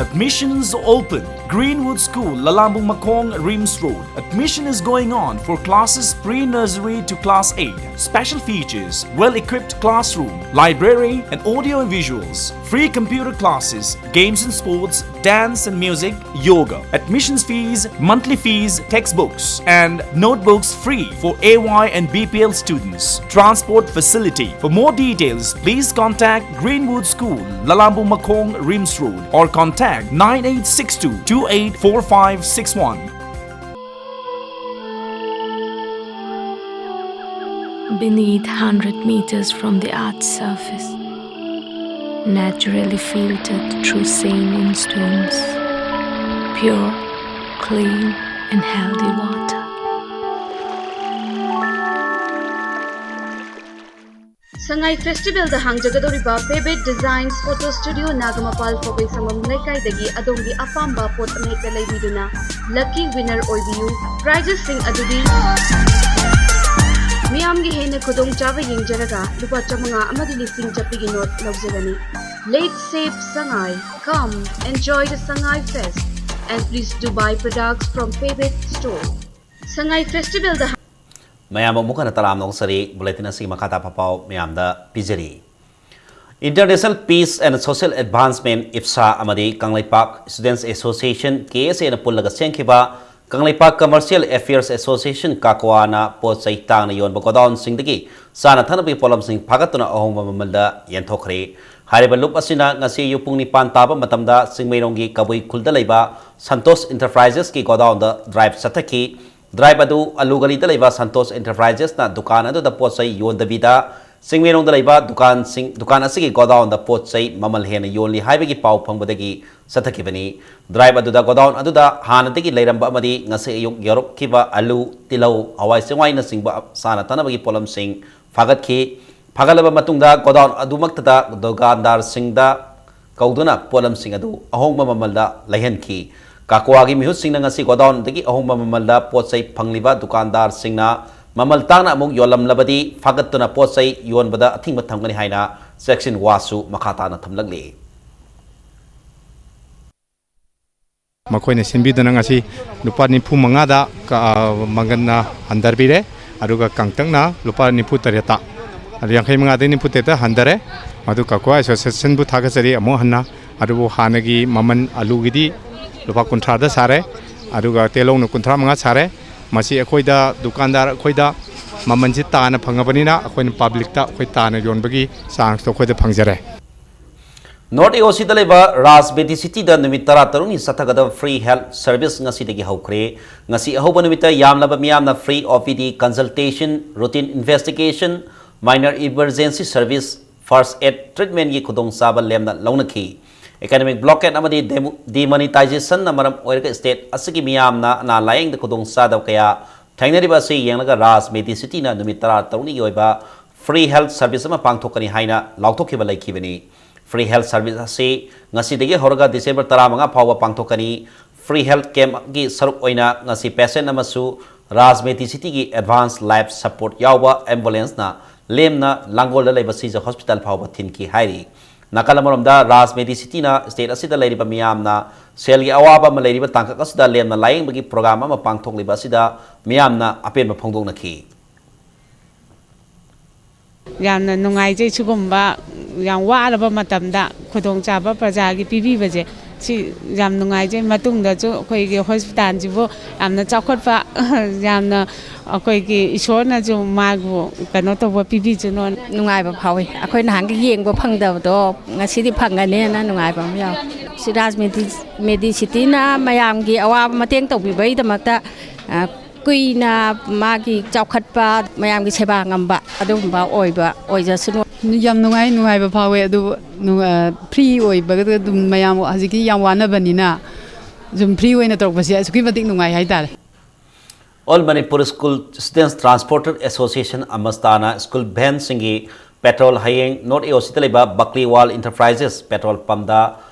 Admissions open. Greenwood School, Lalambung Makhong, RIMS Road. Admission is going on for classes pre-nursery to class eight. Special features, well-equipped classroom, library and audio and visuals, free computer classes, games and sports, dance and music, yoga. Admissions fees, monthly fees, textbooks and notebooks free for A Y and B P L students. Transport facility. For more details, please contact Greenwood School, Lalambung Makhong, RIMS Road, or contact nine eight six two two eight four five six one. Beneath, hundred meters from the earth's surface, naturally filtered through saline stones, pure, clean and healthy water. Sangai ꯐꯦꯁꯇꯤꯚꯦꯜꯗ ꯍꯥꯡꯖꯒꯗꯧꯔꯤꯕ Pebet Designs Photo Studio, ꯅꯥꯒꯃꯄꯥꯜ, ꯄꯧꯒꯩꯁꯥꯃꯝ ꯂꯩꯀꯥꯏꯗꯒꯤ ꯑꯗꯣꯝꯒꯤ ꯑꯄꯥꯝꯕ ꯄꯣꯠ ꯑꯃꯍꯦꯛꯇ ꯂꯩꯕꯤꯗꯨꯅ lucky winner ꯑꯣꯏꯕꯤꯌꯨ꯫ Prizesꯁꯤꯡ ꯑꯗꯨꯗꯤ ꯃꯤꯌꯥꯝꯒꯤ ꯍꯦꯟꯅ ꯈꯨꯗꯣꯡꯆꯥꯕ ꯌꯦꯡꯖꯔꯒ ꯂꯨꯄꯥ ꯆꯥꯃꯉꯥ ꯑꯃꯗꯤ ꯂꯤꯁꯤꯡ ꯆꯠꯄꯤꯒꯤ ꯅꯣꯠ ꯂꯧꯖꯒꯅꯤ꯫ Let's save Sangai. Come, enjoy the Sangai Fest and please do buy products from Pebet Store. ꯁꯉꯥꯏ ꯐꯦꯁꯇꯤꯚꯦꯜꯗ ꯃꯌꯥꯝ ꯑꯃꯨꯛ ꯍꯟꯅ ꯇꯔꯥꯝꯅ ꯑꯣꯛꯆꯔꯤ꯫ Bulletin ꯑꯁꯤꯒꯤ ꯃꯈꯥ ꯇꯥꯕ ꯄꯥꯎ ꯃꯌꯥꯝꯗ ꯄꯤꯖꯔꯤ꯫ International Peace and Social Advancement, IPSA, ꯑꯃꯗꯤ ꯀꯪꯂꯩꯄꯥꯛ Students Association, KSAꯅ ꯄꯨꯜꯂꯒ ꯁꯦꯝꯈꯤꯕ ꯀꯪꯂꯩꯄꯥꯛ Commercial Affairs Association, ꯀꯥꯀꯋꯥꯅ ꯄꯣꯠ ꯆꯩ ꯇꯥꯡꯅ ꯌꯣꯟꯕ ꯒꯣꯗꯥꯎꯟꯁꯤꯡꯗꯒꯤ ꯆꯥꯅ ꯊꯛꯅꯕꯒꯤ ꯄꯣꯠꯂꯝꯁꯤꯡ ꯐꯥꯒꯠꯇꯨꯅ ꯑꯍꯣꯡꯕ ꯃꯃꯜꯗ ꯌꯦꯟꯊꯣꯛꯈ꯭ꯔꯦ꯫ ꯍꯥꯏꯔꯤꯕ ꯂꯨꯞ ꯑꯁꯤꯅ ꯉꯁꯤ ꯑꯌꯨꯛ ꯄꯨꯡ ꯅꯤꯄꯥꯟ ꯇꯥꯕ ꯃꯇꯝꯗ ꯆꯤꯡꯃꯩꯔꯣꯡꯒꯤ ꯀꯕꯨꯏ ꯈꯨꯜꯗ ꯂꯩꯕ ꯁꯟꯇꯣꯁ Enterprises ꯀꯤ ꯒꯣꯗꯥꯎꯟꯗ drive ꯆꯠꯊꯈꯤ꯫ Drive ꯑꯗꯨ ꯑꯂꯨꯒꯂꯤꯗ ꯂꯩꯕ ꯁꯟꯇꯣꯁ Enterprises ꯅ ꯗꯨꯀꯥꯟ ꯑꯗꯨꯗ ꯄꯣꯠ ꯆꯩ ꯌꯣꯟꯗꯕꯤꯗ ꯆꯤꯡꯃꯩꯔꯣꯡꯗ ꯂꯩꯕ ꯗꯨꯀꯥꯟꯁꯤꯡ, ꯗꯨꯀꯥꯟ ꯑꯁꯤꯒꯤ ꯒꯣꯗꯥꯎꯟꯗ ꯄꯣꯠ ꯆꯩ ꯃꯃꯜ ꯍꯦꯟꯅ ꯌꯣꯜꯂꯤ ꯍꯥꯏꯕꯒꯤ ꯄꯥꯎ ꯐꯪꯕꯗꯒꯤ ꯆꯠꯊꯈꯤꯕꯅꯤ꯫ ꯗ꯭ꯔꯥꯏꯚ ꯑꯗꯨꯗ ꯒꯣꯗꯥꯎꯟ ꯑꯗꯨꯗ ꯍꯥꯟꯅꯗꯒꯤ ꯂꯩꯔꯝꯕ ꯑꯃꯗꯤ ꯉꯁꯤ ꯑꯌꯨꯛ ꯌꯧꯔꯛꯈꯤꯕ ꯑꯂꯨ, ꯇꯤꯜꯍꯧ, ꯍꯋꯥꯏ ꯆꯦꯡꯋꯥꯏꯅꯆꯤꯡꯕ ꯆꯥꯅ ꯊꯛꯅꯕꯒꯤ ꯄꯣꯠꯂꯝꯁꯤꯡ ꯐꯥꯒꯠꯈꯤ꯫ ꯐꯥꯒꯠꯂꯕ ꯃꯇꯨꯡꯗ ꯒꯣꯗꯥꯎꯟ ꯑꯗꯨꯃꯛꯇꯗ ꯗꯨꯀꯥꯟꯗꯥꯔꯁꯤꯡꯗ ꯀꯧꯗꯨꯅ ꯄꯣꯠꯂꯝꯁꯤꯡ ꯑꯗꯨ ꯑꯍꯣꯡꯕ ꯃꯃꯜꯗ ꯂꯩꯍꯟꯈꯤ꯫ ꯀꯥꯀ꯭ꯋꯥꯒꯤ ꯃꯤꯍꯨꯠꯁꯤꯡꯅ ꯉꯁꯤ ꯒꯣꯗꯥꯎꯟꯗꯒꯤ ꯑꯍꯣꯡꯕ ꯃꯃꯜꯗ ꯄꯣꯠ ꯆꯩ ꯐꯪꯂꯤꯕ ꯗꯨꯀꯥꯟꯗꯥꯔꯁꯤꯡꯅ ꯃꯃꯜ ꯇꯥꯡꯅ ꯑꯃꯨꯛ ꯌꯣꯜꯂꯝꯂꯕꯗꯤ ꯐꯥꯒꯠꯇꯨꯅ ꯄꯣꯠ ꯆꯩ ꯌꯣꯟꯕꯗ ꯑꯊꯤꯡꯕ ꯊꯝꯒꯅꯤ ꯍꯥꯏꯅ ꯆꯦꯛꯁꯤꯟ ꯋꯥꯁꯨ ꯃꯈꯥ ꯇꯥꯅ ꯊꯝꯂꯛꯂꯤ꯫ ꯃꯈꯣꯏꯅ ꯁꯤꯟꯕꯤꯗꯨꯅ ꯉꯁꯤ ꯂꯨꯄꯥ ꯅꯤꯐꯨ ꯃꯉꯥꯗ ꯀ-, ꯃꯪꯒꯟꯅ ꯍꯟꯊꯕꯤꯔꯦ, ꯑꯗꯨꯒ ꯀꯪꯇꯛꯅ ꯂꯨꯄꯥ ꯅꯤꯐꯨ ꯇꯔꯦꯠꯇ, ꯑꯗꯨ ꯌꯥꯡꯈꯩ ꯃꯉꯥꯗꯒꯤ ꯅꯤꯐꯨ ꯇꯔꯦꯠꯇ ꯍꯟꯊꯔꯦ꯫ ꯃꯗꯨ ꯀꯀ꯭ꯋꯥ ꯑꯦꯁꯣꯁꯤꯌꯦꯁꯟꯕꯨ ꯊꯥꯒꯠꯆꯔꯤ ꯑꯃꯨꯛ ꯍꯟꯅ꯫ ꯑꯗꯨꯕꯨ ꯍꯥꯟꯅꯒꯤ ꯃꯃꯜ ꯑꯂꯨꯒꯤꯗꯤ ꯂꯨꯄꯥ ꯀꯨꯟꯊ꯭ꯔꯥꯗ ꯁꯥꯔꯦ, ꯑꯗꯨꯒ ꯇꯦꯂꯧꯅ ꯀꯨꯟꯊ꯭ꯔꯥ ꯃꯉꯥ ꯁꯥꯔꯦ꯫ ꯃꯁꯤ ꯑꯩꯈꯣꯏꯗ ꯗꯨꯀꯥꯟꯗꯥꯔ ꯑꯩꯈꯣꯏꯗ ꯃꯃꯜꯁꯤ ꯇꯥꯅ ꯐꯪꯉꯕꯅꯤꯅ ꯑꯩꯈꯣꯏꯅ ꯄꯥꯕ꯭ꯂꯤꯛꯇ ꯑꯩꯈꯣꯏ ꯇꯥꯅ ꯌꯣꯟꯕꯒꯤ ꯆꯥꯟꯁꯇꯣ ꯑꯩꯈꯣꯏꯗ ꯐꯪꯖꯔꯦ꯫ ꯅꯣꯔꯠ ꯏꯌꯣꯁꯤꯗ ꯂꯩꯕ ꯔꯥꯖ ꯃꯦꯗꯤꯁꯤꯇꯤꯗ ꯅꯨꯃꯤꯠ ꯇꯔꯥꯇꯔꯨꯛꯅꯤ ꯆꯠꯊꯒꯗꯕ ꯐ꯭ꯔꯤ ꯍꯦꯜꯊ ꯁꯔꯚꯤꯁ ꯉꯁꯤꯗꯒꯤ ꯍꯧꯈ꯭ꯔꯦ꯫ ꯉꯁꯤ ꯑꯍꯧꯕ ꯅꯨꯃꯤꯠꯇ ꯌꯥꯝꯂꯕ ꯃꯤꯌꯥꯝꯅ free O P D consultation, routine investigation, minor emergency service, first aid ꯇ꯭ꯔꯤꯠꯃꯦꯟꯒꯤ ꯈꯨꯗꯣꯡꯆꯥꯕ ꯂꯦꯝꯅ ꯂꯧꯅꯈꯤ꯫ ꯑꯦꯀꯥꯗꯃꯤꯛ ꯕ꯭ꯂꯣꯀꯦꯠ ꯑꯃꯗꯤ ꯗꯦꯃꯣ-, ꯗꯤꯃꯣꯅꯤꯇꯥꯏꯖꯦꯁꯟꯅ ꯃꯔꯝ ꯑꯣꯏꯔꯒ ꯁ꯭ꯇꯦꯠ ꯑꯁꯤꯒꯤ ꯃꯤꯌꯥꯝꯅ ꯑꯅꯥ ꯂꯥꯌꯦꯡꯗ ꯈꯨꯗꯣꯡꯆꯥꯗꯕ ꯀꯌꯥ ꯊꯦꯡꯅꯔꯤꯕ ꯑꯁꯤ ꯌꯦꯡꯂꯒ ꯔꯥꯖ ꯃꯦꯗꯤꯁꯤꯇꯤꯅ ꯅꯨꯃꯤꯠ ꯇꯔꯥꯇꯔꯨꯛꯅꯤꯒꯤ ꯑꯣꯏꯕ ꯐ꯭ꯔꯤ ꯍꯦꯜꯊ ꯁꯔꯚꯤꯁ ꯑꯃ ꯄꯥꯡꯊꯣꯛꯀꯅꯤ ꯍꯥꯏꯅ ꯂꯥꯎꯊꯣꯛꯈꯤꯕ ꯂꯩꯈꯤꯕꯅꯤ꯫ ꯐ꯭ꯔꯤ ꯍꯦꯜꯊ ꯁꯔꯚꯤꯁ ꯑꯁꯤ ꯉꯁꯤꯗꯒꯤ ꯍꯧꯔꯒ ꯗꯤꯁꯦꯝꯕꯔ ꯇꯔꯥꯃꯉꯥ ꯐꯥꯎꯕ ꯄꯥꯡꯊꯣꯛꯀꯅꯤ꯫ ꯐ꯭ꯔꯤ ꯍꯦꯜꯊ ꯀꯦꯝꯞꯀꯤ ꯁꯔꯨꯛ ꯑꯣꯏꯅ ꯉꯁꯤ ꯄꯦꯁꯦꯟꯠ ꯑꯃꯁꯨ ꯔꯥꯖ ꯃꯦꯗꯤꯁꯤꯇꯤꯒꯤ ꯑꯦꯗꯚꯥꯟꯁ ꯂꯥꯏꯐ ꯁꯄꯣꯔꯠ ꯌꯥꯎꯕ ꯑꯦꯝꯕꯨꯂꯦꯟꯁꯅ ꯂꯦꯝꯅ ꯂꯥꯡꯒꯣꯜꯗ ꯂꯩꯕ ꯁꯤꯖ ꯍꯣꯁꯄꯤꯇꯥꯜ ꯐꯥꯎꯕ ꯊꯤꯟꯈꯤ ꯍꯥꯏꯔꯤ꯫ ꯅꯥꯀꯜ ꯑꯃꯔꯣꯝꯗ ꯔꯥꯖ ꯃꯦꯗꯤꯁꯤꯇꯤꯅ ꯁ꯭ꯇꯦꯠ ꯑꯁꯤꯗ ꯂꯩꯔꯤꯕ ꯃꯤꯌꯥꯝꯅ ꯁꯦꯜꯒꯤ ꯑꯋꯥꯕ ꯑꯃ ꯂꯩꯔꯤꯕ ꯇꯥꯡꯀꯛ ꯑꯁꯤꯗ ꯂꯦꯝꯅ ꯂꯥꯌꯦꯡꯕꯒꯤ ꯄ꯭ꯔꯣꯒ꯭ꯔꯥꯝ ꯑꯃ ꯄꯥꯡꯊꯣꯛꯂꯤꯕ ꯑꯁꯤꯗ ꯃꯤꯌꯥꯝꯅ ꯑꯄꯦꯟꯕ ꯐꯣꯡꯗꯣꯛꯅꯈꯤ꯫ ꯌꯥꯝꯅ ꯅꯨꯡꯉꯥꯏꯖꯩ꯫ ꯁꯤꯒꯨꯝꯕ ꯌꯥꯝ ꯋꯥꯔꯕ ꯃꯇꯝꯗ ꯈꯨꯗꯣꯡꯆꯥꯕ ꯄ꯭ꯔꯖꯥꯒꯤ ꯄꯤꯕꯤꯕꯁꯦ, ꯁꯤ ꯌꯥꯝ ꯅꯨꯡꯉꯥꯏꯖꯩ꯫ ꯃꯇꯨꯡꯗꯁꯨ ꯑꯩꯈꯣꯏꯒꯤ ꯍꯣꯁꯄꯤꯇꯥꯜꯁꯤꯕꯨ ꯌꯥꯝꯅ ꯆꯥꯎꯈꯠꯄ, ꯌꯥꯝꯅ ꯑꯩꯈꯣꯏꯒꯤ ꯏꯁꯣꯔꯅꯁꯨ ꯃꯥꯕꯨ ꯀꯩꯅꯣ ꯇꯧꯕ ꯄꯤꯕꯤꯁꯅꯨ꯫ ꯅꯨꯡꯉꯥꯏꯕ ꯐꯥꯎꯏ꯫ ꯑꯩꯈꯣꯏ ꯅꯍꯥꯟꯒꯩ ꯌꯦꯡꯕ ꯐꯪꯗꯕꯗꯣ ꯉꯁꯤꯗꯤ ꯐꯪꯒꯅꯦꯅ ꯅꯨꯡꯉꯥꯏꯕ ꯑꯃ ꯌꯥꯎꯏ꯫ ꯁꯤ ꯔꯥꯖ ꯃꯦꯗꯤ-, ꯃꯦꯗꯤꯁꯤꯇꯤꯅ ꯃꯌꯥꯝꯒꯤ ꯑꯋꯥꯕ ꯃꯇꯦꯡ ꯇꯧꯕꯤꯕꯒꯤꯗꯃꯛꯇ, ꯑ, ꯀꯨꯏꯅ ꯃꯥꯒꯤ ꯆꯥꯎꯈꯠꯄ, ꯃꯌꯥꯝꯒꯤ ꯁꯦꯕꯥ ꯉꯝꯕ ꯑꯗꯨꯒꯨꯝꯕ ꯑꯣꯏꯕ ꯑꯣꯏꯖꯁꯅꯨ꯫ ꯌꯥꯝ ꯅꯨꯡꯉꯥꯏ, ꯅꯨꯡꯉꯥꯏꯕ ꯐꯥꯎꯋꯦ꯫ ꯑꯗꯨꯕꯨ ꯅꯨꯡ- ꯑ, ꯐ꯭ꯔꯤ ꯑꯣꯏꯕꯒ ꯑꯗꯨꯝ ꯃꯌꯥꯝ ꯍꯧꯖꯤꯛꯇꯤ ꯌꯥꯝ ꯋꯥꯅꯕꯅꯤꯅ ꯁꯨꯝ ꯐ꯭ꯔꯤ ꯑꯣꯏꯅ ꯇꯧꯔꯛꯄꯁꯦ ꯑꯁꯨꯛꯀꯤ ꯃꯇꯤꯛ ꯅꯨꯡꯉꯥꯏ ꯍꯥꯏꯇꯥꯔꯦ꯫ All Manipur School Students Transporter Association, ꯑꯃꯁꯇꯥꯅ ꯁ꯭ꯀꯨꯜ ꯚꯦꯟꯁꯤꯡꯒꯤ ꯄꯦꯇ꯭ꯔꯣꯜ ꯍꯌꯦꯡ ꯅꯣꯔꯠ ꯑꯦ ꯑꯣ ꯁꯤꯗ ꯂꯩꯕ ꯕꯛꯂꯤꯋꯥꯜ ꯏꯟꯇꯔꯄ꯭ꯔꯥꯏꯖꯦꯁ ꯄꯦꯇ꯭ꯔꯣꯜ ꯄꯝꯗ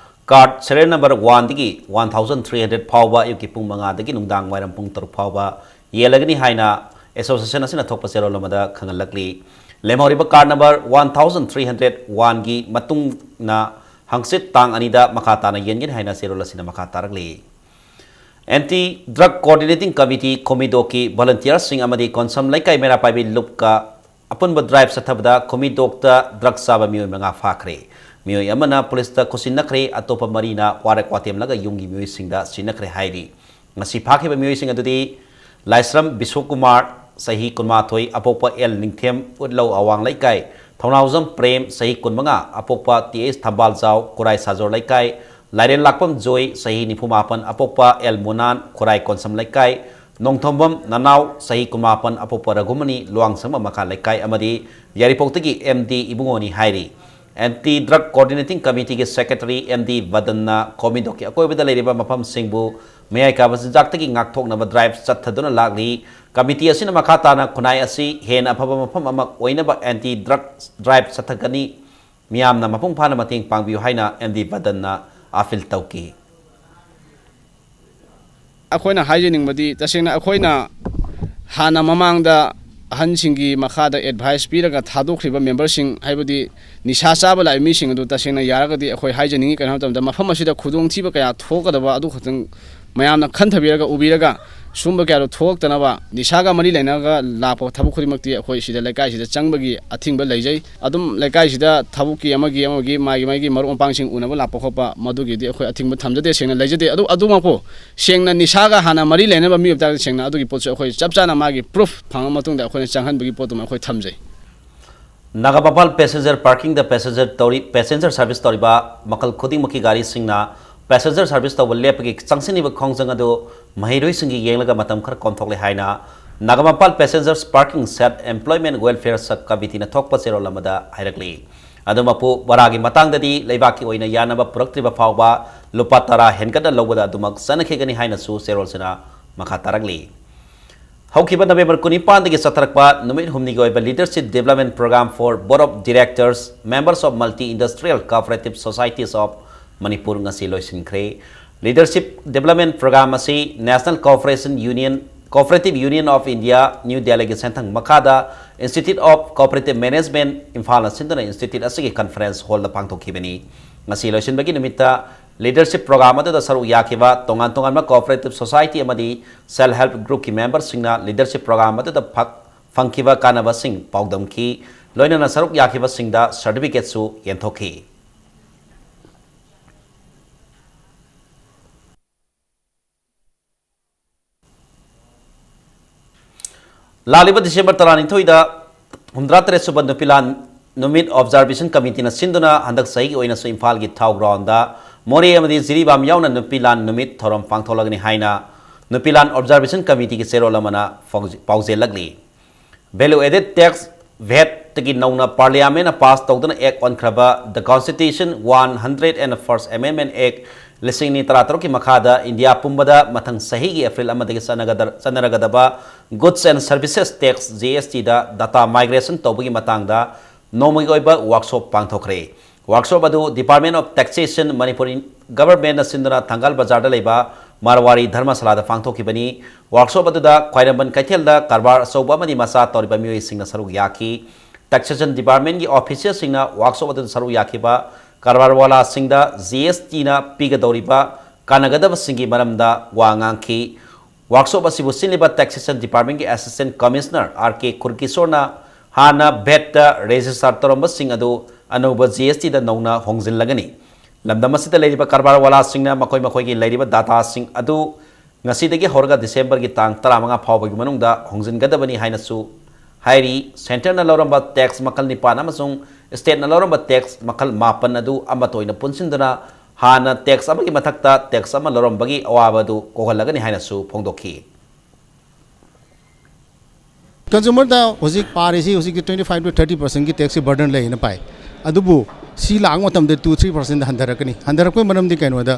ꯀꯥꯔꯠ ꯁꯦꯔꯤꯌꯦꯜ ꯅꯝꯕꯔ ꯋꯥꯟꯗꯒꯤ ꯋꯥꯟ ꯊꯥꯎꯖꯟ ꯊ꯭ꯔꯤ ꯍꯟꯗ꯭ꯔꯦꯠ ꯐꯥꯎꯕ ꯑꯌꯨꯛꯀꯤ ꯄꯨꯡ ꯃꯉꯥꯗꯒꯤ ꯅꯨꯡꯗꯥꯡ ꯋꯥꯏꯔꯝ ꯄꯨꯡ ꯇꯔꯨꯛ ꯐꯥꯎꯕ ꯌꯦꯜꯂꯒꯅꯤ ꯍꯥꯏꯅ ꯑꯦꯁꯣꯁꯤꯌꯦꯁꯟ ꯑꯁꯤꯅ ꯊꯣꯛꯄ ꯆꯦꯔꯣꯜ ꯑꯃꯗ ꯈꯪꯍꯜꯂꯛꯂꯤ꯫ ꯂꯦꯝꯍꯧꯔꯤꯕ card number one thousand three hundred ꯋꯥꯟꯒꯤ ꯃꯇꯨꯡꯅ ꯍꯪꯆꯤꯠ ꯇꯥꯡ ꯑꯅꯤꯗ ꯃꯈꯥ ꯇꯥꯅ ꯌꯦꯟꯒꯅꯤ ꯍꯥꯏꯅ ꯆꯦꯔꯣꯜ ꯑꯁꯤꯅ ꯃꯈꯥ ꯇꯥꯔꯛꯂꯤ꯫ ꯑꯦꯟꯇꯤ ꯗ꯭ꯔꯒ ꯀꯣꯑꯣꯔꯗꯤꯅꯦꯇꯤꯡ ꯀꯃꯤꯇꯤ ꯈꯣꯃꯤꯗꯣꯛꯀꯤ ꯚꯣꯂꯨꯟꯇꯤꯌꯔꯁꯤꯡ ꯑꯃꯗꯤ ꯀꯣꯟꯁꯝ ꯂꯩꯀꯥꯏ ꯃꯩꯔꯥ ꯄꯥꯏꯕꯤ ꯂꯨꯞꯀ ꯑꯄꯨꯟꯕ ꯗ꯭ꯔꯥꯏꯚ ꯆꯠꯊꯕꯗ ꯈꯣꯃꯤꯗꯣꯛꯇ ꯗ꯭ꯔꯒ ꯆꯥꯕ ꯃꯤꯑꯣꯏ ꯃꯉꯥ ꯐꯥꯈ꯭ꯔꯦ꯫ ꯃꯤꯑꯣꯏ ꯑꯃꯅ ꯄꯨꯂꯤꯁꯇ ꯈꯨꯠꯁꯤꯟꯅꯈ꯭ꯔꯦ, ꯑꯇꯣꯞꯄ ꯃꯔꯤꯅ ꯋꯥꯔꯦꯞ ꯋꯥꯇꯦꯝꯂꯒ ꯌꯨꯝꯒꯤ ꯃꯤꯑꯣꯏꯁꯤꯡꯗ ꯁꯤꯟꯅꯈ꯭ꯔꯦ ꯍꯥꯏꯔꯤ꯫ ꯉꯁꯤ ꯐꯥꯈꯤꯕ ꯃꯤꯑꯣꯏꯁꯤꯡ ꯑꯗꯨꯗꯤ ꯂꯥꯏꯁ꯭ꯔꯝ ꯕꯤꯁꯣꯀꯨꯃꯥꯔ, ꯆꯍꯤ ꯀꯨꯟꯃꯥꯊꯣꯏ, ꯑꯄꯣꯛꯄ ꯑꯦꯜ ꯅꯤꯡꯊꯦꯝ, ꯎꯠꯂꯧ ꯑꯋꯥꯡ ꯂꯩꯀꯥꯏ, ꯊꯧꯅꯥꯎꯖꯝ ꯄ꯭ꯔꯦꯝ, ꯆꯍꯤ ꯀꯨꯟꯃꯉꯥ, ꯑꯄꯣꯛꯄ ꯇꯤ ꯑꯩꯆ ꯊꯝꯕꯥꯜꯖꯥꯎ, ꯈꯨꯔꯥꯏ ꯁꯥꯖꯣꯔ ꯂꯩꯀꯥꯏ, ꯂꯥꯏꯔꯦꯟ ꯂꯥꯛꯄꯝ ꯖꯣꯏ, ꯆꯍꯤ ꯅꯤꯐꯨ ꯃꯥꯄꯟ, ꯑꯄꯣꯛꯄ ꯑꯦꯜ ꯃꯨꯅꯥꯟ, ꯈꯨꯔꯥꯏ ꯀꯣꯟꯁꯝ ꯂꯩꯀꯥꯏ, ꯅꯣꯡꯊꯣꯝꯕꯝ ꯅꯅꯥꯎ, ꯆꯍꯤ ꯀꯨꯟꯃꯥꯄꯟ, ꯑꯄꯣꯛꯄ ꯔꯘꯨꯃꯅꯤ, ꯂꯨꯋꯥꯡꯁꯪꯕꯝ ꯃꯈꯥ ꯂꯩꯀꯥꯏ, ꯑꯃꯗꯤ ꯌꯥꯏꯔꯤꯄꯣꯛꯇꯒꯤ ꯑꯦꯝ ꯗꯤ ꯏꯕꯨꯡꯉꯣꯅꯤ ꯍꯥꯏꯔꯤ꯫ ꯑꯦꯟꯇꯤ ꯗ꯭ꯔꯒ ꯀꯣꯑꯣꯔꯗꯤꯅꯦꯇꯤꯡ ꯀꯃꯤꯇꯤꯒꯤ ꯁꯦꯀ꯭ꯔꯦꯇꯔꯤ ꯑꯦꯝ ꯗꯤ ꯕꯗꯟꯅ ꯈꯣꯃꯤꯗꯣꯛꯀꯤ ꯑꯀꯣꯏꯕꯗ ꯂꯩꯔꯤꯕ ꯃꯐꯝꯁꯤꯡꯕꯨ ꯃꯌꯥꯏ ꯀꯥꯕ ꯆꯤꯟꯖꯥꯛꯇꯒꯤ ꯉꯥꯛꯊꯣꯛꯅꯕ ꯗ꯭ꯔꯥꯏꯚ ꯆꯠꯊꯗꯨꯅ ꯂꯥꯛꯂꯤ꯫ ꯀꯃꯤꯇꯤ ꯑꯁꯤꯅ ꯃꯈꯥ ꯇꯥꯅ ꯈꯨꯟꯅꯥꯏ ꯑꯁꯤ ꯍꯦꯟꯅ ꯑꯐꯕ ꯃꯐꯝ ꯑꯃ ꯑꯣꯏꯅꯕ ꯑꯦꯟꯇꯤ ꯗ꯭ꯔꯒ ꯗ꯭ꯔꯥꯏꯚ ꯆꯠꯊꯒꯅꯤ꯫ ꯃꯤꯌꯥꯝꯅ ꯃꯄꯨꯡ ꯐꯥꯅ ꯃꯇꯦꯡ ꯄꯥꯡꯕꯤꯌꯨ ꯍꯥꯏꯅ ꯑꯦꯝ ꯗꯤ ꯕꯗꯟꯅ ꯑꯥꯄꯤꯜ ꯇꯧꯈꯤ꯫ ꯑꯩꯈꯣꯏꯅ ꯍꯥꯏꯖꯅꯤꯡꯕꯗꯤ, ꯇꯁꯦꯡꯅ ꯑꯩꯈꯣꯏꯅ ꯍꯥꯟꯅ ꯃꯃꯥꯡꯗ ꯑꯍꯟꯁꯤꯡꯒꯤ ꯃꯈꯥꯗ ꯑꯦꯗꯚꯥꯏꯁ ꯄꯤꯔꯒ ꯊꯥꯗꯣꯛꯈ꯭ꯔꯤꯕ ꯃꯦꯝꯕꯔꯁꯤꯡ, ꯍꯥꯏꯕꯗꯤ ꯅꯤꯁꯥ ꯆꯥꯕ ꯂꯥꯛꯏꯕ ꯃꯤꯁꯤꯡ ꯑꯗꯨ ꯇꯁꯦꯡꯅ ꯌꯥꯔꯒꯗꯤ ꯑꯩꯈꯣꯏ ꯍꯥꯏꯖꯅꯤꯡꯉꯤ꯫ ꯀꯩꯅꯣ ꯍꯥꯏꯕ ꯃꯇꯝꯗ ꯃꯐꯝ ꯑꯁꯤꯗ ꯈꯨꯗꯣꯡꯊꯤꯕ ꯀꯌꯥ ꯊꯣꯛꯀꯗꯕ ꯑꯗꯨ ꯈꯛꯇꯪ ꯃꯌꯥꯝꯅ ꯈꯟꯊꯕꯤꯔꯒ, ꯎꯕꯤꯔꯒ, ꯁꯨꯝꯕ ꯀꯌꯥꯗꯣ ꯊꯣꯛꯂꯛꯇꯅꯕ, ꯅꯤꯁꯥꯒ ꯃꯔꯤ ꯂꯩꯅꯔꯒ ꯂꯥꯛꯄ ꯊꯕꯛ ꯈꯨꯗꯤꯡꯃꯛꯇꯤ ꯑꯩꯈꯣꯏ ꯁꯤꯗ ꯂꯩꯀꯥꯏꯁꯤꯗ ꯆꯪꯕꯒꯤ ꯑꯊꯤꯡꯕ ꯂꯩꯖꯩ꯫ ꯑꯗꯨꯝ ꯂꯩꯀꯥꯏꯁꯤꯗ ꯊꯕꯛꯀꯤ ꯑꯃꯒꯤ ꯑꯃꯒꯤ ꯃꯥꯒꯤ ꯃꯥꯒꯤ ꯃꯔꯨꯞ ꯃꯄꯥꯡꯁꯤꯡ ꯎꯅꯕ ꯂꯥꯛꯄ ꯈꯣꯠꯄ, ꯃꯗꯨꯒꯤꯗꯤ ꯑꯩꯈꯣꯏ ꯑꯊꯤꯡꯕ ꯊꯝꯖꯗꯦ, ꯁꯦꯡꯅ ꯂꯩꯖꯗꯦ꯫ ꯑꯗꯨ ꯑꯗꯨꯃꯛꯄꯨ ꯁꯦꯡꯅ ꯅꯤꯁꯥꯒ ꯍꯥꯟꯅ ꯃꯔꯤ ꯂꯩꯅꯕ ꯃꯤ ꯑꯣꯏꯕ ꯇꯥꯔꯒꯗꯤ ꯁꯦꯡꯅ ꯑꯗꯨꯒꯤ ꯄꯣꯠꯁꯨ ꯑꯩꯈꯣꯏ ꯆꯞ ꯆꯥꯅ ꯃꯥꯒꯤ ꯄ꯭ꯔꯨꯐ ꯐꯪꯉ ꯃꯇꯨꯡꯗ ꯑꯩꯈꯣꯏꯅ ꯆꯪꯍꯟꯕꯒꯤ ꯄꯣꯠꯇꯨꯃ ꯑꯩꯈꯣꯏ ꯊꯝꯖꯩ꯫ ꯅꯥꯒꯥꯃꯄꯥꯜ ꯄꯦꯁꯦꯟꯖꯔ ꯄꯥꯔꯀꯤꯡꯗ ꯄꯦꯁꯦꯟꯖꯔ ꯇꯧꯔꯤ, ꯄꯦꯁꯦꯟꯖꯔ ꯁꯥꯔꯚꯤꯁ ꯇꯧꯔꯤꯕ ꯃꯈꯜ ꯈꯨꯗꯤꯡꯃꯛꯀꯤ ꯒꯥꯔꯤꯁꯤꯡꯅ ꯄꯦꯁꯦꯟꯖꯔ ꯁꯔꯚꯤꯁ ꯇꯧꯕ ꯂꯦꯞꯄꯒꯤ ꯆꯪꯁꯤꯟꯂꯤꯕ ꯈꯣꯡꯖꯪ ꯑꯗꯨ ꯃꯍꯩꯔꯣꯏꯁꯤꯡꯒꯤ ꯌꯦꯡꯂꯒ ꯃꯇꯝ ꯈꯔ ꯀꯣꯝꯊꯣꯛꯂꯦ ꯍꯥꯏꯅ Nagampal Passengers Parking Shed Employment Welfare Sub Committeeꯅ ꯊꯣꯛꯄ ꯆꯦꯔꯣꯜ ꯑꯃꯗ ꯍꯥꯏꯔꯛꯂꯤ꯫ ꯑꯗꯨꯃꯛꯄꯨ ꯕꯔꯥꯒꯤ ꯃꯇꯥꯡꯗꯗꯤ ꯂꯩꯕꯥꯛꯀꯤ ꯑꯣꯏꯅ ꯌꯥꯅꯕ ꯄꯨꯔꯛꯇ꯭ꯔꯤꯕ ꯐꯥꯎꯕ ꯂꯨꯄꯥ ꯇꯔꯥ ꯍꯦꯟꯒꯠꯅ ꯂꯧꯕꯗ ꯑꯗꯨꯃꯛ ꯆꯠꯅꯈꯤꯒꯅꯤ ꯍꯥꯏꯅꯁꯨ ꯆꯦꯔꯣꯜꯁꯤꯅ ꯃꯈꯥ ꯇꯥꯔꯛꯂꯤ꯫ ꯍꯧꯈꯤꯕ ꯅꯕꯦꯝꯕꯔ ꯀꯨꯟꯅꯤꯄꯥꯟꯗꯒꯤ ꯆꯠꯊꯔꯛꯄ ꯅꯨꯃꯤꯠ ꯍꯨꯝꯅꯤꯒꯤ ꯑꯣꯏꯕ Leadership Development Program for Board of Directors, Members of Multi Industrial Cooperative Societies of Manipur ꯉꯁꯤ ꯂꯣꯏꯁꯤꯟꯈ꯭ꯔꯦ꯫ Leadership Development Program ꯑꯁꯤ National Cooperation Union, Cooperative Union of India, New Delhiꯒꯤ ꯁꯦꯟꯊꯪ ꯃꯈꯥꯗ Institute of Cooperative Management, ꯏꯝꯐꯥꯜꯅ ꯁꯤꯟꯗꯨꯅ institute ꯑꯁꯤꯒꯤ conference hallꯗ ꯄꯥꯡꯊꯣꯛꯈꯤꯕꯅꯤ꯫ ꯉꯁꯤ ꯂꯣꯏꯁꯤꯟꯕꯒꯤ ꯅꯨꯃꯤꯠꯇ Leadership Program ꯑꯗꯨꯗ ꯁꯔꯨꯛ ꯌꯥꯈꯤꯕ ꯇꯣꯉꯥꯟ ꯇꯣꯉꯥꯟꯕ cooperative society ꯑꯃꯗꯤ self help groupꯀꯤ memberꯁꯤꯡꯅ Leadership Program ꯑꯗꯨꯗ ꯐꯛ-, ꯐꯪꯈꯤꯕ ꯀꯥꯟꯅꯕꯁꯤꯡ ꯄꯥꯎꯗꯝꯈꯤ꯫ ꯂꯣꯏꯅꯅ ꯁꯔꯨꯛ ꯌꯥꯈꯤꯕꯁꯤꯡꯗ certificateꯁꯨ ꯌꯦꯟꯊꯣꯛꯈꯤ꯫ ꯂꯥꯛꯂꯤꯕ ꯗꯤꯁꯦꯝꯕꯔ ꯇꯔꯥꯅꯤꯊꯣꯏꯗ ꯍꯨꯝꯗ꯭ꯔꯥ ꯇꯔꯦꯠ ꯁꯨꯕ ꯅꯨꯄꯤ ꯂꯥꯟ ꯅꯨꯃꯤꯠ Observation Committeeꯅ ꯁꯤꯟꯗꯨꯅ ꯍꯟꯗꯛ ꯆꯍꯤꯒꯤ ꯑꯣꯏꯅꯁꯨ ꯏꯝꯐꯥꯜꯒꯤ ꯊꯥꯎ groundꯗ ꯃꯣꯔꯦ ꯑꯃꯗꯤ ꯖꯤꯔꯤꯕꯥꯝ ꯌꯥꯎꯅ ꯅꯨꯄꯤ ꯂꯥꯟ ꯅꯨꯃꯤꯠ ꯊꯧꯔꯝ ꯄꯥꯡꯊꯣꯛꯂꯒꯅꯤ ꯍꯥꯏꯅ ꯅꯨꯄꯤ ꯂꯥꯟ Observation Committeeꯒꯤ ꯆꯦꯔꯣꯜ ꯑꯃꯅ ꯐꯥꯎꯖ-, ꯄꯥꯎꯖꯦꯜꯂꯛꯂꯤ꯫ Value Added Tax, ꯚꯦꯠꯇꯒꯤ ꯅꯧꯅ Parliamentꯅ pass ꯇꯧꯗꯨꯅ Act ꯑꯣꯟꯈ꯭ꯔꯕ The Constitution one hundred and First Amendment Act ꯂꯤꯁꯤꯡ ꯑꯅꯤ ꯇꯔꯥꯇꯔꯨꯛꯀꯤ ꯃꯈꯥꯗ ꯏꯟꯗꯤꯌꯥ ꯄꯨꯝꯕꯗ ꯃꯊꯪ ꯆꯍꯤꯒꯤ ꯑꯦꯄ꯭ꯔꯤꯜ ꯑꯃꯗꯒꯤ ꯆꯠꯅꯒꯗ-, ꯆꯠꯅꯔꯒꯗꯕ Goods and Services Tax, GSTꯗ data migration ꯇꯧꯕꯒꯤ ꯃꯇꯥꯡꯗ ꯅꯣꯡꯃꯒꯤ ꯑꯣꯏꯕ workshop ꯄꯥꯡꯊꯣꯛꯈ꯭ꯔꯦ꯫ Workshop ꯑꯗꯨ Department of Taxation, Manipur Governmentꯅ ꯁꯤꯟꯗꯨꯅ ꯊꯪꯒꯥꯜ ꯕꯖꯥꯔꯗ ꯂꯩꯕ ꯃꯥꯔꯋꯥꯔꯤ ꯙꯔꯃꯁꯥꯂꯥꯗ ꯄꯥꯡꯊꯣꯛꯈꯤꯕꯅꯤ꯫ Workshop ꯑꯗꯨꯗ ꯈ꯭ꯋꯥꯏꯔꯝꯕꯟ ꯀꯩꯊꯦꯜꯗ ꯀꯔꯕꯥꯔ ꯑꯆꯧꯕ ꯑꯃꯗꯤ ꯃꯆꯥ ꯇꯧꯔꯤꯕ ꯃꯤꯑꯣꯏꯁꯤꯡꯅ ꯁꯔꯨꯛ ꯌꯥꯈꯤ꯫ Taxation Departmentꯀꯤ officialꯁꯤꯡꯅ workshop ꯑꯗꯨꯗ ꯁꯔꯨꯛ ꯌꯥꯈꯤꯕ ꯀꯔꯕꯥꯔꯋꯥꯂꯥꯁꯤꯡꯗ GSTꯅ ꯄꯤꯒꯗꯧꯔꯤꯕ ꯀꯥꯟꯅꯒꯗꯕꯁꯤꯡꯒꯤ ꯃꯔꯝꯗ ꯋꯥ ꯉꯥꯡꯈꯤ꯫ Workshop ꯑꯁꯤꯕꯨ ꯁꯤꯜꯂꯤꯕ Taxation Departmentꯀꯤ Assistant Commissioner R K ꯈꯨꯔꯀꯤꯁꯣꯔꯅ ꯍꯥꯟꯅ ꯚꯦꯠꯇ register ꯇꯧꯔꯝꯕꯁꯤꯡ ꯑꯗꯨ ꯑꯅꯧꯕ GSTꯗ ꯅꯧꯅ ꯍꯣꯡꯖꯤꯜꯂꯒꯅꯤ꯫ ꯂꯝꯗꯝ ꯑꯁꯤꯗ ꯂꯩꯔꯤꯕ ꯀꯔꯕꯥꯔ ꯋꯥꯂꯥꯁꯤꯡꯅ ꯃꯈꯣꯏ ꯃꯈꯣꯏꯒꯤ ꯂꯩꯔꯤꯕ dataꯁꯤꯡ ꯑꯗꯨ ꯉꯁꯤꯗꯒꯤ ꯍꯧꯔꯒ ꯗꯤꯁꯦꯝꯕꯔꯒꯤ ꯇꯥꯡ ꯇꯔꯥꯃꯉꯥ ꯐꯥꯎꯕꯒꯤ ꯃꯅꯨꯡꯗ ꯍꯣꯡꯖꯤꯟꯒꯗꯕꯅꯤ ꯍꯥꯏꯅꯁꯨ ꯍꯥꯏꯔꯤ꯫ Centreꯅ ꯂꯧꯔꯝꯕ tax ꯃꯈꯜ ꯅꯤꯄꯥꯟ ꯑꯃꯁꯨꯡ stateꯅ ꯂꯧꯔꯝꯕ tax ꯃꯈꯜ ꯃꯥꯄꯟ ꯑꯗꯨ ꯑꯃꯠꯇ ꯑꯣꯏꯅ ꯄꯨꯟꯁꯤꯟꯗꯨꯅ ꯍꯥꯟꯅ ꯇꯦꯛꯁ ꯑꯃꯒꯤ ꯃꯊꯛꯇ ꯇꯦꯛꯁ ꯑꯃ ꯂꯧꯔꯝꯕꯒꯤ ꯑꯋꯥꯕ ꯑꯗꯨ ꯀꯣꯛꯍꯜꯂꯒꯅꯤ ꯍꯥꯏꯅꯁꯨ ꯐꯣꯡꯗꯣꯛꯈꯤ꯫ ꯀꯟꯖꯨꯃꯔꯗ ꯍꯧꯖꯤꯛ ꯄꯥꯔꯤꯁꯤ ꯍꯧꯖꯤꯛꯇꯤ twenty five to thirty percentꯀꯤ taxꯀꯤ burden ꯂꯩꯌꯦꯅ ꯄꯥꯏ꯫ ꯑꯗꯨꯕꯨ ꯁꯤ ꯂꯥꯛꯄ ꯃꯇꯝꯗ two three percent ꯍꯟꯊꯔꯛꯀꯅꯤ꯫ ꯍꯟꯊꯔꯛꯄꯒꯤ ꯃꯔꯝꯗꯤ ꯀꯩꯅꯣꯗ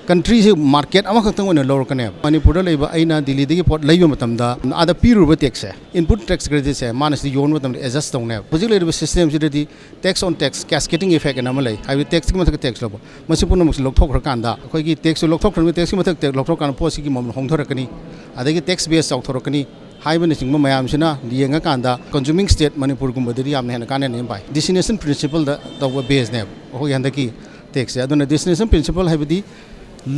countryꯁꯤ market ꯑꯃꯈꯛꯇꯪ ꯑꯣꯏꯅ ꯂꯧꯔꯛꯀꯅꯦꯕ꯫ ꯃꯅꯤꯄꯨꯔꯗ ꯂꯩꯕ ꯑꯩꯅ ꯗꯤꯜꯂꯤꯗꯒꯤ ꯄꯣꯠ ꯂꯩꯕ ꯃꯇꯝꯗ ꯑꯥꯗ ꯄꯤꯔꯨꯕ taxꯁꯦ, input tax creditꯁꯦ ꯃꯥꯅ ꯁꯤꯗ ꯌꯣꯟꯕ ꯃꯇꯝꯗ adjust ꯇꯧꯅꯦꯕ꯫ ꯍꯧꯖꯤꯛ ꯂꯩꯔꯤꯕ systemꯁꯤꯗꯗꯤ tax on tax cascading effect ꯑꯅ ꯑꯃ ꯂꯩ꯫ ꯍꯥꯏꯕꯗꯤ taxꯀꯤ ꯃꯊꯛꯇ tax ꯂꯧꯕ꯫ ꯃꯁꯤ ꯄꯨꯝꯅꯃꯛꯁꯤ ꯂꯧꯊꯣꯛꯈ꯭ꯔꯀꯥꯟꯗ ꯑꯩꯈꯣꯏꯒꯤ taxꯁꯨ ꯂꯧꯊꯣꯛꯈ꯭ꯔꯕꯅꯤ, taxꯀꯤ ꯃꯊꯛꯇ tax ꯂꯧꯊꯣꯛꯈ꯭ꯔꯀꯥꯟꯗ ꯄꯣꯠꯁꯤꯒꯤ ꯃꯃꯜ ꯍꯣꯡꯊꯔꯛꯀꯅꯤ꯫ ꯑꯗꯒꯤ tax base ꯆꯥꯎꯊꯣꯔꯛꯀꯅꯤ ꯍꯥꯏꯕꯅꯆꯤꯡꯕ ꯃꯌꯥꯝꯁꯤꯅ ꯌꯦꯡꯉꯀꯥꯟꯗ consuming state ꯃꯅꯤꯄꯨꯔꯒꯨꯝꯕꯗꯗꯤ ꯌꯥꯝꯅ ꯍꯦꯟꯅ ꯀꯥꯟꯅꯅꯤ ꯄꯥꯏ꯫ Destination principleꯗ ꯇꯧꯕ baseꯅꯦꯕ ꯑꯩꯈꯣꯏꯒꯤ ꯍꯟꯗꯛꯀꯤ taxꯁꯦ꯫ ꯑꯗꯨꯅ destination principle ꯍꯥꯏꯕꯗꯤ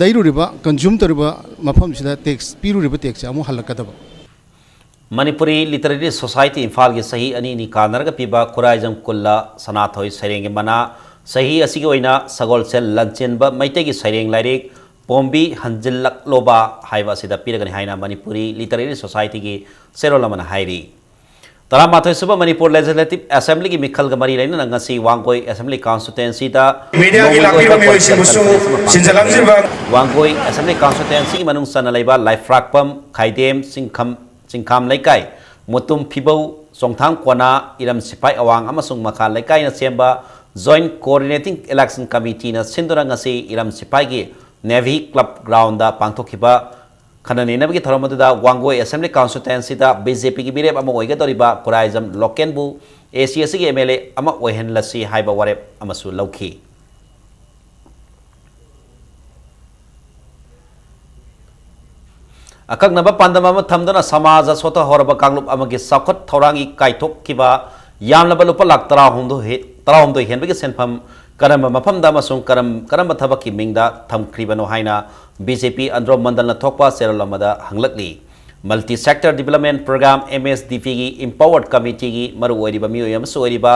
ꯂꯩꯔꯨꯔꯤꯕ, consume ꯇꯧꯔꯤꯕ ꯃꯐꯝꯁꯤꯗ tax ꯄꯤꯔꯨꯔꯤꯕ taxꯁꯦ ꯑꯃꯨꯛ ꯍꯜꯂꯛꯀꯗꯕ꯫ ꯃꯅꯤꯄꯨꯔꯤ ꯂꯤꯇꯔꯦꯔꯤ ꯁꯣꯁꯥꯏꯇꯤ ꯏꯝꯐꯥꯜꯒꯤ ꯆꯍꯤ ꯑꯅꯤꯅꯤ ꯀꯥꯟꯅꯔꯒ ꯄꯤꯕ ꯈꯨꯔꯥꯏꯖꯝ ꯀꯨꯜꯂ ꯁꯅꯥꯊꯣꯏ ꯁꯩꯔꯦꯡꯒꯤ ꯃꯅꯥ ꯆꯍꯤ ꯑꯁꯤꯒꯤ ꯑꯣꯏꯅ ꯁꯒꯣꯜꯁꯦꯜ ꯂꯟꯆꯦꯟꯕ ꯃꯩꯇꯩꯒꯤ ꯁꯩꯔꯦꯡ ꯂꯥꯏꯔꯤꯛ ꯄꯣꯝꯕꯤ ꯍꯟꯖꯤꯜꯂꯛꯂꯣꯕ ꯍꯥꯏꯕ ꯑꯁꯤꯗ ꯄꯤꯔꯒꯅꯤ ꯍꯥꯏꯅ ꯃꯅꯤꯄꯨꯔꯤ ꯂꯤꯇꯔꯦꯔꯤ ꯁꯣꯁꯥꯏꯇꯤꯒꯤ ꯆꯦꯔꯣꯜ ꯑꯃꯅ ꯍꯥꯏꯔꯤ꯫ ꯇꯔꯥꯃꯥꯊꯣꯏ ꯁꯨꯕ ꯃꯅꯤꯄꯨꯔ ꯂꯦꯖꯤꯁꯂꯦꯇꯤꯚ ꯑꯦꯁꯦꯝꯕ꯭ꯂꯤꯒꯤ ꯃꯤꯈꯜꯒ ꯃꯔꯤ ꯂꯩꯅꯅ ꯉꯁꯤ ꯋꯥꯡꯒꯣꯏ ꯑꯦꯁꯦꯝꯕ꯭ꯂꯤ ꯀꯟꯁꯇꯤꯇ꯭ꯋꯦꯟꯁꯤꯗ ꯃꯤꯗꯤꯌꯥꯒꯤ ꯂꯥꯛꯄꯤꯕ ꯃꯤꯑꯣꯏꯁꯤꯡꯕꯨꯁꯨ ꯆꯤꯟꯖ ꯂꯥꯡꯖꯤꯟꯕ ꯋꯥꯡꯒꯣꯏ ꯑꯦꯁꯦꯝꯕ꯭ꯂꯤ ꯀꯟꯁꯇꯤꯇ꯭ꯋꯦꯟꯁꯤꯒꯤ ꯃꯅꯨꯡ ꯆꯟꯅ ꯂꯩꯕ ꯂꯥꯏꯐ꯭ꯔꯥꯛꯄꯝ, ꯈꯥꯏꯗꯦꯝ, ꯆꯤꯡꯈꯝ, ꯆꯤꯡꯈꯥꯝ ꯂꯩꯀꯥꯏ, ꯃꯨꯇꯨꯝ ꯐꯤꯕꯧ, ꯆꯣꯡꯊꯥꯡ ꯀꯣꯅꯥ, ꯏꯔꯝ ꯁꯤꯐꯥꯏ ꯑꯋꯥꯡ ꯑꯃꯁꯨꯡ ꯃꯈꯥ ꯂꯩꯀꯥꯏꯅ ꯁꯦꯝꯕ Joint Coordinating Election Committeeꯅ ꯁꯤꯟꯗꯨꯅ ꯉꯁꯤ ꯏꯔꯝ ꯁꯤꯐꯥꯏꯒꯤ ꯅꯦꯚꯤ ꯀ꯭ꯂꯕ ꯒ꯭ꯔꯥꯎꯟꯗ ꯄꯥꯡꯊꯣꯛꯈꯤꯕ ꯈꯟꯅ ꯅꯩꯅꯕꯒꯤ ꯊꯧꯔꯝ ꯑꯗꯨꯗ ꯋꯥꯡꯒꯣꯏ ꯑꯦꯁꯦꯝꯕ꯭ꯂꯤ ꯀꯟꯁꯇꯤꯇ꯭ꯋꯦꯟꯁꯤꯗ ꯕꯤ ꯖꯦ ꯄꯤꯒꯤ ꯃꯤꯔꯦꯞ ꯑꯃ ꯑꯣꯏꯒꯗꯧꯔꯤꯕ ꯈꯨꯔꯥꯏꯖꯝ ꯂꯣꯀꯦꯟꯕꯨ ꯑꯦ ꯁꯤ ꯑꯦꯁ ꯁꯤꯒꯤ ꯑꯦꯝ ꯑꯦꯜ ꯑꯦ ꯑꯃ ꯑꯣꯏꯍꯜꯂꯁꯤ ꯍꯥꯏꯕ ꯋꯥꯔꯦꯞ ꯑꯃꯁꯨ ꯂꯧꯈꯤ꯫ ꯑꯀꯛꯅꯕ ꯄꯥꯟꯗꯝ ꯑꯃ ꯊꯝꯗꯨꯅ ꯁꯃꯥꯖ ꯁꯣꯊꯍꯧꯔꯕ ꯀꯥꯡꯂꯨꯞ ꯑꯃꯒꯤ ꯆꯥꯎꯈꯠ ꯊꯧꯔꯥꯡꯒꯤ ꯀꯥꯏꯊꯣꯛꯈꯤꯕ ꯌꯥꯝꯂꯕ ꯂꯨꯄꯥ ꯂꯥꯈ ꯇꯔꯥꯍꯨꯝꯗꯣꯏ ꯍꯦ-, ꯇꯔꯥꯍꯨꯝꯗꯣꯏ ꯍꯦꯟꯕꯒꯤ ꯁꯦꯟꯐꯝ ꯀꯔꯝꯕ ꯃꯐꯝꯗ ꯑꯃꯁꯨꯡ ꯀꯔꯝ-, ꯀꯔꯝꯕ ꯊꯕꯛꯀꯤ ꯃꯤꯡꯗ ꯊꯝꯈ꯭ꯔꯤꯕꯅꯣ ꯍꯥꯏꯅ ꯕꯤ ꯖꯦ ꯄꯤ ꯑꯟꯗ꯭ꯔꯣ ꯃꯟꯗꯜꯅ ꯊꯣꯛꯄ ꯆꯦꯔꯣꯜ ꯑꯃꯗ ꯍꯪꯂꯛꯂꯤ꯫ Multi Sector Development Program, M S D Pꯒꯤ Empowered Committeeꯒꯤ ꯃꯔꯨꯑꯣꯏꯔꯤꯕ ꯃꯤꯑꯣꯏ ꯑꯃꯁꯨ ꯑꯣꯏꯔꯤꯕ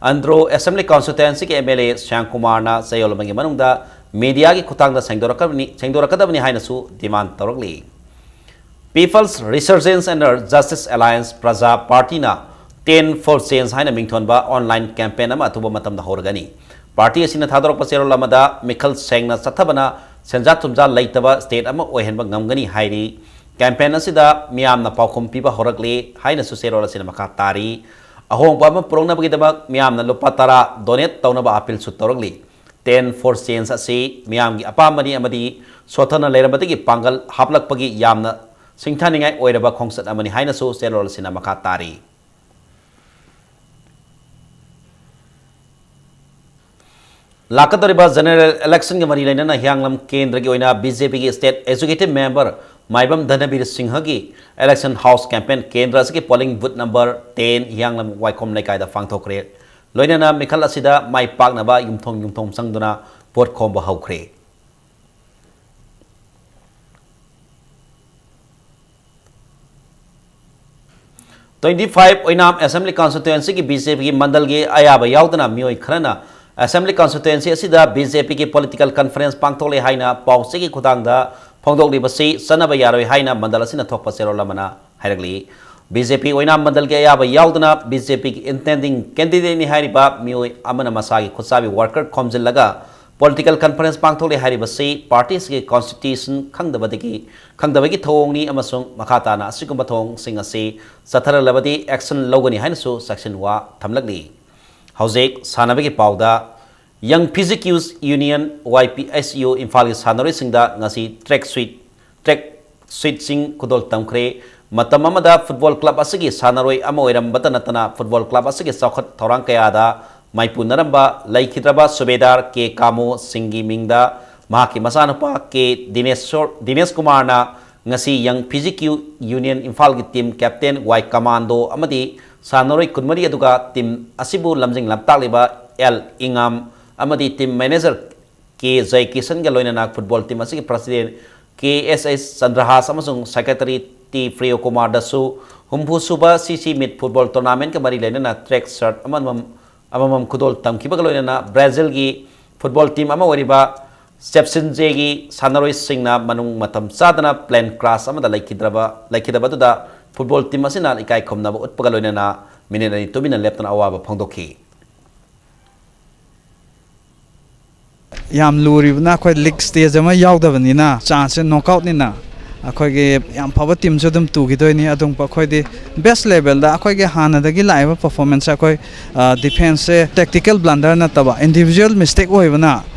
ꯑꯟꯗ꯭ꯔꯣ ꯑꯦꯁꯦꯝꯕ꯭ꯂꯤ ꯀꯟꯁꯇꯤꯇ꯭ꯋꯦꯟꯁꯤꯒꯤ ꯑꯦꯝ ꯑꯦꯜ ꯑꯦ ꯁ꯭ꯌꯥꯝ ꯀꯨꯃꯥꯔꯅ ꯆꯌꯣꯜ ꯑꯃꯒꯤ ꯃꯅꯨꯡꯗ ꯃꯤꯗꯤꯌꯥꯒꯤ ꯈꯨꯠꯊꯥꯡꯗ ꯁꯦꯡꯗꯣꯔꯛꯀꯗꯕꯅꯤ, ꯁꯦꯡꯗꯣꯔꯛꯀꯗꯕꯅꯤ ꯍꯥꯏꯅꯁꯨ ꯗꯤꯃꯥꯟ ꯇꯧꯔꯛꯂꯤ꯫ People's Resurgence and Justice Alliance, ꯄ꯭ꯔꯖꯥ ꯄꯥꯔꯇꯤꯅ Ten for Change ꯍꯥꯏꯅ ꯃꯤꯡꯊꯣꯟꯕ ꯑꯣꯟꯂꯥꯏꯟ ꯀꯦꯝꯄꯦꯟ ꯑꯃ ꯑꯊꯨꯕ ꯃꯇꯝꯗ ꯍꯧꯔꯒꯅꯤ꯫ ꯄꯥꯔꯇꯤ ꯑꯁꯤꯅ ꯊꯥꯗꯣꯔꯛꯄ ꯆꯦꯔꯣꯜ ꯑꯃꯗ ꯃꯤꯈꯜ ꯁꯦꯡꯅ ꯆꯠꯊꯕꯅ ꯁꯦꯟꯖꯥ ꯊꯨꯝꯖꯥ ꯂꯩꯇꯕ ꯁ꯭ꯇꯦꯠ ꯑꯃ ꯑꯣꯏꯍꯟꯕ ꯉꯝꯒꯅꯤ ꯍꯥꯏꯔꯤ꯫ ꯀꯦꯝꯄꯦꯟ ꯑꯁꯤꯗ ꯃꯤꯌꯥꯝꯅ ꯄꯥꯎꯈꯨꯝ ꯄꯤꯕ ꯍꯧꯔꯛꯂꯤ ꯍꯥꯏꯅꯁꯨ ꯆꯦꯔꯣꯜ ꯑꯁꯤꯅ ꯃꯈꯥ ꯇꯥꯔꯤ꯫ ꯑꯍꯣꯡꯕ ꯑꯃ ꯄꯨꯔꯛꯅꯕꯒꯤꯗꯃꯛ ꯃꯤꯌꯥꯝꯅ ꯂꯨꯄꯥ ꯇꯔꯥ ꯗꯣꯅꯦꯠ ꯇꯧꯅꯕ ꯑꯄꯤꯜꯁꯨ ꯇꯧꯔꯛꯂꯤ꯫ ꯇꯦꯟ ꯐꯣꯔ ꯆꯦꯟꯖ ꯑꯁꯤ ꯃꯤꯌꯥꯝꯒꯤ ꯑꯄꯥꯝꯕꯅꯤ ꯑꯃꯗꯤ ꯁꯣꯠꯊꯅ ꯂꯩꯔꯝꯕꯗꯒꯤ ꯄꯥꯡꯒꯜ ꯍꯥꯞꯂꯛꯄꯒꯤ ꯌꯥꯝꯅ ꯁꯤꯡꯊꯥꯅꯤꯡꯉꯥꯏ ꯑꯣꯏꯔꯕ ꯈꯣꯡꯆꯠ ꯑꯃꯅꯤ ꯍꯥꯏꯅꯁꯨ ꯆꯦꯔꯣꯜ ꯑꯁꯤꯅ ꯃꯈꯥ ꯇꯥꯔꯤ꯫ ꯂꯥꯛꯀꯗꯧꯔꯤꯕ ꯖꯦꯅꯔꯦꯜ ꯏꯂꯦꯛꯁꯟꯒ ꯃꯔꯤ ꯂꯩꯅꯅ ꯍꯤꯌꯥꯡꯂꯝ ꯀꯦꯟꯗ꯭ꯔꯒꯤ ꯑꯣꯏꯅ ꯕꯤ ꯖꯦ ꯄꯤꯒꯤ ꯁ꯭ꯇꯦꯠ ꯑꯦꯛꯖꯤꯀ꯭ꯌꯨꯇꯤꯚ ꯃꯦꯝꯕꯔ ꯃꯥꯏꯕꯝ ꯙꯅꯕꯤꯔ ꯁꯤꯡꯍꯒꯤ ꯏꯂꯦꯛꯁꯟ ꯍꯥꯎꯁ ꯀꯦꯝꯄꯦꯟ ꯀꯦꯟꯗ꯭ꯔ ꯑꯁꯤꯒꯤ polling booth number ten Hiyanglam Waikhom ꯂꯩꯀꯥꯏꯗ ꯄꯥꯡꯊꯣꯛꯈ꯭ꯔꯦ꯫ ꯂꯣꯏꯅꯅ ꯃꯤꯈꯜ ꯑꯁꯤꯗ ꯃꯥꯏ ꯄꯥꯛꯅꯕ ꯌꯨꯝꯊꯣꯡ ꯌꯨꯝꯊꯣꯡ ꯆꯪꯗꯨꯅ ꯚꯣꯠ ꯈꯣꯝꯕ ꯍꯧꯈ꯭ꯔꯦ꯫ Twenty five ꯑꯣꯏꯅꯥꯝ ꯑꯦꯁꯦꯝꯕ꯭ꯂꯤ ꯀꯟꯁꯇꯤꯇ꯭ꯋꯦꯟꯁꯤꯒꯤ ꯕꯤ ꯖꯦ ꯄꯤꯒꯤ ꯃꯟꯗꯜꯒꯤ ꯑꯌꯥꯕ ꯌꯥꯎꯗꯅ ꯃꯤꯑꯣꯏ ꯈꯔꯅ ꯑꯦꯁꯦꯝꯕ꯭ꯂꯤ ꯀꯟꯁꯇꯤꯇ꯭ꯋꯦꯟꯁꯤ ꯑꯁꯤꯗ ꯕꯤ ꯖꯦ ꯄꯤꯒꯤ ꯄꯣꯂꯤꯇꯤꯀꯦꯜ ꯀꯟꯐꯔꯦꯟꯁ ꯄꯥꯡꯊꯣꯛꯂꯦ ꯍꯥꯏꯅ ꯄꯥꯎ ꯆꯦꯒꯤ ꯈꯨꯠꯊꯥꯡꯗ ꯐꯣꯡꯗꯣꯛꯂꯤꯕꯁꯤ ꯆꯠꯅꯕ ꯌꯥꯔꯣꯏ ꯍꯥꯏꯅ ꯃꯟꯗꯜ ꯑꯁꯤꯅ ꯊꯣꯛꯄ ꯆꯦꯔꯣꯜ ꯑꯃꯅ ꯍꯥꯏꯔꯛꯂꯤ꯫ ꯕꯤ ꯖꯦ ꯄꯤ ꯑꯣꯏꯅꯥꯝ ꯃꯟꯗꯜꯒꯤ ꯑꯌꯥꯕ ꯌꯥꯎꯗꯅ ꯕꯤ ꯖꯦ ꯄꯤꯒꯤ ꯏꯟꯇꯦꯟꯗꯤꯡ ꯀꯦꯟꯗꯤꯗꯦꯠꯅꯤ ꯍꯥꯏꯔꯤꯕ ꯃꯤꯑꯣꯏ ꯑꯃꯅ ꯃꯁꯥꯒꯤ ꯈꯨꯠꯁꯥꯕꯤ ꯋꯥꯔꯀꯔ ꯈꯣꯝꯖꯤꯜꯂꯒ ꯄꯣꯂꯤꯇꯤꯀꯦꯜ ꯀꯟꯐꯔꯦꯟꯁ ꯄꯥꯡꯊꯣꯛꯂꯦ ꯍꯥꯏꯔꯤꯕꯁꯤ ꯄꯥꯔꯇꯤ ꯑꯁꯤꯒꯤ ꯀꯟꯁꯇꯤꯇ꯭ꯌꯨꯁꯟ ꯈꯪꯗꯕꯗꯒꯤ, ꯈꯪꯗꯕꯒꯤ ꯊꯧꯑꯣꯡꯅꯤ ꯑꯃꯁꯨꯡ ꯃꯈꯥ ꯇꯥꯅ ꯑꯁꯤꯒꯨꯝꯕ ꯊꯧꯑꯣꯡꯁꯤꯡ ꯑꯁꯤ ꯆꯠꯊꯔꯛꯂꯕꯗꯤ ꯑꯦꯛꯁꯟ ꯂꯧꯒꯅꯤ ꯍꯥꯏꯅꯁꯨ ꯆꯦꯛꯁꯤꯟꯋꯥ ꯊꯝꯂꯛꯂꯤ꯫ ꯍꯧꯖꯤꯛ ꯁꯥꯟꯅꯕꯒꯤ ꯄꯥꯎꯗ, ꯌꯪ ꯐꯤꯖꯤꯛ ꯌꯨꯁ ꯌꯨꯅꯤꯌꯟ, ꯋꯥꯏ ꯄꯤ ꯑꯦꯁ ꯌꯨ, ꯏꯝꯐꯥꯜꯒꯤ ꯁꯥꯟꯅꯔꯣꯏꯁꯤꯡꯗ ꯉꯁꯤ ꯇ꯭ꯔꯦꯛ ꯁꯨꯏꯠ, ꯇ꯭ꯔꯦꯛ ꯁꯨꯏꯠꯁꯤꯡ ꯈꯨꯗꯣꯜ ꯇꯝꯈ꯭ꯔꯦ꯫ ꯃꯇꯝ ꯑꯃꯗ ꯐꯨꯠꯕꯣꯜ ꯀ꯭ꯂꯕ ꯑꯁꯤꯒꯤ ꯁꯥꯟꯅꯔꯣꯏ ꯑꯃ ꯑꯣꯏꯔꯝꯕꯇ ꯅꯠꯇꯅ ꯐꯨꯠꯕꯣꯜ ꯀ꯭ꯂꯕ ꯑꯁꯤꯒꯤ ꯆꯥꯎꯈꯠ ꯊꯧꯔꯥꯡ ꯀꯌꯥꯗ ꯃꯥꯏꯄꯨꯅꯔꯝꯕ ꯂꯩꯈꯤꯗ꯭ꯔꯕ ꯁꯨꯕꯦꯗꯥꯔ ꯀꯦ ꯀꯥꯃꯣ ꯁꯤꯡꯒꯤ ꯃꯤꯡꯗ ꯃꯍꯥꯛꯀꯤ ꯃꯆꯥꯅꯨꯄꯥ ꯀꯦ ꯗꯤꯅꯦꯁꯣꯔ-, ꯗꯤꯅꯦꯁ ꯀꯨꯃꯥꯔꯅ ꯉꯁꯤ ꯌꯪ ꯐꯤꯖꯤꯛ ꯌꯨ ꯌꯨꯅꯤꯌꯟ ꯏꯝꯐꯥꯜꯒꯤ ꯇꯤꯝ ꯀꯦꯞꯇꯦꯟ ꯋꯥꯏ ꯀꯃꯥꯟꯗꯣ ꯑꯃꯗꯤ ꯁꯥꯟꯅꯔꯣꯏ ꯀꯨꯟꯃꯔꯤ ꯑꯗꯨꯒ ꯇꯤꯝ ꯑꯁꯤꯕꯨ ꯂꯝꯖꯤꯡ ꯂꯝꯇꯥꯛꯂꯤꯕ ꯑꯦꯜ ꯏꯉꯥꯝ ꯑꯃꯗꯤ ꯇꯤꯝ ꯃꯦꯅꯦꯖꯔ ꯀꯦ ꯖꯌꯀꯤꯁꯟꯒ ꯂꯣꯏꯅꯅ ꯐꯨꯠꯕꯣꯜ ꯇꯤꯝ ꯑꯁꯤꯒꯤ ꯄ꯭ꯔꯁꯤꯗꯦꯟ ꯀꯦ ꯑꯦꯁ ꯑꯦꯁ ꯆꯟꯗ꯭ꯔꯍꯥꯁ ꯑꯃꯁꯨꯡ ꯁꯦꯀ꯭ꯔꯦꯇꯔꯤ ꯇꯤ ꯄ꯭ꯔꯤꯌꯣꯀꯨꯃꯥꯔꯗꯁꯨ ꯍꯨꯝꯐꯨ ꯁꯨꯕ ꯁꯤ ꯁꯤ ꯃꯤꯠ ꯐꯨꯠꯕꯣꯜ ꯇꯣꯔꯅꯥꯃꯦꯟꯠꯀ ꯃꯔꯤ ꯂꯩꯅꯅ ꯇ꯭ꯔꯦꯛ ꯁꯔꯠ ꯑꯃꯃꯝ, ꯑꯃꯃꯝ ꯈꯨꯗꯣꯜ ꯇꯝꯈꯤꯕꯒ ꯂꯣꯏꯅꯅ ꯕ꯭ꯔꯥꯖꯤꯜꯒꯤ ꯐꯨꯠꯕꯣꯜ ꯇꯤꯝ ꯑꯃ ꯑꯣꯏꯔꯤꯕ ꯆꯦꯞꯁꯤꯟꯖꯦꯒꯤ ꯁꯥꯟꯅꯔꯣꯏꯁꯤꯡꯅ ꯃꯅꯨꯡ ꯃꯇꯝ ꯆꯥꯗꯅ ꯄ꯭ꯂꯦꯟ ꯀ꯭ꯔꯥꯁ ꯑꯃꯗ ꯂꯩꯈꯤꯗ꯭ꯔꯕ, ꯂꯩꯈꯤꯗꯕ ꯑꯗꯨꯗ ꯐꯨꯠꯕꯣꯜ ꯇꯤꯝ ꯑꯁꯤꯅ ꯏꯀꯥꯏ ꯈꯨꯝꯅꯕ ꯎꯠꯄꯒ ꯂꯣꯏꯅꯅ ꯃꯤꯅꯤꯠ ꯑꯅꯤ ꯇꯨꯃꯤꯟꯅ ꯂꯦꯞꯇꯅ ꯑꯋꯥꯕ ꯐꯣꯡꯗꯣꯛꯈꯤ꯫ ꯌꯥꯝ ꯂꯨꯔꯤꯕꯅ ꯑꯩꯈꯣꯏ ꯂꯤꯛ ꯁ꯭ꯇꯦꯖ ꯑꯃ ꯌꯥꯎꯗꯕꯅꯤꯅ, ꯆꯥꯟꯁꯁꯦ ꯅꯣꯛꯑꯥꯎꯠꯅꯤꯅ, ꯑꯩꯈꯣꯏꯒꯤ ꯌꯥꯝ ꯐꯕ ꯇꯤꯝꯁꯨ ꯑꯗꯨꯝ ꯇꯨꯈꯤꯗꯣꯏꯅꯤ꯫ ꯑꯗꯨꯝ ꯑꯩꯈꯣꯏꯗꯤ ꯕꯦꯁ ꯂꯦꯚꯦꯜꯗ ꯑꯩꯈꯣꯏꯒꯤ ꯍꯥꯟꯅꯗꯒꯤ ꯂꯥꯛꯏꯕ ꯄꯔꯐꯣꯔꯃꯦꯟꯁꯁꯦ ꯑꯩꯈꯣꯏ, ꯑ, ꯗꯤꯐꯦꯟꯁꯁꯦ ꯇꯦꯛꯇꯤꯀꯦꯜ ꯕ꯭ꯂꯟꯗꯔ ꯅꯠꯇꯕ, ꯏꯟꯗꯤꯕꯤꯖꯨꯋꯦꯜ ꯃꯤꯁꯇꯦꯛ ꯑꯣꯏꯕꯅ,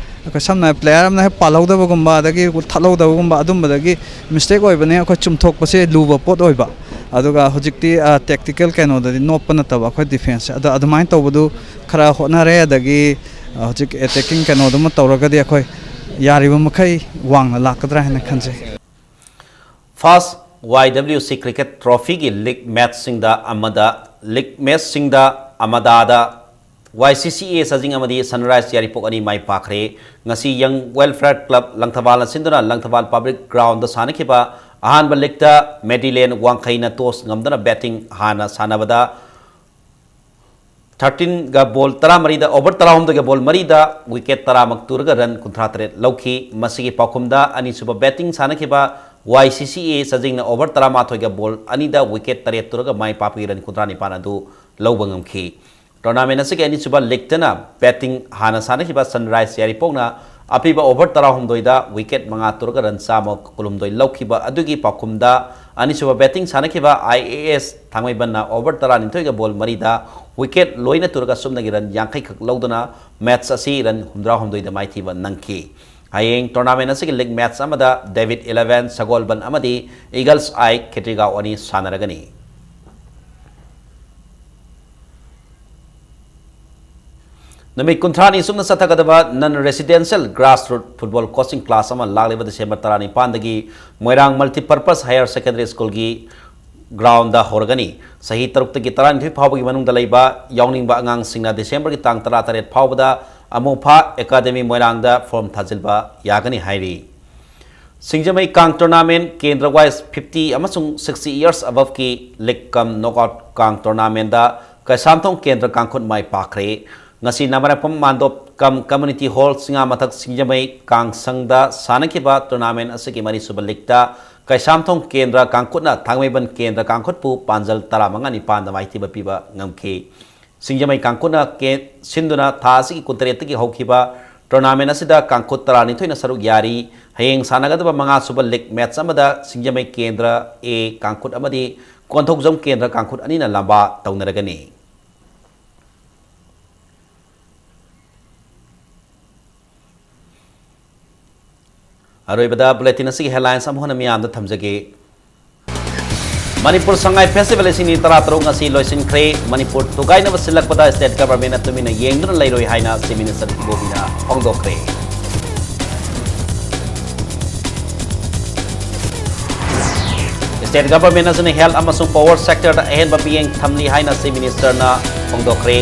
ꯑꯩꯈꯣꯏ ꯁꯝꯅ ꯍꯥꯏꯔꯕꯗ ꯄ꯭ꯂꯦꯌꯔ ꯑꯃꯅ ꯍꯦꯛ ꯄꯥꯜꯍꯧꯗꯕꯒꯨꯝꯕ ꯑꯗꯒꯤ ꯊꯠꯍꯧꯗꯕꯒꯨꯝꯕ ꯑꯗꯨꯝꯕꯗꯒꯤ ꯃꯤꯁꯇꯦꯛ ꯑꯣꯏꯕꯅꯦ꯫ ꯑꯩꯈꯣꯏ ꯆꯨꯝꯊꯣꯛꯄꯁꯦ ꯂꯨꯕ ꯄꯣꯠ ꯑꯣꯏꯕ꯫ ꯑꯗꯨꯒ ꯍꯧꯖꯤꯛꯇꯤ, ꯑ, ꯇꯦꯛꯇꯤꯀꯦꯜ ꯀꯩꯅꯣꯗꯗꯤ ꯅꯣꯞꯄ ꯅꯠꯇꯕ ꯑꯩꯈꯣꯏ ꯗꯤꯐꯦꯟꯁꯁꯦ꯫ ꯑꯗꯣ ꯑꯗꯨꯃꯥꯏꯅ ꯇꯧꯕꯗꯨ ꯈꯔ ꯍꯣꯠꯅꯔꯦ꯫ ꯑꯗꯒꯤ, ꯑ, ꯍꯧꯖꯤꯛ ꯑꯦꯇꯦꯛꯀꯤꯡ ꯀꯩꯅꯣꯗꯨꯃ ꯇꯧꯔꯒꯗꯤ ꯑꯩꯈꯣꯏ ꯌꯥꯔꯤꯕ ꯃꯈꯩ ꯋꯥꯡꯅ ꯂꯥꯛꯀꯗ꯭ꯔꯥ ꯍꯥꯏꯅ ꯈꯟꯖꯩ꯫ ꯐꯥꯔꯁ ꯋꯥꯏ ꯗꯕ꯭ꯂꯤꯎ ꯁꯤ ꯀ꯭ꯔꯤꯀꯦꯠ ꯇ꯭ꯔꯣꯐꯤꯒꯤ ꯂꯤꯒ ꯃꯦꯠꯆꯁꯤꯡꯗ ꯑꯃꯗ, ꯂꯤꯒ ꯃꯦꯠꯆꯁꯤꯡꯗ ꯑꯃꯗꯥꯗ ꯋꯥꯏ ꯁꯤ ꯁꯤ ꯑꯦ ꯁꯖꯤꯡ ꯑꯃꯗꯤ ꯁꯟꯔꯥꯏꯖ ꯌꯥꯏꯔꯤꯄꯣꯛ ꯑꯅꯤ ꯃꯥꯏ ꯄꯥꯛꯈ꯭ꯔꯦ꯫ ꯉꯁꯤ ꯌꯪ ꯋꯦꯜꯐꯤꯌꯔ ꯀ꯭ꯂꯕ ꯂꯪꯊꯕꯥꯜꯅ ꯁꯤꯟꯗꯨꯅ ꯂꯪꯊꯕꯥꯜ ꯄꯕ꯭ꯂꯤꯛ ꯒ꯭ꯔꯥꯎꯟꯗ ꯁꯥꯟꯅꯈꯤꯕ ꯑꯍꯥꯟꯕ ꯂꯤꯒꯇ ꯃꯦꯗꯤꯂꯦꯟ ꯋꯥꯡꯈꯩꯅ ꯇꯣꯁ ꯉꯝꯗꯨꯅ ꯕꯦꯇꯤꯡ ꯍꯥꯟꯅ ꯁꯥꯟꯅꯕꯗ ꯊꯥꯔꯇꯤꯟꯒ ꯕꯣꯜ ꯇꯔꯥꯃꯔꯤꯗ, ꯑꯣꯚꯔ ꯇꯔꯥꯍꯨꯝꯗꯣꯏꯒ ꯕꯣꯜ ꯃꯔꯤꯗ ꯋꯤꯀꯦꯠ ꯇꯔꯥꯃꯛ ꯇꯨꯔꯒ ꯔꯟ ꯀꯨꯟꯊ꯭ꯔꯥ ꯇꯔꯦꯠ ꯂꯧꯈꯤ꯫ ꯃꯁꯤꯒꯤ ꯄꯥꯎꯈꯨꯝꯗ ꯑꯅꯤꯁꯨꯕ ꯕꯦꯇꯤꯡ ꯁꯥꯟꯅꯈꯤꯕ ꯋꯥꯏ ꯁꯤ ꯁꯤ ꯑꯦ ꯁꯖꯤꯡꯅ ꯑꯣꯚꯔ ꯇꯔꯥꯃꯥꯊꯣꯏꯒ ꯕꯣꯜ ꯑꯅꯤꯗ ꯋꯤꯀꯦꯠ ꯇꯔꯦꯠ ꯇꯨꯔꯒ ꯃꯥꯏ ꯄꯥꯛꯄꯒꯤ ꯔꯟ ꯀꯨꯟꯊ꯭ꯔꯥ ꯅꯤꯄꯥꯟ ꯑꯗꯨ ꯂꯧꯕ ꯉꯝꯈꯤ꯫ ꯇꯣꯔꯅꯥꯃꯦꯟ ꯑꯁꯤꯒꯤ ꯑꯅꯤꯁꯨꯕ ꯂꯤꯒꯇꯅ ꯕꯦꯇꯤꯡ ꯍꯥꯟꯅ ꯁꯥꯟꯅꯈꯤꯕ ꯁꯟꯔꯥꯏꯖ ꯌꯥꯏꯔꯤꯄꯣꯛꯅ ꯑꯄꯤꯕ ꯑꯣꯚꯔ ꯇꯔꯥꯍꯨꯝꯗꯣꯏꯗ ꯋꯤꯀꯦꯠ ꯃꯉꯥ ꯇꯨꯔꯒ ꯔꯟ ꯆꯥꯝꯃ ꯀꯨꯟꯍꯨꯝꯗꯣꯏ ꯂꯧꯈꯤꯕ ꯑꯗꯨꯒꯤ ꯄꯥꯎꯈꯨꯝꯗ ꯑꯅꯤꯁꯨꯕ ꯕꯦꯇꯤꯡ ꯁꯥꯟꯅꯈꯤꯕ ꯑꯥꯏ ꯑꯦ ꯑꯦꯁ ꯊꯥꯡꯃꯩꯕꯟꯅ ꯑꯣꯚꯔ ꯇꯔꯥꯅꯤꯊꯣꯏꯒ ꯕꯣꯜ ꯃꯔꯤꯗ ꯋꯤꯀꯦꯠ ꯂꯣꯏꯅ ꯇꯨꯔꯒ ꯁꯨꯞꯅꯒꯤ ꯔꯟ ꯌꯥꯡꯈꯩꯈꯛ ꯂꯧꯗꯨꯅ ꯃꯦꯠꯆ ꯑꯁꯤ ꯔꯟ ꯍꯨꯝꯗ꯭ꯔꯥꯍꯨꯝꯗꯣꯏꯗ ꯃꯥꯏꯊꯤꯕ ꯅꯪꯈꯤ꯫ ꯍꯌꯦꯡ ꯇꯣꯔꯅꯥꯃꯦꯟ ꯑꯁꯤꯒꯤ ꯂꯤꯒ ꯃꯦꯠꯆ ꯑꯃꯗ ꯗꯦꯕꯤꯠ ꯏꯂꯦꯚꯦꯟ ꯁꯒꯣꯜꯕꯟ ꯑꯃꯗꯤ ꯏꯒꯜꯁ ꯑꯥꯏ ꯈꯦꯇ꯭ꯔꯤꯒꯥꯎ ꯑꯅꯤ ꯁꯥꯟꯅꯔꯒꯅꯤ꯫ ꯅꯨꯃꯤꯠ ꯀꯨꯟꯊ꯭ꯔꯥꯅꯤ ꯁꯨꯞꯅ ꯆꯠꯊꯒꯗꯕ non residential grassroot football coaching class ꯑꯃ ꯂꯥꯛꯂꯤꯕ ꯗꯤꯁꯦꯝꯕꯔ ꯇꯔꯥꯅꯤꯄꯥꯟꯗꯒꯤ ꯃꯣꯏꯔꯥꯡ ꯃꯜꯇꯤꯄꯔꯄꯁ ꯍꯥꯌꯔ ꯁꯦꯀꯦꯟꯗꯔꯤ ꯁ꯭ꯀꯨꯜꯒꯤ ꯒ꯭ꯔꯥꯎꯟꯗ ꯍꯧꯔꯒꯅꯤ꯫ ꯆꯍꯤ ꯇꯔꯨꯛꯇꯒꯤ ꯇꯔꯥꯅꯤꯊꯣꯏ ꯐꯥꯎꯕꯒꯤ ꯃꯅꯨꯡꯗ ꯂꯩꯕ ꯌꯥꯎꯅꯤꯡꯕ ꯑꯉꯥꯡꯁꯤꯡꯅ ꯗꯤꯁꯦꯝꯕꯔꯒꯤ ꯇꯥꯡ ꯇꯔꯥꯇꯔꯦꯠ ꯐꯥꯎꯕꯗ ꯑꯃꯣꯐꯥ ꯑꯦꯀꯥꯗꯃꯤ ꯃꯣꯏꯔꯥꯡꯗ ꯐꯣꯔꯝ ꯊꯥꯖꯤꯟꯕ ꯌꯥꯒꯅꯤ ꯍꯥꯏꯔꯤ꯫ ꯁꯤꯡꯖꯃꯩ ꯀꯥꯡ ꯇꯣꯔꯅꯥꯃꯦꯟ ꯀꯦꯟꯗ꯭ꯔ ꯋꯥꯏꯁ ꯐꯤꯐꯇꯤ ꯑꯃꯁꯨꯡ ꯁꯤꯛꯁꯇꯤ ꯏꯌꯔꯁ ꯑꯕꯞꯀꯤ ꯂꯤꯒ ꯀꯝ ꯅꯣꯛꯑꯥꯎꯠ ꯀꯥꯡ ꯇꯣꯔꯅꯥꯃꯦꯟꯗ ꯀꯩꯁꯥꯝꯊꯣꯡ ꯀꯦꯟꯗ꯭ꯔ ꯀꯥꯡꯈꯨꯠ ꯃꯥꯏ ꯄꯥꯛꯈ꯭ꯔꯦ꯫ ꯉꯁꯤ ꯅꯥꯃꯔꯥꯏꯄꯝ ꯃꯥꯟꯗꯣꯞ ꯀꯝ ꯀꯝꯃ꯭ꯌꯨꯅꯤꯇꯤ ꯍꯣꯜ ꯆꯤꯉꯥꯃꯊꯛ ꯁꯤꯡꯖꯃꯩ ꯀꯥꯡꯁꯪꯗ ꯁꯥꯟꯅꯈꯤꯕ ꯇꯣꯔꯅꯥꯃꯦꯟ ꯑꯁꯤꯒꯤ ꯃꯔꯤꯁꯨꯕ ꯂꯤꯒꯇ ꯀꯩꯁꯥꯝꯊꯣꯡ ꯀꯦꯟꯗ꯭ꯔ ꯀꯥꯡꯈꯨꯠꯅ ꯊꯥꯡꯃꯩꯕꯟ ꯀꯦꯟꯗ꯭ꯔ ꯀꯥꯡꯈꯨꯠꯄꯨ ꯄꯥꯟꯖꯜ ꯇꯔꯥꯃꯉꯥ ꯅꯤꯄꯥꯟꯗ ꯃꯥꯏꯊꯤꯕ ꯄꯤꯕ ꯉꯝꯈꯤ꯫ ꯁꯤꯡꯖꯃꯩ ꯀꯥꯡꯈꯨꯠꯅ ꯀꯦ-, ꯁꯤꯟꯗꯨꯅ ꯊꯥ ꯑꯁꯤꯒꯤ ꯀꯨꯟꯇꯔꯦꯠꯇꯒꯤ ꯍꯧꯈꯤꯕ Tournament ꯑꯁꯤꯗ ꯀꯥꯡꯈꯨꯠ ꯇꯔꯥꯅꯤꯊꯣꯏꯅ ꯁꯔꯨꯛ ꯌꯥꯔꯤ꯫ ꯍꯌꯦꯡ ꯁꯥꯟꯅꯒꯗꯕ ꯃꯉꯥꯁꯨꯕ league match ꯑꯃꯗ ꯁꯤꯡꯖꯃꯩ ꯀꯦꯟꯗ꯭ꯔ A ꯀꯥꯡꯈꯨꯠ ꯑꯃꯗꯤ ꯀꯣꯟꯊꯧꯖꯝ ꯀꯦꯟꯗ꯭ꯔ ꯀꯥꯡꯈꯨꯠ ꯑꯅꯤꯅ ꯂꯝꯕꯥ ꯇꯧꯅꯔꯒꯅꯤ꯫ ꯑꯔꯣꯏꯕꯗ bulletin ꯑꯁꯤꯒꯤ headlines ꯑꯃꯨꯛ ꯍꯟꯅ ꯃꯤꯌꯥꯝꯗ ꯊꯝꯖꯒꯦ꯫ ꯃꯅꯤꯄꯨꯔ ꯁꯉꯥꯏ festival ꯂꯤꯁꯤꯡ ꯑꯅꯤ ꯇꯔꯥꯇꯔꯨꯛ ꯉꯁꯤ ꯂꯣꯏꯁꯤꯟꯈ꯭ꯔꯦ꯫ ꯃꯅꯤꯄꯨꯔ ꯊꯨꯒꯥꯏꯅꯕ ꯁꯤꯜꯂꯛꯄꯗ state governmentꯅ ꯇꯨꯃꯤꯟꯅ ꯌꯦꯡꯗꯨꯅ ꯂꯩꯔꯣꯏ ꯍꯥꯏꯅ Chief Minister ꯏꯕꯣꯕꯤꯅ ꯐꯣꯡꯗꯣꯛꯈ꯭ꯔꯦ꯫ State government ꯑꯁꯤꯅ health ꯑꯃꯁꯨꯡ power sectorꯗ ꯑꯍꯦꯟꯕ ꯃꯤꯠꯌꯦꯡ ꯊꯝꯂꯤ ꯍꯥꯏꯅ Chief Ministerꯅ ꯐꯣꯡꯗꯣꯛꯈ꯭ꯔꯦ꯫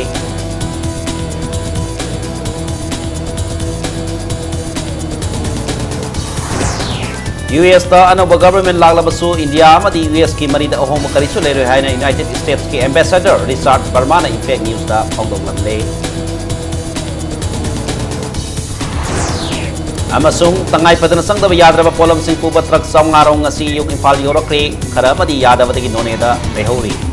USꯇ ꯑꯅꯧꯕ government ꯂꯥꯛꯂꯕꯁꯨ India ꯑꯃꯗꯤ USꯀꯤ ꯃꯔꯤꯗ ꯑꯍꯣꯡꯕ ꯀꯔꯤꯁꯨ ꯂꯩꯔꯣꯏ ꯍꯥꯏꯅ United States ꯀꯤ ambassador Richard Vermaꯅ IMPACT Newsꯇ ꯐꯣꯡꯗꯣꯛꯂꯝꯂꯦ꯫ ꯑꯃꯁꯨꯡ ꯇꯉꯥꯏ ꯐꯗꯅ ꯆꯪꯗꯕ ꯌꯥꯗ꯭ꯔꯕ ꯄꯣꯠꯂꯝꯁꯤꯡ ꯄꯨꯕ truck ꯆꯥꯝꯃꯉꯥ ꯔꯣꯝ ꯉꯁꯤ ꯑꯌꯨꯛ ꯏꯝꯐꯥꯜ ꯌꯧꯔꯛꯈ꯭ꯔꯦ꯫ ꯈꯔ ꯑꯃꯗꯤ ꯌꯥꯗꯕꯗꯒꯤ ꯅꯣꯅꯦꯗ ꯂꯩꯍꯧꯔꯤ꯫